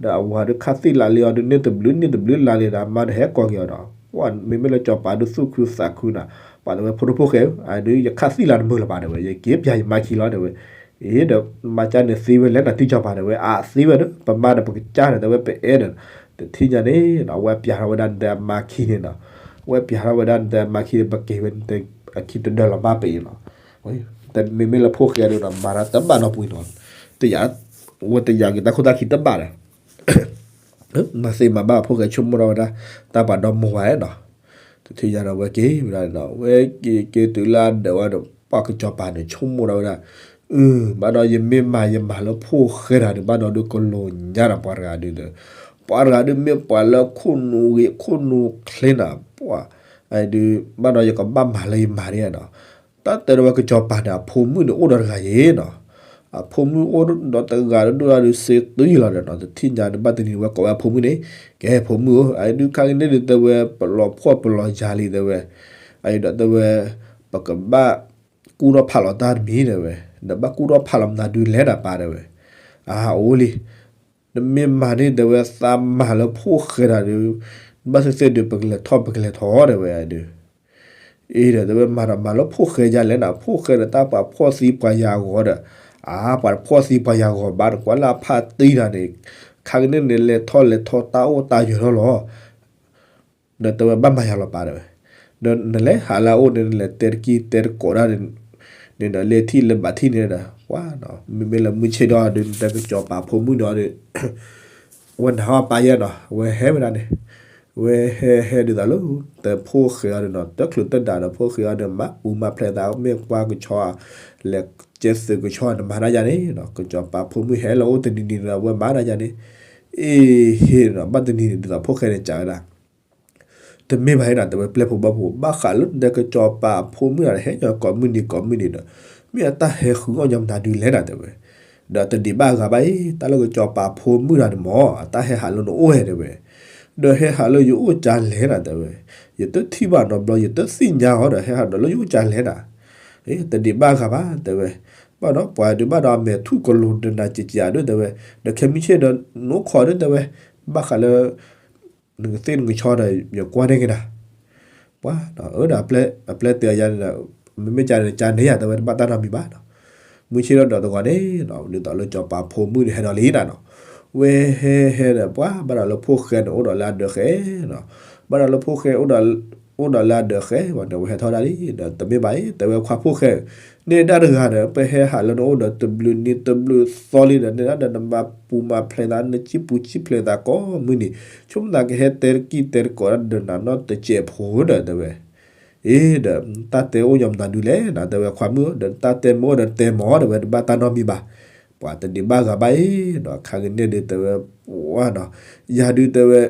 ဒီးအဝၤဒုးခးသံၣ်လၢ်လံအီၤဒုး န့ၢ်တဘျုးန့ၢ်တဘျုးလၢ်လံဒီး အမါဒီးဟဲကိးက့ၤအီၤဒီး ပှၤမ့မ့ၢ်လၢစီၤပၤဒုးသူၣ်ခုသးခုနၤ, ပှၤတဲဝဲဖိဒိၣ်ဖိၣ်ဃဲဧၢ, အဒုးယခးသံၣ်လၢ်တမုာ်လၢၤဘၣ်တဲဝဲ ယက့ၤပျၢ်ယမါခံလီၤတဲဝဲ အ့ဒီး မါကၢ်န့ၣ်သ့ဝဲလဲၣ်နၤတံၢ်စီၤပၤတဲဝဲ, အသ့ဝဲဒီး ပမါဒီးပကစၢ်န့ၣ်တဲဝဲ ပအဲၣ်ဒီး, တထံၣ်ညါန့ၣ်နီၤ အဝဲပျၢ်ထီၣ်ဝဲဒၣ်နတဲအမါခံန့ၣ်နီၤ, အဝဲပျၢ်ထီၣ်ဝဲဒၣ်နတဲအမါခံန့ၣ် ပက့ၤဝဲနတဲအခံတဒၢလီၤမၢ်ပအံၤနီၤ, တမ့မ့ၢ်လၢဖိၣ်ဃဲဒုးနီၤ မၤတၢ်တဘၣ်နီတပှဲၤနီၤ, တယာ်, ဝဲတယာ်က့ၤတၢ်ခိၣ်တၢ်ခံတဘၣ်ဒီး မၤသ့မၤဘၣ်ဖိၣ်ဃဲဆိကမိၣ်ထီၣ်ဝဲဒၣ် တၢ်ပှၤဒီမိၢ်ဝဲနီၤ, တထံၣ်ညါဒီးဝဲက့ၤဝဲဒၣ်နီၤ ဝဲက့ၤက့ၤတုၤလၢအဒၢးဝဲဒီး ပှၤကစီၤပၤန့ၣ်ဆိကမိၣ်ထီၣ်ဝဲဒၣ်, အၢ ဘၣ်ဒီးယမ့ၢ်မၤယမၤလၢဖိၣ်ဃဲတဂၤဒုး ဘၣ်ဒီးဒုးကလိၤညါဒီးပှၤတဂၤဒုးဒီး, ပှၤတဂၤဒုးမ့ၢ်ပှၤလၢခိၣ်နူာ်ဂ့ၤခိၣ်နူာ်ချ့နၤ, ပှၤဒုး ဘၣ်ဒီးယကဘၣ်မၤလၢယမၤန့ၣ်နီၤ, တၢ်တဲဒီးဝဲကစီၤပၤန့ၣ် အဖိမုၣ်န့ၣ်အိၣ်ဒီးတဂၤယဲနီၤ, အဖိမုၣ်အိၣ်ဒီးတဂၤဒိၣ်ဒိၣ်ဒုးစ့တုၤယံၤလီၤဒီးနီၤ, တထံၣ်ညါန့ၣ် ဘၣ်တနံၤဝဲကိးဝဲအဖိမုၣ်န့ၣ်, ကဲဖိမုၣ်ဧၢ, အဒုးခါကန့ၣ်ဒုးတဲဝဲ ပလီၤဖှီၣ်ပလီၤယာ်လံတဲဝဲ, အဒုးဒီးတဲဝဲ, ပကဘၣ်ကူၣ်ထီၣ်ဖးလီၤတၢ်တမံၤတဲဝဲ, ဒီးဘၣ်ကူၣ်ထီၣ်ဖးလီၤမနုၤဒုးလဲၣ်နၤပၢ်တဲဝဲ, အအိၣ်လံ နမ့ၢ်မၤန့ၣ်တဲဝဲ သးမၤလၢဖိၣ်ဃဲတဂၤဒုး, ဘၣ်သ့ၣ်သ့ၣ်ဒုး ပကလဲၤထီၣ်ပကလဲၤထီၣ်တဲဝဲဒုး, အ့ဒီးတဲဝဲမၤဒီးမၤလၢဖိၣ်ဃဲယါလဲၣ်နၤ, ဖိၣ်ဃဲဒီးတၢ်ပှၤဖှီၣ်သံပှၤယာ်အဂီၢ်ဒီး, အါ ပှၤတဖှီၣ်သံပှၤယာ်အဂီၢ်ဘၣ် နကွၢ်လၢအဖါတံၢ်တဂၤန့ၣ်, ခါကန့ၣ်န့ၣ် လဲၤထီၣ်လဲၤထီၣ်တၢ်အိၣ်တၢ်ယၢၤထီၣ်လီၤ ဒီးတဲဝဲဘၣ်မၤယၤလီၤပၢ်တဲဝဲ, ဒီးနလဲၤဟးလၢအအိၣ်န့ၣ် နလဲၤတဲတကံၢ်တဲတကိးဒၣ်န့ၣ်, န့ၣ်ဒီးလဲၤထံၣ်လဲၤဘၣ်ထံၣ်န့ၣ်ဒီး, ပှၤ, မ့မ့ၢ်လၢမုၢ်ဆ့ၣ်ဒီးဒုး နတဲကစီၤပၤဖိမုၣ်န့ၣ်ဒီး, အဝဲနၤဟီၣ်ပၢ်ယဲနီၤ အဝဲဟဲဝဲဒၣ်န့ၣ်, ဝဲဟဲဟဲဒ်သိးလၢ, တဖိၣ်ဃဲအီၤဒီးနီၤ တချုးတဒၣ်ဒီးဖိၣ်ဃဲအီၤဒီး မၤပူၤမၤဖျဲးသးမ့ၢ်ကွၢ်ကဆီ, လဲၤကဲသုးကဆီ နမၤတၢ်ယါန့ၣ်နီၤ ကစီၤပၤဖိမုၣ်ဟဲလၢအအိၣ်တနံၤနံၤဒီး အဝဲမၤတၢ်ယါန့ၣ်, အ့ဟ့ၣ်နီၤ ဘၣ်တနံၤန့ၣ်ဒ်သိးဖိၣ်ဃဲန့ၣ်စံးဝဲဒၣ် တမ့ၢ်ဘၣ်ဟဲဒၣ် တဲဝဲပျဲၢ်ဖိဘီၣ်ဖိ ဘၣ်ဃးလၢနတဲကစီၤပၤအဖိမုၣ်တဂၤန့ၣ် ဟဲညီကိးမုၢ်နံၤကိးမုၢ်နံၤဒီး, မ့ၢ်အတၢ်ဟဲဃုအီၣ်ညီမတၤဒုးလဲၣ်နၤတဲဝဲ, ဒီးတဒံးဘါဂၤဘၣ်အံၤ တၢ်လၢကစီၤပၤဖိမုၣ်တဂၤန့ၣ်မ့ၢ် အတၢ်ဟဲဟးလၢနအိၣ်ဧါတဲဝဲ, ဒီးဟဲဟးလၢယအိၣ်ကၢလဲၣ်နၤတဲဝဲ, ယတထံၣ်ဘၣ်နီတဘျီ ယတသ့ၣ်ညါအီၤဒီး ဟဲဟးဒီးလၢယအိၣ်ကၢလဲၣ်နၤ, တဒံးဘါဂၤဘၣ်တဲဝဲ, ဘၣ်ဒီးပှၤဒုးဘၣ်ဒီးအမဲာ်ထူၣ်ကလိၤဒီးနၤကကးဒုးတဲဝဲ, ဒီးခဲမုၢ်ဆ့ၣ်ဒီး နအိၣ်ခိးဒုးတဲဝဲ, ဘၣ်ဃးလၢ နကသ့ၣ်နကဆီဒီး ယကွၢ်န့ၢ်က့ၤနၤ, ပှၤ, အၢဒီးအပျဲၢ်တဲယၤန့ၣ်ဒီး, မ့မ့ၢ်ကန့ၣ် ကန့ၢ်ယၤတဲဝဲ တဘၣ်တၢ်နီတမံၤဘၣ်နီၤ, မုၢ်ဆ့ၣ်ထီၣ်ဒီးတဂီၤန့ၣ်, ဒ်သိးလၢစီၤပၤဖိမုၣ်န့ၣ်ဟဲဒီးလံနၤနီၤ, ဝဲဟဲဟဲဒီးပှၤ ဘၣ်ဒီးလၢဖိၣ်ဃဲန့ၣ်အိၣ်ဒီးလၢအဒၢးဃဲနီၤ, ဘၣ်ဒီးလၢဖိၣ်ဃဲ အိၣ်ဒီးလၢအဒၢးဃဲဝဲန့ၣ် ဝဲဟဲထီၣ်ဒၣ်လံ, ဒီးတမ့ၢ်ဘၣ်အံၤ တဲဝဲခွါဖိၣ်ဃဲ, န့ၢ်ဒၣ်တဂၤဒီး ပဟဲဟးလၢနအိၣ်ဒီးတဘျုးနံၤတဘျုးသီလံဒီး န့ၢ်ဒၣ်ဒီးနမၤပူၤမၤဖျဲးသး နစံၣ်ပူၤစံၣ်ဖျဲးသးကိးမုၢ်နံၤ, ဆိကမိၣ်သးကဟဲတဲတကံၢ်တဲတကိးဒၣ်ဒီးနၤနီတစဲးဖိဒီးတဲဝဲ, အ့ဒီး တၢ်တဲအိၣ်ညီမတၤဒုးလဲၣ်နၤ တဲဝဲခွါမုၣ်ဧၢ, ဒီးတၢ်တဲမ့ၢ်အိၣ်ဒီးတဲမ့ၢ်ဒီးဝဲ တဘၣ်တၢ်နီတမံၤဘၣ်, ပှၤတဒံးဘၣ်ဂၤဘၣ်အံၤနီၤ, ခါကန့ၣ်ဒုးတဲဝဲ, ပှၤနီၤ, ယၤဒုးတဲဝဲ,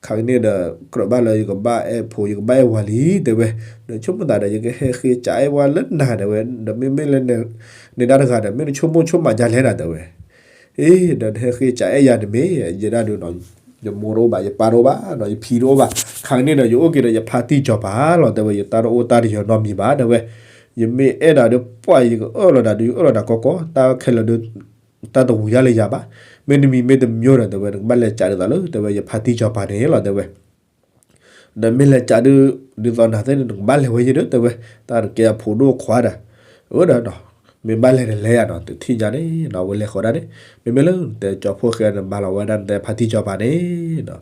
ခါကန့ၣ်ဒီး ကြၢးဘၣ်လၢယကဘၣ်အဲၣ်ဖိ ယကဘၣ်အဲၣ်ဝၤလံ တဲဝဲ, ဒီးဆိကမိၣ်သးဒီး ယကဟဲဃ့စးအဲၣ်ဝဲလၢနၤတဲဝဲ, ဒီးမ့မ့ၢ်လၢ န့ၢ်ဒၣ်တဂၤဒီး မ့ၢ်နဆိကမိၣ်ဆိကမးဒ်လဲၣ်နၤတဲဝဲ, အ့ဒီးနဟဲဃ့စးအဲၣ်ယၤတမ့ၢ် ယဲဒၣ်ဒုးနီၤ, ယမိၢ်တအိၣ်ဘၣ် ယပၢ်တအိၣ်ဘၣ်နီၤ ယဖံတအိၣ်ဘၣ်, ခါကန့ၣ်ဒီး ယအိၣ်က့ၤဒီးယဖါတံၢ်စီၤပၤလီၤ တဲဝဲ, ယတၢ်တအိၣ်တၢ်တယၢၤနီတမံၤဘၣ် တဲဝဲ, ယမ့ၢ်အဲၣ်ဒၣ်ဒီးပှၢ် ယကအၢၣ်လီၤဒၣ်ဒုး ယအၢၣ်လီၤဒၣ်ကီကီ, တၢ်ခဲလၢာ်ဒီး တၢ်တဝံၤဒၣ်လၢယၤဘၣ်, မ့တမံၤမ့တမံၤဒီး တဲဝဲ နကဘၣ်လဲၤစးဒ်သိးလၢ တဲဝဲ ယဖါတံၢ်စီၤပၤန့ၣ်လီၤ တဲဝဲ ဒီးမ့ၢ်လဲၤစးဒုး ဒ်သိးနၤသ့ၣ်န့ၣ် နကဘၣ်လဲၤဝဲယဲဒီး တဲဝဲ, တၢ်တကဲအဖိဒိၣ်ခွါဒီး, အၢဒီးနီၤ, မ့ၢ်ဘၣ်လဲၤဒီးလဲၤယၤနီၤ တထံၣ်ညါန့ၣ်နီၤ ဝဲလဲၤဃီၤဒၣ်န့ၣ်, မ့မ့ၢ်လၢနတဲကၠီဖိၣ်ဃဲန့ၣ် မၤလီၤဝဲဒၣ်နတဲဖါတံၢ်စီၤပၤန့ၣ်နီၤ,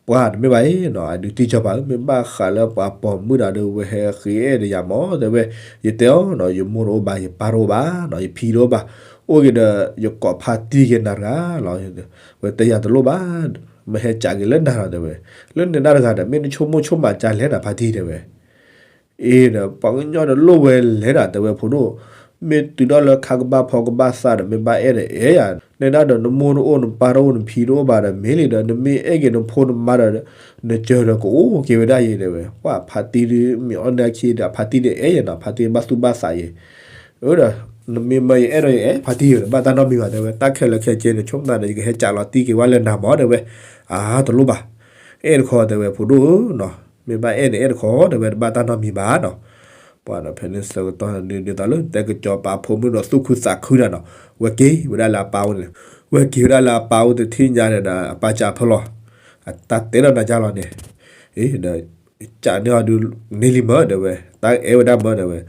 ပှၤတမ့ၢ်ဘၣ်အံၤနီၤ အဒုးတံၢ်စီၤပၤဧၢ မ့ၢ်ဘၣ်ဃးလၢပှၤပိာ်မုၣ်တဂၤဒီး ဝဲဟဲဃ့အဲၣ်ဒီးယၤမ့ၢ် တဲဝဲ, ယတဲအီၤနီၤ ယမိၢ်တအိၣ်ဘၣ် ယပၢ်တအိၣ်ဘၣ်နီၤ ယဖံတအိၣ်ဘၣ်, အိၣ်က့ၤဒီး ယကိးဖါတံၢ်က့ၤနၤတဂၤလီၤ, ဝဲတဲယၤတလိၣ်ဘၣ် မ့ၢ်ဟဲကးက့ၤလၢနၤလီၤ တဲဝဲ, လၢနတၢ်တဂၤဒီး မ့ၢ်နဆိကမိၣ်ဆိကမးကလဲၣ်နၤ ဖါတံၢ် တဲဝဲ. အ့ဒီး ပှၤကညီဒီးလိၣ်ဝဲလဲၣ်ဒီး တဲဝဲ ဖိဒိၣ်, မ့ၢ်တုၤဒီးလၢခါကဘၣ်ဖီကဘၣ်သးဒီး မ့ၢ်ဘၣ်အဲၣ်ဒီးအဲၣ်ယၤ, နဲဒၣ်ဒီးနမိၢ်တအိၣ် နပၢ်တအိၣ် နဖံတအိၣ်ဘၣ်ဒီး မ့ၢ်လံဒီး နမ့ၢ်အဲၣ်က့ၤနဖိနမါဒီး နစၢၤဒီးကအိၣ်က့ၤဝဲဒၣ်အံၤ တဲဝဲ. ပှၤဖါတံၢ်ဒုး မ့ၢ်အီၣ်နၤခံဒီး ဖါတံၢ်ဒုးအဲၣ်ယၤနီၤ, ဖါတံၢ်ဘၣ်သူၣ်ဘၣ်သးအံၤ ဒီး နမ့ၢ်မၢယအဲၣ်ဒိးယအဲၣ် ဖါတံၢ်ဧၢ တဘၣ်တၢ်နီတမံၤဘၣ် တဲဝဲ, တၢ်ခဲလၢာ်ခဲဆ့န့ၣ် ဆိကမိၣ်သးဒီး ယကဟဲကးလီၤတံၢ်က့ၤဝဲလၢနၤမး တဲဝဲ. အါ တလိၣ်ဘၣ်, အဲၣ်တခီ တဲဝဲ ဖိဒိၣ်ဧၢနီၤ, မ့ၢ်ဘၣ်အဲၣ်န့ၣ်အဲၣ်တခီ တဲဝဲ တဘၣ်တၢ်နီတမံၤဘၣ်နီၤ. ပှၤဒီးဖဲန့ၣ်ဆၢကတီၢ်န့ၣ် ဒ်သိးလၢတဲကစီၤပၤဖိမုၣ်ဒီး သူၣ်ခုသးခုတၢ်နီၤ, ဝဲက့ၤဝဲဒၣ်လၢအပၢ်အိၣ်န့ၣ်, ဝဲက့ၤဝဲဒၣ်လၢအပၢ်အိၣ်တထံၣ်ညါန့ၣ်ဒီး အပၢ်ကးဖၢလီၤ, အတၢ်တဲဒီးနၤကၢ်လီၤန့ၣ်, အ့ဒီး ကးန့ၢ်အီၤဒုး န့ၢ်လံမၢ တဲဝဲ, တၢ်အဲၣ်ဝဲဒၣ်မၢ တဲဝဲ.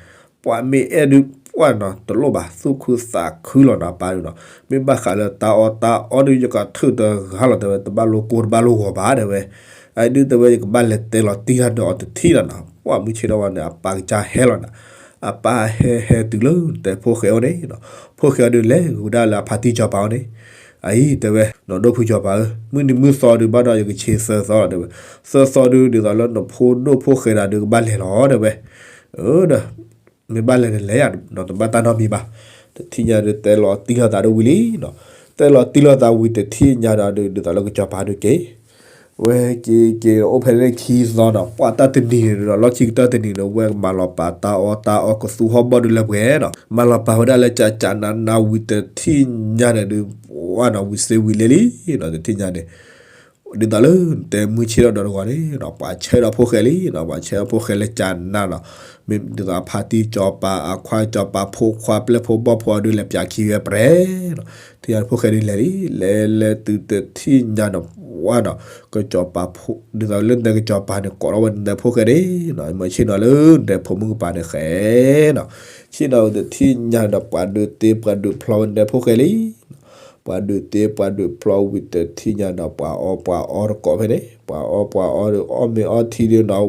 ပှၤမ့ၢ်အဲၣ်ဒုး ပှၤနီၤ တလိၣ်ဘၣ် သူၣ်ခုသးခုလီၤနီၤ အပၢ်ဒုးနီၤ, မ့ၢ်ဘၣ်ဃးလၢတၢ်အီၣ်တၢ်အီဒုး ယကထုးတဂၤလီၤ တဲဝဲ, တဘၣ်လိၣ်ကိၢ်တဘၣ်လိၣ်ဂီၤဘၣ် တဲဝဲ. အဒုး တဲဝဲ ယကဘၣ်လဲၤတဲလီၤတံၢ်တၢ်ဒီးအီၤတထံၣ်လီၤနီၤ, ပှၤမုၢ်ဆ့ၣ်ထီၣ်ဝဲန့ၣ် အပၢ်ကစၢ်ဟဲလီၤနီၤ, အပၢ်ဟဲဟဲတုၤလၢတဲဖိၣ်ဃဲအိၣ်န့ၣ်နီၤ, ဖိၣ်ဃဲအီၤဒုးလဲၤဃုာ်ဝဲဒၣ်လၢအဖါတံၢ်စီၤပၤအိၣ်န့ၣ်, အအံၤ တဲဝဲ, နီၢ်ဒိၣ်ဖုစီၤပၤဧၢ, မုၢ်နံၤမုၢ်သီဒုးဘၣ်ဒီး ယကဆ့သၢသီလီၤ တဲဝဲ, သၢသီဒုး ဒ်သိးလၢနဖိဒိၣ်ဖိၣ်ဃဲဒၣ်ဒုးကဘၣ်လဲၤလီၤ တဲဝဲ. ဒီး မ့ၢ်ဘၣ်လဲၤန့ၣ်လဲၤယၤဒီး တဘၣ်တၢ်နီတမံၤဘၣ်, တထံၣ်ညါဒုး တဲလီၤတံၢ်လီၤသးဒုးဝံၤလံနီၤ, တဲလီၤတံၢ်လီၤသးဝံၤတထံၣ်ညါဒီးဒုး ဒ်သိးလၢကစီၤပၤဒုးက့ၤ ဝဲက့ၤက့ၤအိၣ်ဖဲန့ၣ်ခံသီနီၤ, ပှၤတၢ်တနံၤန့ၣ်ဒီး လီၢ်ခံကတၢၢ်တနံၤန့ၣ် ဝဲမၤလီၤပာ်တၢ်အီၣ်တၢ်အီကသူဟီၣ်ဘီၣ်ဒုးလၢပှဲၤနီၤ, မၤလီၤပာ်ဝဲဒၣ်လၢကကးနးနးဝံၤတထံၣ်ညါန့ၣ်ဒုး ပှၤနီၤ ဝံၤစ့ဝံၤလဲလံနီၤ, တထံၣ်ညါန့ၣ် ဒ်သိးလၢ တဲမုၢ်ဆ့ၣ်ထီၣ်ဒီးတဂီၤန့ၣ်နီၤ ပှၤဆၢဒီးဖိၣ်ဃဲလံနီၤ, ပှၤဆၢဖိၣ်ဃဲလၢကးနးနီၤ, မ့ၢ်ဒ်သိးအဖါတံၢ်စီၤပၤ အခွါစီၤပၤ ဖိခွါ ပျဲၢ်ဖိဘီၣ်ဖိအဒုး လဲၤပၠးခံဝဲပြဲၤနီၤ, တထံၣ်ညါဖိၣ်ဃဲဒုးလဲၤလံ, လဲၤလဲၤတုၤတထံၣ်ညါနီၤ ပှၤနီၤ ကစီၤပၤဖိ ဒ်သိးလၢနတဲကစီၤပၤန့ၣ် ကိးထီၣ်ဝဲနတဲဖိၣ်ဃဲန့ၣ်နီၤ, မၢဆ့ၣ်နီၤလၢနတဲဖိမုၣ်ကပၤန့ၣ်ဃဲနီၤ, ဆ့ၣ်နီၤဝံၤတထံၣ်ညါဒီး ပှၤဒုးတ့ပှၤဒုးဖျီဝဲနတဲဖိၣ်ဃဲလံ ပှၤဒုးတ့ပှၤဒုးဖျီဝံၤတထံၣ်ညါဒီး ပှၤအီၣ်ပှၤအီတကိးဖဲန့ၣ်, ပှၤအီၣ်ပှၤအီဒီး အီၣ်မ့ၤအီထံဒုးနီၤ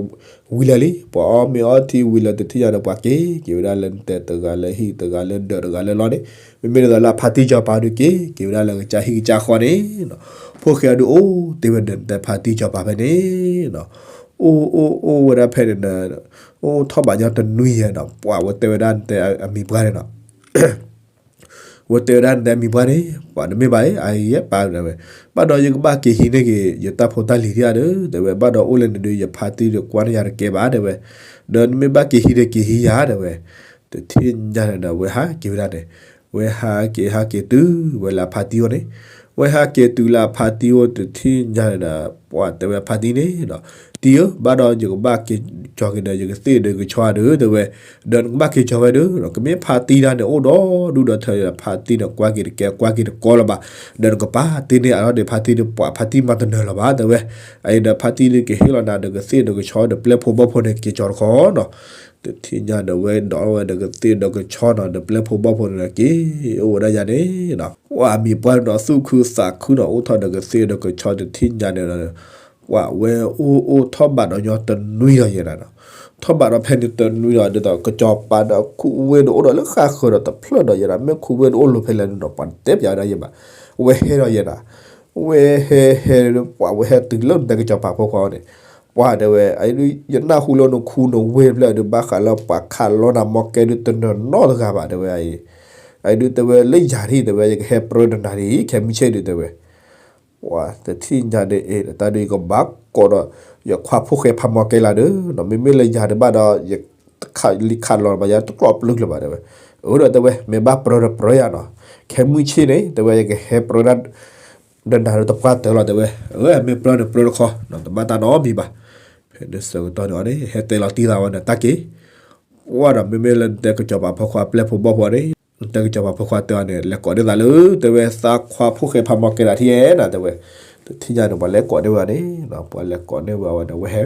ဝံၤလၢာ်လံ, ပှၤအီၣ်မ့ၤအီထံဝံၤလၢာ်တထံၣ်ညါဒီး ပှၤက့ၤက့ၤဝဲဒၣ်လၢနတဲတဂၤလၢဟံၣ် တဂၤလၢဒၢး တဂၤလၢလီၢ်န့ၣ်, မ့မ့ၢ်ဒ်သိးလၢအဖါတံၢ်စီၤပၤဒုးက့ၤက့ၤဝဲဒၣ်လၢကစၢ်ဟံၣ်ကစၢ်ဃီန့ၣ်နီၤ, ဖိၣ်ဃဲအဒုးအိၣ်တ့ၢ်ဝဲဒီးနတဲဖါတံၢ်စီၤပၤဖဲန့ၣ်နီၤ, အိၣ်အိၣ်အိၣ်ဝဲဒၣ်ဖဲန့ၣ်ဒီး အိၣ်ထီၣ်ဘးညီတနွံယဲနီၤ, ပှၤဝဲတဲဝဲဒၣ်နတဲအမံၤပှၢ်န့ၣ်နီၤ ဝဲတဲဝဲဒၣ်နတဲမံၤပှၢ်န့ၣ် ပှၤတမ့ၢ်ဘၣ်အံၤ အအံၤယဲပၢ်တဲဝဲ, ဘၣ်ဒီးယကဘၣ်က့ၤဟံးန့ၢ်က့ၤ ယတၢ်ဖိတၢ်လံၤဒံးဧါဒီး တဲဝဲ, ဘၣ်ဒီးအိၣ်လၢန့ၣ်ဒုး ယဖါတံၢ်ဒီးကွၢ်န့ၢ်ယၤတကဲဘၣ် တဲဝဲ, ဒီးနမ့ၢ်ဘၣ်က့ၤဟံးဒီးက့ၤဟံးယၤ တဲဝဲ, တထံၣ်ညါန့ၣ်ဒီး ဝဲဟးက့ၤဝဲဒၣ်န့ၣ်, ဝဲဟးက့ၤဟးက့ၤတုၤဝဲလၢအဖါတံၢ်အိၣ်န့ၣ်, ဝဲဟးက့ၤတုၤလၢအဖါတံၢ်အိၣ်တထံၣ်ညါန့ၣ်ဒီး ပှၤတဲဝဲဖါတံၢ်န့ၣ်နီၤ, တံၢ်ဧၢ, ဘၣ်ဒီးယကဘၣ်က့ၤကၠီၤက့ၤဒီး ယကသ့ၣ်ဒီးကဆီဒီး တဲဝဲ, ဒီးနကဘၣ်က့ၤကၠီၤဝဲဒီး ကမ့ၢ်ဖါတံၢ်ဒၣ်န့ၣ် အိၣ်ဒီဒူၣ်ဒီထၢဒီး ဖါတံၢ်န့ၣ် ကွၢ်က့ၤတကဲ ကွၢ်က့ၤတကီလၢၤဘၣ်, ဒီးနကပာ်တ့ၢ်န့ၢ်အလီၢ်ဒီး ဖါတံၢ်ဒီးပှၤ ဖါတံၢ်မၤတနၢၤလၢၤဘၣ် တဲဝဲ, အအံၤဒီးဖါတံၢ်ဒုးကဟ့ၣ်လီၤနၤဒီး ကသ့ၣ်ဒီးကဆီဒီး ပျဲၢ်ဖိဘီၣ်ဖိန့ၣ် က့ၤကၠီၤတခီနီၤ, တထံၣ်ညါဒီးဝဲဒီးဝဲဒီးကသ့ၣ်ဒီးကဆီနီၤ ဒီးပျဲၢ်ဖိဘီၣ်ဖိန့ၣ်ဒီးက့ၤ အိၣ်ဝဲဒၣ်ယၤန့ၣ်နီၤ, ပှၤမံၤပှၢ်ဒီးသူၣ်ခုသးခုနီၤ အိၣ်ထီၣ်ဒီးကသ့ၣ်ဒီးကဆီတထံၣ်ညါန့ၣ်ဒီး ပှၤဝဲအိၣ်အိၣ်ထီၣ်ဘးဒီးညီတနွံဒီးယဲဒၣ်နီၤ, ထီၣ်ဘးဒီးဖဲန့ၣ်တနွံဒီး ဒ်သိးကစီၤပၤဒီးခူၣ်ဝ့ၢ်ဒီးအိၣ်ဒီးလၢဃၣ်ဃၢၤဒီးတဖျၢၣ်ဒီးယဲဒၣ် မ့ၢ်ခူၣ်ဝ့ၢ်ဒီးအိၣ်လိၤဖဲလဲၣ်န့ၣ်ဒီး ပှၤတတဲပၠးဝဲဒၣ်ယဲဘၣ်, ဝဲဟဲဒီးယဲဒၣ်, ဝဲဟဲဟဲ ပှၤဝဲဟဲတုၤလၢနတဲကစီၤပၤဖိခွါအအိၣ်န့ၣ်, ပှၤတဲဝဲ ယနၢ်ဟူလၢနခူနဝ့ၢ်ဖျၢၣ်ဒုး ဘၣ်ဃးလၢပှၤခးလီနၤမီကဲဒုး တနၢၤနီတဂၤဘၣ် တဲဝဲအံၤ, အဒုးတဲဝဲလၢယၤဒ် တဲဝဲ ယကဟဲပြၢတနၤဒ်အံၤ ခဲမုၢ်ဆ့ၣ်ဒုး တဲဝဲ ပှၤတထံၣ်ညါန့ၣ် အ့ၣ် တၢ်ဒုးယကဘၣ်ကိးဒီး ယခွါဖိၣ်ဃဲဖးမီကဲလၢဒုးနီၤ, မ့မ့ၢ်လၢယၤဒုးဘၣ်ဒီး ယတခးလံခးလီၤဘၣ် ယတကျီၢ်ပျုၢ်လၢၤဘၣ် တဲဝဲ, အၢ ဒီးတဲဝဲ မ့ၢ်ဘၣ်ပြၢဒီးပြၢယၤနီၤ, ခဲမုၢ်ဆ့ၣ်န့ၣ် တဲဝဲ ယကဟဲပြၢဒၣ် ဒီးနၤဒီးတပှၢ်တၢၢ်လီၤ တဲဝဲ, အၢ မ့ၢ်ပြၢန့ၣ်ပြၢတခီ တဘၣ်တၢ်နီတမံၤဘၣ်, ဖဲန့ၣ်ဆၢကတီၢ်န့ၣ်အီၤန့ၣ် ဟဲတဲလီၤတံၢ်သးဝဲန့ၣ် တၢ်က့ၤ ပှၤဒီးမ့မ့ၢ်လၢနတဲကစီၤပၤဖိခွါပျဲၢ်ဖိဘီၣ်ဖိန့ၣ်, နတဲကစီၤပၤဖိခွါတဲအီၤန့ၣ် လဲၤကိးန့ၢ်သးလၢ တဲဝဲ သးခွါဖိၣ်ဃဲဖးမီကဲဒၣ်ထံၣ်ဧဲနီၤ တဲဝဲ, တထံၣ်ညါန့ၣ် ပှၤလဲၤကိးန့ၢ်ဝဲန့ၣ်, ပှၤလဲၤကိးန့ၢ်ဝဲဝဲဒီးဝဲဟဲ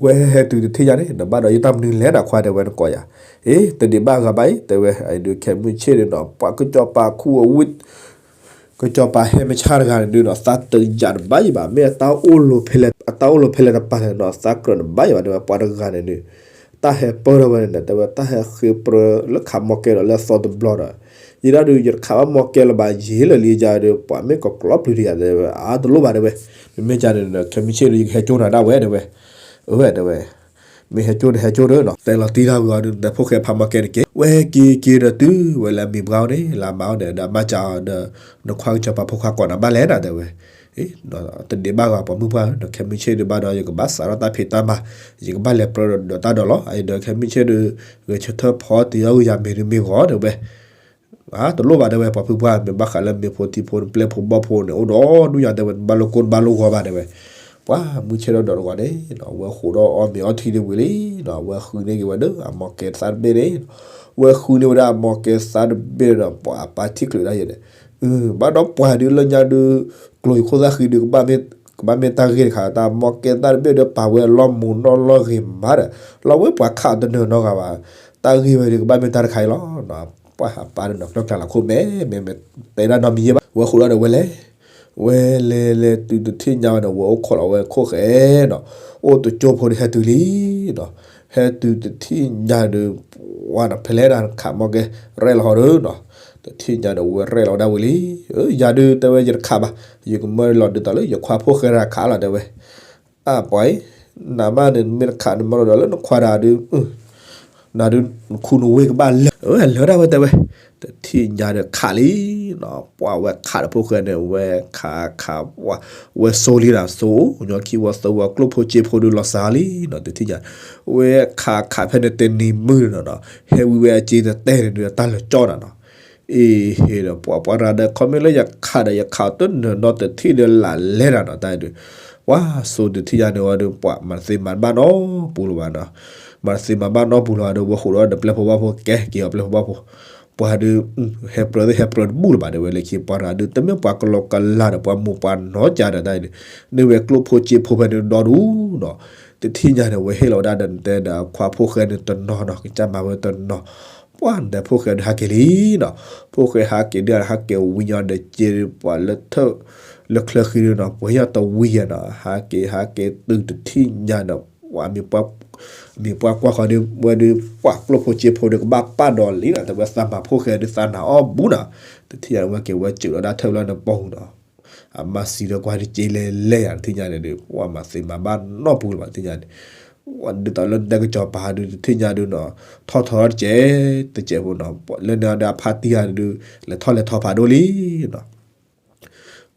ဝဲဟဲဟဲတုၤတထံၣ်ညါန့ၣ် နဘၣ်ဒီးယတၢ်မနုၤလဲၣ်နခွါ တဲဝဲ နကိးယၤ, အ့ တဒံးဘၣ်ဂၤဘၣ်အံၤ တဲဝဲ, အဒုးခဲမုၢ်ဆ့ၣ်န့ၣ်နီၤ ပှၤကစီၤပၤခူအဝ့ၢ် ကစီၤပၤဟဲမုၢ်ဆ့ၣ်တဂၤန့ၣ်ဒုးနီၤ သးတယာ်တဘၣ်ယံၤဘၣ်, မ့ၢ်အတၢ်အိၣ်လိၤဖဲလဲၣ် အတၢ်အိၣ်လိၤဖဲလဲၣ်တပၤလဲၣ်နီၤ သးကြၢးတဘၣ်ယံၤဘၣ် တဲဝဲ, ပှၤတဂၤန့ၣ်ဒုး တၢ်ဟဲပၢထီၣ်ဝဲန့ၣ် တဲဝဲ တၢ်ဟဲဃ့ပြၢလၢခးမီကဲဒီးလၢအသီတဘျီဒီး ယဲဒၣ်ဒုး ယတခးဘၣ်မီၢ်ကဲလၢၤဘၣ် ယံာ်လၢာ်လံယၤဒီး ပှၤမ့ၢ်ကကျီပျုၤတယၤတဲဝဲ အါတလိၣ်ဘၣ်တဲဝဲ, မ့မ့ၢ်ကန့ၣ်ဒီး ခဲမုၢ်ဆ့ၣ်ဒီး ယကဟဲကၠိနၤဒၣ်ဝဲတဲဝဲ, အဝဲတဲဝဲ, မ့ၢ်ဟဲကၠိဒီးဟဲကၠိဒီးနီၤ တဲလီၤတံၢ်တၢ်ဝံၤအီၤဒီး နတဲဖိၣ်ဃဲဖးမီၢ်ကဲတက့ၢ်, ဝဲက့ၤက့ၤဒီးတုၤဝဲလၢအမံၤပှၢ်အီၤန့ၣ် လၢအမါအီၤဒီး ဒီးအမါစံးအီၤဒီး နခွါကစီၤပၤဖိခွါကိးနၤဘၣ်လဲၣ်နၤတဲဝဲ တဒ့ဘၣ်ဂီၤပှၤမုၣ်ပှၢ်ဧၢ, ဒီးခဲမုၢ်ဆ့ၣ်ဒုးဘၣ်ဒီး ယကဘၣ်စးထီၣ်တၢ်ဖံးတၢ်မၤ, ယကဘၣ်လဲၤပြၢဒီးတၢ်ဒိးလီၤ, အအံၤဒီးခဲမုၢ်ဆ့ၣ်ဒုး ဂဲၤဆၢထၢၣ်ဖီတ့ၢ်အီၣ်ဂံၢ်ယၤမ့ၢ်ဒုးမ့ၢ်ဂီၤတဲဝဲ, တလိၣ်ဘၣ်တဲဝဲ ပှၤဖုပှၢ် မ့ၢ်ဘၣ်ဃးလၢမ့ၤဖိထံဖိ ပျဲၢ်ဖိဘီၣ်ဖိန့ၣ် အိၣ်ဒီးဒူၣ်ညါတဲဝဲ နဘၣ်လိၣ်ကိၢ်နဘၣ်လိၣ်ဂီၤဘၣ်တဲဝဲ, ပှၤမုၢ်ဆ့ၣ်ဒီးဒီးတဂီၤန့ၣ် ဝဲဃိးဒီးအီၣ်မ့ၤအီထံဒုးဝံၤလံ, ဝဲဃုန့ၢ်က့ၤဝဲဒၣ်အမီၢ်ကဲသၣ်တဘ့ၣ်န့ၣ်, ဝဲဃုန့ၢ်ဝဲဒၣ်အမီၢ်ကဲသၣ်တဘ့ၣ်ဒီး ပှၤအပၢ်ထံၣ်ချုးဒၣ်ယဲန့ၣ်, ဘၣ်ဒီးပှၤဒုးလၢညါဒုး ကျိၤဟံၣ်ခိၣ်သၣ်ဃံဒုး ကဘၣ်မ့ၢ်တၢ်ဂ့ၢ်တခါ, တၢ်မီၢ်ကဲသၣ်တဘ့ၣ်ဒီးပာ်ဝဲအလီၢ်မူးနီၢ်လီၢ်ဂ့ၤမးဒီး လီၤဝဲပှၤခးတနၢၤနီတဂၤဘၣ်, တၢ်ဂ့ၢ်ဝဲဒုးကဘၣ်မ့ၢ်တၢ်တခါအံၤလီၤ. ပှၤအပၢ်ဒီးနီၤ ကျၢၢ်ကျၢ်လီၤခိၣ်မဲာ်မဲာ်မဲာ် တဲဒၣ်နီတမံၤယဲဘၣ်, ဝဲဃိးဒီးဝဲလဲၤ ဝဲလဲၤလဲၤတုၤတထံၣ်ညါဝဲဒီး ဝဲအိၣ်ခိးလီၤဝဲခိၣ်ဃဲနီၤ, အိၣ်တကၠိဖိဒီးဟဲတုၤလံနီၤ, ဟဲတုၤတထံၣ်ညါဒီး ဝဲနီၤ ဖဲလဲၣ်ဒၣ်ခးမီၢ်ကဲ ရဲၣ်လီၤဟီဒီးနီၤ, တထံၣ်ညါဒီးဝဲရဲၣ်လီၤဝဲဒၣ်ဝံၤလံ, ယၤဒုးတဲဝဲယတခးဘၣ်, ယကမၢလီၤဒ်သိးလၢယခွါဖိၣ်ဃဲတဂၤခးလီၤတဲဝဲ အပှၤအံၤ, နမ့ၢ်တခးန့ၣ်မၢလီၤဒီးလၢနခွါတဂၤဒုး, နၤဒုး နခူနဝ့ၢ်ကဘၣ်လၢာ်, အဝဲလၢာ်ဒၣ်ဝဲတဲဝဲ, တထံၣ်ညါဒီးခးလံနီၤ, ပှၤဝဲခးဒီးဖိၣ်ဃဲန့ၣ် ဝဲခးခးပှၤ, ဝဲစိလံနီၤ စိ, ညီခံဝဲသၢဝဲကျိၣ်ဖိစ့ဖိဒုးလီၤစှၤလံနီၤ, တထံၣ်ညါ, ဝဲခးခးဖဲန့ၣ်တနံၤမုၢ်နီၤနီၤ, ဟဲဝံဝဲအစ့တတဲန့ၣ်ဒုး တၢ်လၢာ်ကၠီနၤနီၤ အ့ဟ့ဒီးပှၤပှၤရၤဒီး ခီမ့ၢ်လၢယခးဒီးယခးတနၢၤနီတထံၣ်ဒီးလၢာ်လဲၣ်နၤနီၤ တၢ်ဒုး, ပှၤစိတထံၣ်ညါန့ၣ်ဝဲဒီး ပှၤမၤတသ့မၤတဘၣ်နီတပူၤလၢၤဘၣ်နီၤ, မၤတသ့မၤဘၣ်နီတပူၤလၢၤဘၣ်ဒီး ဝဲဃိးဒီးပျဲၢ်ဖိဘီၣ်ဖိကဲက့ၤအီၤပျဲၢ်ဖိဘီၣ်ဖိ, ပှၤဒုး, ဟဲပြၢသ့ၣ်ဟဲပြၢတဘူၣ်လၢၤဘၣ်ဒီး ဝဲလၢခံပှၤရၤဒုး တမ့ၢ်ပှၤကလီကလၤဒီး ပှၤမိၢ်ပှၤနီၢ်ကၠါဒီးတၢ်ဒုး, န့ၢ်ဝဲကျိၣ်ဖိစ့ဖိဖဲန့ၣ်ဒီဒူၣ်နီၤ, တထံၣ်ညါန့ၣ် ဝဲဟ့ၣ်လီၤဝဲဒၣ်ဒီးနတဲဒီးခွါဖိၣ်ဃဲန့ၣ်တနီၤနီၤ ကစၢ်မၤဝဲတနီၤ ပှၤနတဲဖိၣ်ဃဲဒုးဟးက့ၤလံနီၤ, ဖိၣ်ဃဲဟးက့ၤဒုး ဟးက့ၤဝံၤညီဒီးစ့ပှၤလၢထၢၣ်, လၢချၢဃံဒုးနီၤ ပှဲၤညီတဝံၤယဲနီၤ ဟးက့ၤဟးက့ၤတုၤတထံၣ်ညါဒီး ပှၤမ့ၢ်ပှၤကွၢ်ဃီဒုး ဝဲဒုး ပှၤကျိၣ်ဖိစ့ဖိဒုးကဘၣ်ပာ်ဒီးလံနီၤ တဲဝဲသးမၤဖိၣ်ဃဲဒုး သးနၤအီၣ်ဘူးနီၤ, တထံၣ်ညါဝဲက့ၤဝဲစၢၤလီၤဒၣ်ထၢၣ်လၢနပီၢ်ပူၤနီၤ အမါစံးဒီးကွၢ်ဒုးက့လဲၤလဲၤယၤတထံၣ်ညါန့ၣ်ဒုး ပှၤမၤသ့မၤဘၣ်နီတပူၤလၢၤဘၣ်တထံၣ်ညါန့ၣ်, ဒ်သိးလၢနတဲကစီၤပၤဒုးတထံၣ်ညါဒုးနီၤ, ထီၣ်ထီတစဲး, တစဲးဖိနီၤ, လၢန့ၣ်ဒီးအဖါတံၢ်ဂၤဒုး လဲၤထီၣ်လဲၤထီဖးဒိၣ်လံနီၤ,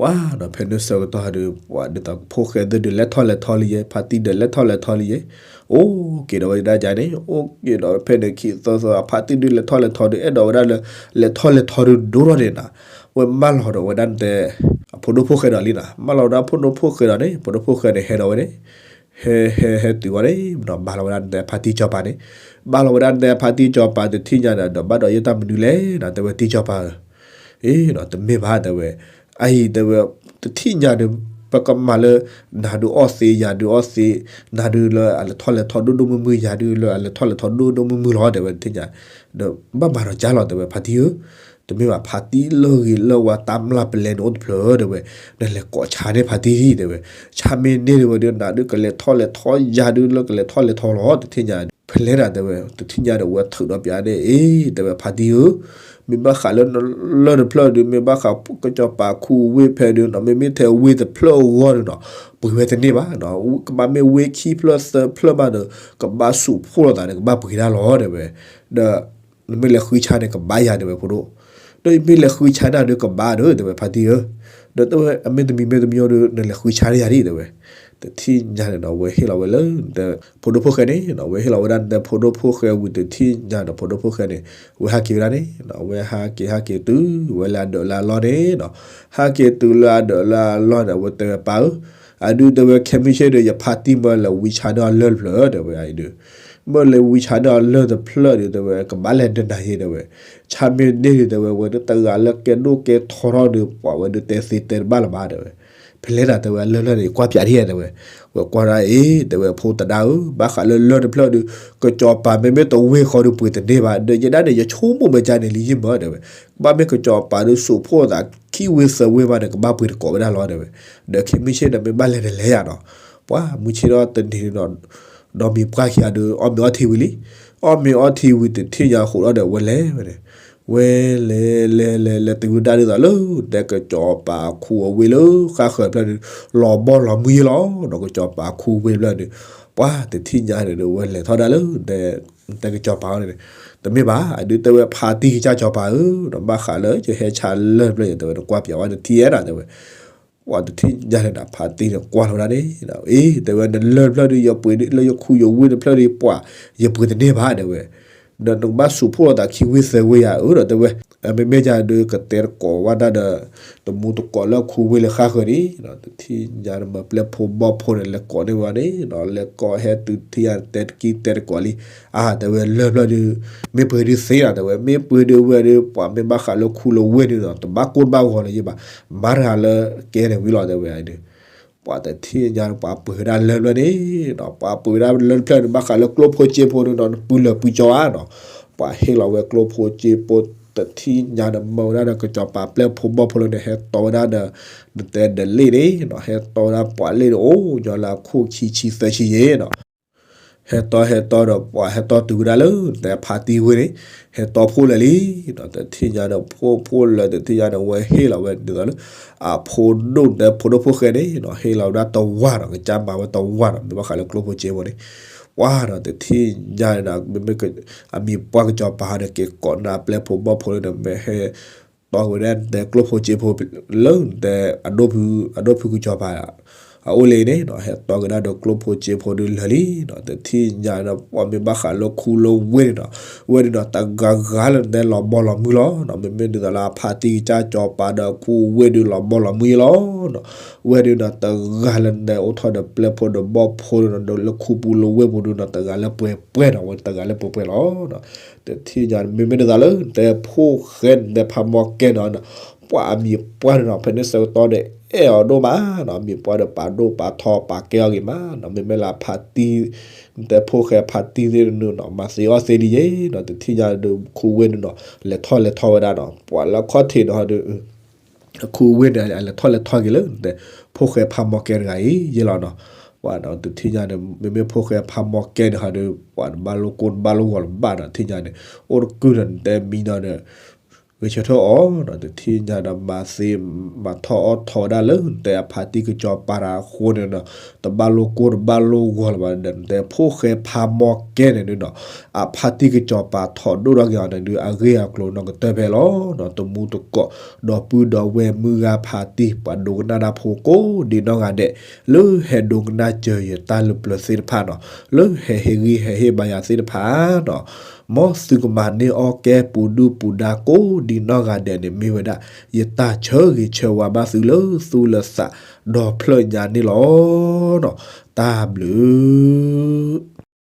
ဝဲဒီးဖဲန့ၣ်ဆၢကတီၢ်ဒုး ပှၤဒ်သိးဖိၣ်ဃဲသ့ၣ်ဒုးလဲၤထီၣ်လဲၤထီလံယဲ, ဖါတံၢ်ဒီးလဲၤထီၣ်လဲၤထီလံယဲ, အိၣ်က့ၤဒီးဝဲဒၣ်ယါန့ၣ် အိၣ်က့ၤဒီးဖဲန့ၣ်ခံသၢသီ အဖါတံၢ်ဒုးလဲၤထီၣ်လဲၤထီဒုး အဲၣ်ဒိးဝဲဒၣ်လၢ လဲၤထီၣ်လဲၤထီဒုးဒိၣ်ထီၣ်န့ၣ်နီၤ, ဝဲမၢလီၤဒီးဝဲဒၣ်နတဲ အဖိဒိၣ်ဖိၣ်ဃဲဒီးလံနီၤ, မၢလီၤဝဲဒၣ်ဖိဒိၣ်ဖိၣ်ဃဲဒီးန့ၣ် ဖိဒိၣ်ဖိၣ်ဃဲန့ၣ် ဟဲဒီးဝဲန့ၣ် ဟဲဟဲဟဲတုၤဝဲန့ၣ် ဘၣ်လီၤဝဲဒၣ်နတဲဖါတံၢ်စီၤပၤန့ၣ်, ဘၣ်လီၤဝဲဒၣ်နတဲဖါတံၢ်စီၤပၤတထံၣ်ညါဒီး ဒီးဘၣ်ဒီးယတၢ်မနုၤလဲၣ်နီၤ တဲဝဲတံၢ်စီၤပၤဧၢ, အ့နီၤ တမ့ၢ်ဘၣ်တဲဝဲ, အအံၤတဲဝဲ တထံၣ်ညါဒီး ပကမၤလၢ နၤဒုးအီၣ်သ့ ယၤဒုးအီၣ်သ့, နၤဒုးလၢအလဲၤထီၣ်လဲၤထီဒိၣ်ဒိၣ်မုၢ်မုၢ် ယၤဒုးလၢအလဲၤထီၣ်လဲၤထီဒိၣ်ဒိၣ်မုၢ်မုၢ်လီၤ တဲဝဲတထံၣ်ညါ, ဒီးဘၣ်မၤဒီးကၢ်လီၤ တဲဝဲဖါတံၢ်ဧၢ, တမ့ၢ်ဘၣ်ဖါတံၢ်လၢဂ့ၤလၢဝါတၢ်မျၢ်ပလဲန့ၣ်အိၣ်တဖျၢၣ်တဲဝဲ, နလဲၤကိးဆါန့ၢ်ဖါတံၢ်တဲဝဲ, ဆါမ့ၢ်န့ၢ်တဲဝဲဒီး နၤဒုးကလဲၤထီၣ်လဲၤထီ ယၤဒုးလၢကလဲၤထီၣ်လဲၤထီလီၤ တထံၣ်ညါ, ဖဲလဲၣ်ဒၣ်တဲဝဲ တထံၣ်ညါဒီးဝဲထုးဒီးပျးန့ၣ် အ့ တဲဝဲဖါတံၢ်ဧၢ, မ့ၢ်ဘၣ်ဃးလၢနလၢၢ်တဖျၢၣ်ဒုး မ့ၢ်ဘၣ်ဃးကစီၤပၤခူဝ့ၢ်ဖဲဒုးနီၤ မ့မ့ၢ်ထဲဝ့ၢ်တဖျၢၣ်အဂီၢ်ဒုးနီၤ ပှ့ၤဝဲတန့ၢ်ဘၣ်နီၤ, ကဘၣ်မ့ၢ်ဝ့ၢ်ခံဖျၢၣ်သၢဖျၢၣ်မးဒီး ကဘၣ်ဆူးဖှိၣ်လိာ်သးန့ၣ် ကဘၣ်ပှ့ၤဒၣ်လီၤတဲဝဲ, ဒီး နမ့ၢ်လဲၤဃုဆါန့ၣ် ကဘၣ်ယၤတဲဝဲဖိဒိၣ်, ဒီးမ့ၢ်လဲၤဃုဆါန့ၣ်ဒုးကဘၣ်ဒီး တဲဝဲဖါတံၢ်ဧၢ, ဒီးတဲဝဲအမ့ၢ်တမံၤမ့ၢ်တမံၤဒီး နလဲၤဃုဆါန့ၢ်ယၤဒံးတဲဝဲ, တထံၣ်ညါန့ၣ်ဒီး ဝဲဟ့ၣ်လီၤဝဲလၢ ဖိဒိၣ်ဖိၣ်ဃဲန့ၣ်နီၤ ဝဲဟ့ၣ်လီၤဝဲဒၣ်နတဲဖိဒိၣ်ဖိၣ်ဃဲဝံၤတထံၣ်ညါဒီး ဖိဒိၣ်ဖိၣ်ဃဲန့ၣ် ဝဲဟးက့ၤဝဲဒၣ်န့ၣ်နီၤ ဝဲဟးက့ၤဟးက့ၤတုၤဝဲလၢအဒၢးလၢအလီၢ်န့ၣ်နီၤ, ဟးက့ၤတုၤလၢအဒၢးလၢအလီၢ်န့ၣ် အဝဲတဲဝဲပၢ်ဧၢ, အဒုးတဲဝဲခဲမုၢ်ဆ့ၣ်ဒီး ယဖါတံၢ်မၢလဲၤဝံဆါန့ၢ်အီၤလၢၢ်တဖျၢၣ်တဲဝဲအံၤဒုး မၢလဲၤဝံဆါန့ၢ်အီၤလၢၢ်တဖျၢၣ်ဒုး တဲဝဲ ကဘၣ်လဲၤဒၢးနၤယဲတဲဝဲ, ဆါမ့ၢ်န့ၢ်ဒုး တဲဝဲ ဝဲတဂၤလၢကဲဒိၣ်ကဲထီထီၣ်ဒုး ပှၤဝဲဒုးတဲသ့တဲတဘၣ်လၢၤဘၣ်တဲဝဲ, ဖဲလဲၣ်ဒၣ်တဲဝဲ အလၢၢ်လၢၢ်န့ၣ် ကွၢ်ပၠးဒ်ယဲတဲဝဲ, ဝဲကွၢ်ဒၣ်အ့ တဲဝဲ ဖိသဒါဧၢ, ဘၣ်ဃးလၢလၢၢ်တဖျၢၣ်ဒုး ကစီၤပၤမ့မ့ၢ်တဝ့ၢ်ဃီဒုး ပှ့ၤတန့ၢ်ဘၣ်, ဒီးယဲဒၣ်န့ၣ် ယဆိကမိၣ်မ့ၢ်ကန့ၣ်လံယမၢတဲဝဲ, ကဘၣ်မ့ၢ်ကစီၤပၤဒုး ဆူးဖှိၣ်သးခံဝ့ၢ်သၢဝ့ၢ်မးန့ၣ် ကဘၣ်ပှ့ၤတကိးဝဲဒၣ်လီၤတဲဝဲ, ဒီးခဲမုၢ်ဆ့ၣ်ဒီးမ့ၢ်ဘၣ်လဲၤတလဲၤယၤနီၤ, ပှၤမုၢ်ဆ့ၣ်ဒီးတနံၤနီၤ ဒီးမံၤပှၢ်ခံဂၤဒုး အီၣ်မ့ၤအီထံဝံၤလံ, အီၣ်မ့ၤအီထံဝံၤတထံၣ်ညါဃိးဒီးဝဲလဲၤဝဲန့ၣ်, ဝဲလဲၤလဲၤလဲၤလဲၤတုၤဝဲဒၣ်ဒ်သိးလၢ တဲကစီၤပၤခူအဝ့ၢ်လၢဃၣ်ဃၢၤတဖျၢၣ်န့ၣ် လီၤဘီလီၤမုၢ်ယ့လီၤ. ဒီးကစီၤပၤခူဝ့ၢ်တဖျၢၣ်န့ၣ် ပှၤတထံၣ်ညါန့ၣ်ဒီး ဝဲလဲၤထီၣ်ဒၣ်လၢ တဲကစီၤပၤန့ၣ် တမ့ၢ်ဘၣ် အဒုးတဲဝဲဖါတံၢ်ကစၢ်စီၤပၤဧၢ, ဒီးဘၣ်ဃးလၢယဟဲဆါလၢၢ်တဖျၢၣ်န့ၣ် တဲဝဲ နကွၢ်ပၠးဝဲတထံၣ်အဲၣ်နၤ တဲဝဲ ပှၤတထံၣ်ညါန့ၣ်ဒီး ဖါတံၢ်န့ၣ်ကွၢ်လီၤဝဲဒၣ်န့ၣ်, အ့ တဲဝဲ နလၢၢ်တဖျၢၣ်ဒီး ယပှ့ၤလၢယခူယဝ့ၢ်တဖျၢၣ်ဒီး ပှၤယပှ့ၤတန့ၢ်ဘၣ် တဲဝဲ, ဒီးနကဘၣ်စူးဖှိၣ်လီၤသးခံဝ့ၢ်သၢဝ့ၢ်ယၤဧၢ ဒီးတဲဝဲ, မ့မ့ၢ်ယၤဒီးကတဲတကိးဝဲဒၣ်ဒီး တမူတကိးလၢခူဝ့ၢ်လၢဃၣ်ဃၢၤန့ၣ်, တထံၣ်ညါန့ၣ် မၤပျဲၢ်ဖိဘီၣ်ဖိန့ၣ် လဲၤကိးန့ၢ်ဝဲန့ၣ်, လဲၤကိးဟဲတုၤထံၣ်ညါ တဲတကံတဲတကိးလံ, အါ တဲဝဲ လၢၢ်တဖျၢၣ်ဒီး မ့ၢ်ပှ့ၤဒုးသ့နီၤ တဲဝဲ, မ့ၢ်ပှ့ၤဒုးဝဲဒီး ပှၤမ့ၢ်ဘၣ်ဃးလၢခူလၢဝ့ၢ်န့ၣ်ဒီး တဘၣ်ကိၢ်တဘၣ်ဂီၤလၢၤယဘၣ်, မၤတဂၤလၢကဲန့ၣ်ဝံၤလီၤ တဲဝဲဒုး ပှၤတထံၣ်ညါန့ၣ် ပှၤပှ့ၤဝဲဒၣ်လၢၢ်တဖျၢၣ်န့ၣ်ဒီး ပှၤပှ့ၤဝဲဒၣ်လၢၢ်တဖျၢၣ်န့ၣ် ဘၣ်ဃးလၢကျိၣ်ဖိစ့ဖိန့ၣ်ဒီး နပုၢ်လၢာ်ပုၢ်ကၠီဧါနီၤ, ပှၤဟ့ၣ်လီၤဝဲကျိၣ်ဖိစ့ဖိ တထံၣ်ညါန့ၣ် မၢဝဲဒၣ်ဒီးကစီၤပၤပျဲၢ်ဖိဘီၣ်ဖိလၢန့ၣ် ဟဲတီဝဲဒၣ်ဒီး နတဲဒၢးလ့ၣ်န့ၣ်နီၤ, ဟဲတီဝဲဒၣ်ပှၤလ့ၣ်န့ၣ် အိၣ်ညီလၢအခိၣ်ခံဆံသၢဆံယဲၢ်နီၤ ဟဲတီဟဲတီဒီး ပှၤဟဲတီတုၤဝဲဒၣ်လၢ နတဲဖါတံၢ်ဝ့ၢ်န့ၣ် ဟဲတီဖှိၣ်လၢာ်လံနီၤ, တထံၣ်ညါဒီး ဖှိၣ်ဖှိၣ်လၢာ် တထံၣ်ညါန့ၣ် ဝဲဟ့ၣ်လီၤဝဲဒ်သိးလၢ အဖိဒိၣ် နတဲဖိဒိၣ်ဖိၣ်ဃဲန့ၣ်နီၤ ဟ့ၣ်လီၤဝဲဒၣ်တဝၤနီၤ, ကစၢ်မၤဝဲတဝၤနီၤ, မ့ၢ်ဘၣ်ဃးလၢကျိၣ်ဖိစ့ဖိန့ၣ်, ပှၤဒီးတထံၣ်ညါန့ၣ်ဒီး မ့မ့ၢ် အမံၤပှၢ်ကစီၤပၤဟီဒီး က့ၤကိးနၢ်ပျဲၢ်ဖိဘီၣ်ဖိလၢန့ၣ် မ့ၢ်ဟဲ တီက့ၤဝဲဒၣ်နတဲကျိၣ်ဖိစ့ဖိ လၢနတဲ အဒိၣ်ဖုကစီၤပၤ အအိၣ်လံန့ၣ်နီၤ, ဟဲတီက့ၤဒၣ်ဒီးကျိၣ်ဖိစ့ဖိဒုးလၢာ်လံနီၤ, တထံၣ်ညါဒီး ပှၤမ့ၢ်ဘၣ်ဃးလၢခူလၢဝ့ၢ်န့ၣ်နီၤ, ဝဲဒုးနီၤ တဂၤဂၤလၢနတဲလီၤဘီလီၤမုၢ်လီၤနီၤ, မ့မ့ၢ်ဒ်သိးလၢအဖါတံၢ်ကစၢ်စီၤပၤဒီးခူဝ့ၢ်ဒုး လီၤဘီလီၤမုၢ်ယဲလီၤနီၤ, ဝဲဒုးနီၤ တဂၤလၢနတဲအိၣ်ထီၣ်ဒီးပျဲၢ်ဖိဒီးဘီၣ်ဖိနီၤ, ဒီးလၢခူပူၤလၢဝ့ၢ်ပူၤဒုးနီၤ တဂၤလၢပှဲၤပှဲၤနီၤ, ဝဲတဂၤလၢပှဲၤပှဲၤလီၤနီၤ, တထံၣ်ညါ မ့မ့ၢ်ဒ်သိးလၢနတဲဖိၣ်ဃဲ နတဲဖးမီၢ်ကဲနီၤ ပှၤအမံၤပှၢ်န့ၣ်နီၤ ဖဲန့ၣ်ဆၢကတီၢ်ဒီး အဲၣ်အီၤဒိၣ်မးနီၤ, အမံၤပှၢ်ဒီးပာ်ဒိၣ်ပာ်ထီပာ်ကဲအီၤဂ့ၤမးနီၤ, မ့မ့ၢ်လၢအဖါတံၢ် နတဲဖိၣ်ဃဲဖါတံၢ်သ့ၣ်တနုၤနီၤ မၤသ့အီၣ်သ့လံယဲနီၤ, တထံၣ်ညါဒီးခူဝ့ၢ်န့ၣ်နီၤ လဲၤထီၣ်လဲၤထီဝဲဒၣ်နီၤ, ပှၤလၢခီၣ်ထံးနီၤဒီး ခူဝ့ၢ်န့ၣ် အလဲၤထီၣ်လဲၤထီက့ၤလၢ နတဲ ဖိၣ်ဃဲဖးမီၢ်ကဲတဂၤအံၤယဲလီၤနီၤ, ပှၤဒီးတထံၣ်ညါန့ၣ် မ့မ့ၢ်ဖိၣ်ဃဲဖးမီၢ်ကဲန့ၣ်ဟီဒီး ပှၤတဘၣ်လိၣ်ကိၢ်တဘၣ်လိၣ်ဂီၤလၢၤဘၣ်နီၤ, တထံၣ်ညါန့ၣ် အိၣ်တကုၢ်ဒီးနတဲမံဒီး ဂဲၤဆၢထၢၣ်အီၤနီၤ, တထံၣ်ညါဒီးမၤသ့ မၤထီၣ်အီၣ်ထီဝဲဒၣ်လၢနတဲအဖါတံၢ်ကစီၤပၤတဂၤအဃိန့ၣ်နီၤ, တဘၣ်လိၣ်ကိၢ်တဘၣ်လိၣ်ဂီၤလၢၤဘၣ်ဒီး နတဲဖိၣ်ဃဲဖးမီၢ်ကဲန့ၣ်ဒုးနီၤ အဖါတံၢ်ကစီၤပၤထီၣ်ဒိၣ်ထီၣ်က့ၤအီၤန့ၣ်ဒုး အဂ့ၢ်အကျိၤနီၢ်ကတၢၢ်ဖဲလီၤနီၤ, တမူတကိး ဒီပုၢ်ဒီဝဲၢ်မုၢ်ဂၤဖါတံၢ် ပှၤဒိကနၣ်တၢ်ဖိကိးဒံးနီၢ်ဂၤဒဲး လၢဟဲဒိကနၣ်စၢၤယတၢ်လၢပျၢၤသ့ၣ်တဖၣ်နီၤ, လၢဟဲဟ့ၣ်ဂံၢ်ဟဲဟ့ၣ်ဘါယၤသ့ၣ်တဖၣ်နီၤ, မ်သုကမၤန့ၢ်အီၣ်ကဲပူၤဒုၣ်ပူၤဒါကိးဒံးနီၢ်ဂၤဒဲးန့ၣ် မ့ၢ်ဝဲဒၣ် ယတၢ်ဆၢဂ့ၤဆၢဝါဘၣ်သုလၢသူၣ်လၢသးဒီဖျၢၣ်ညါန့ၣ်လီၤနီၤ, တၢ်ဘျုး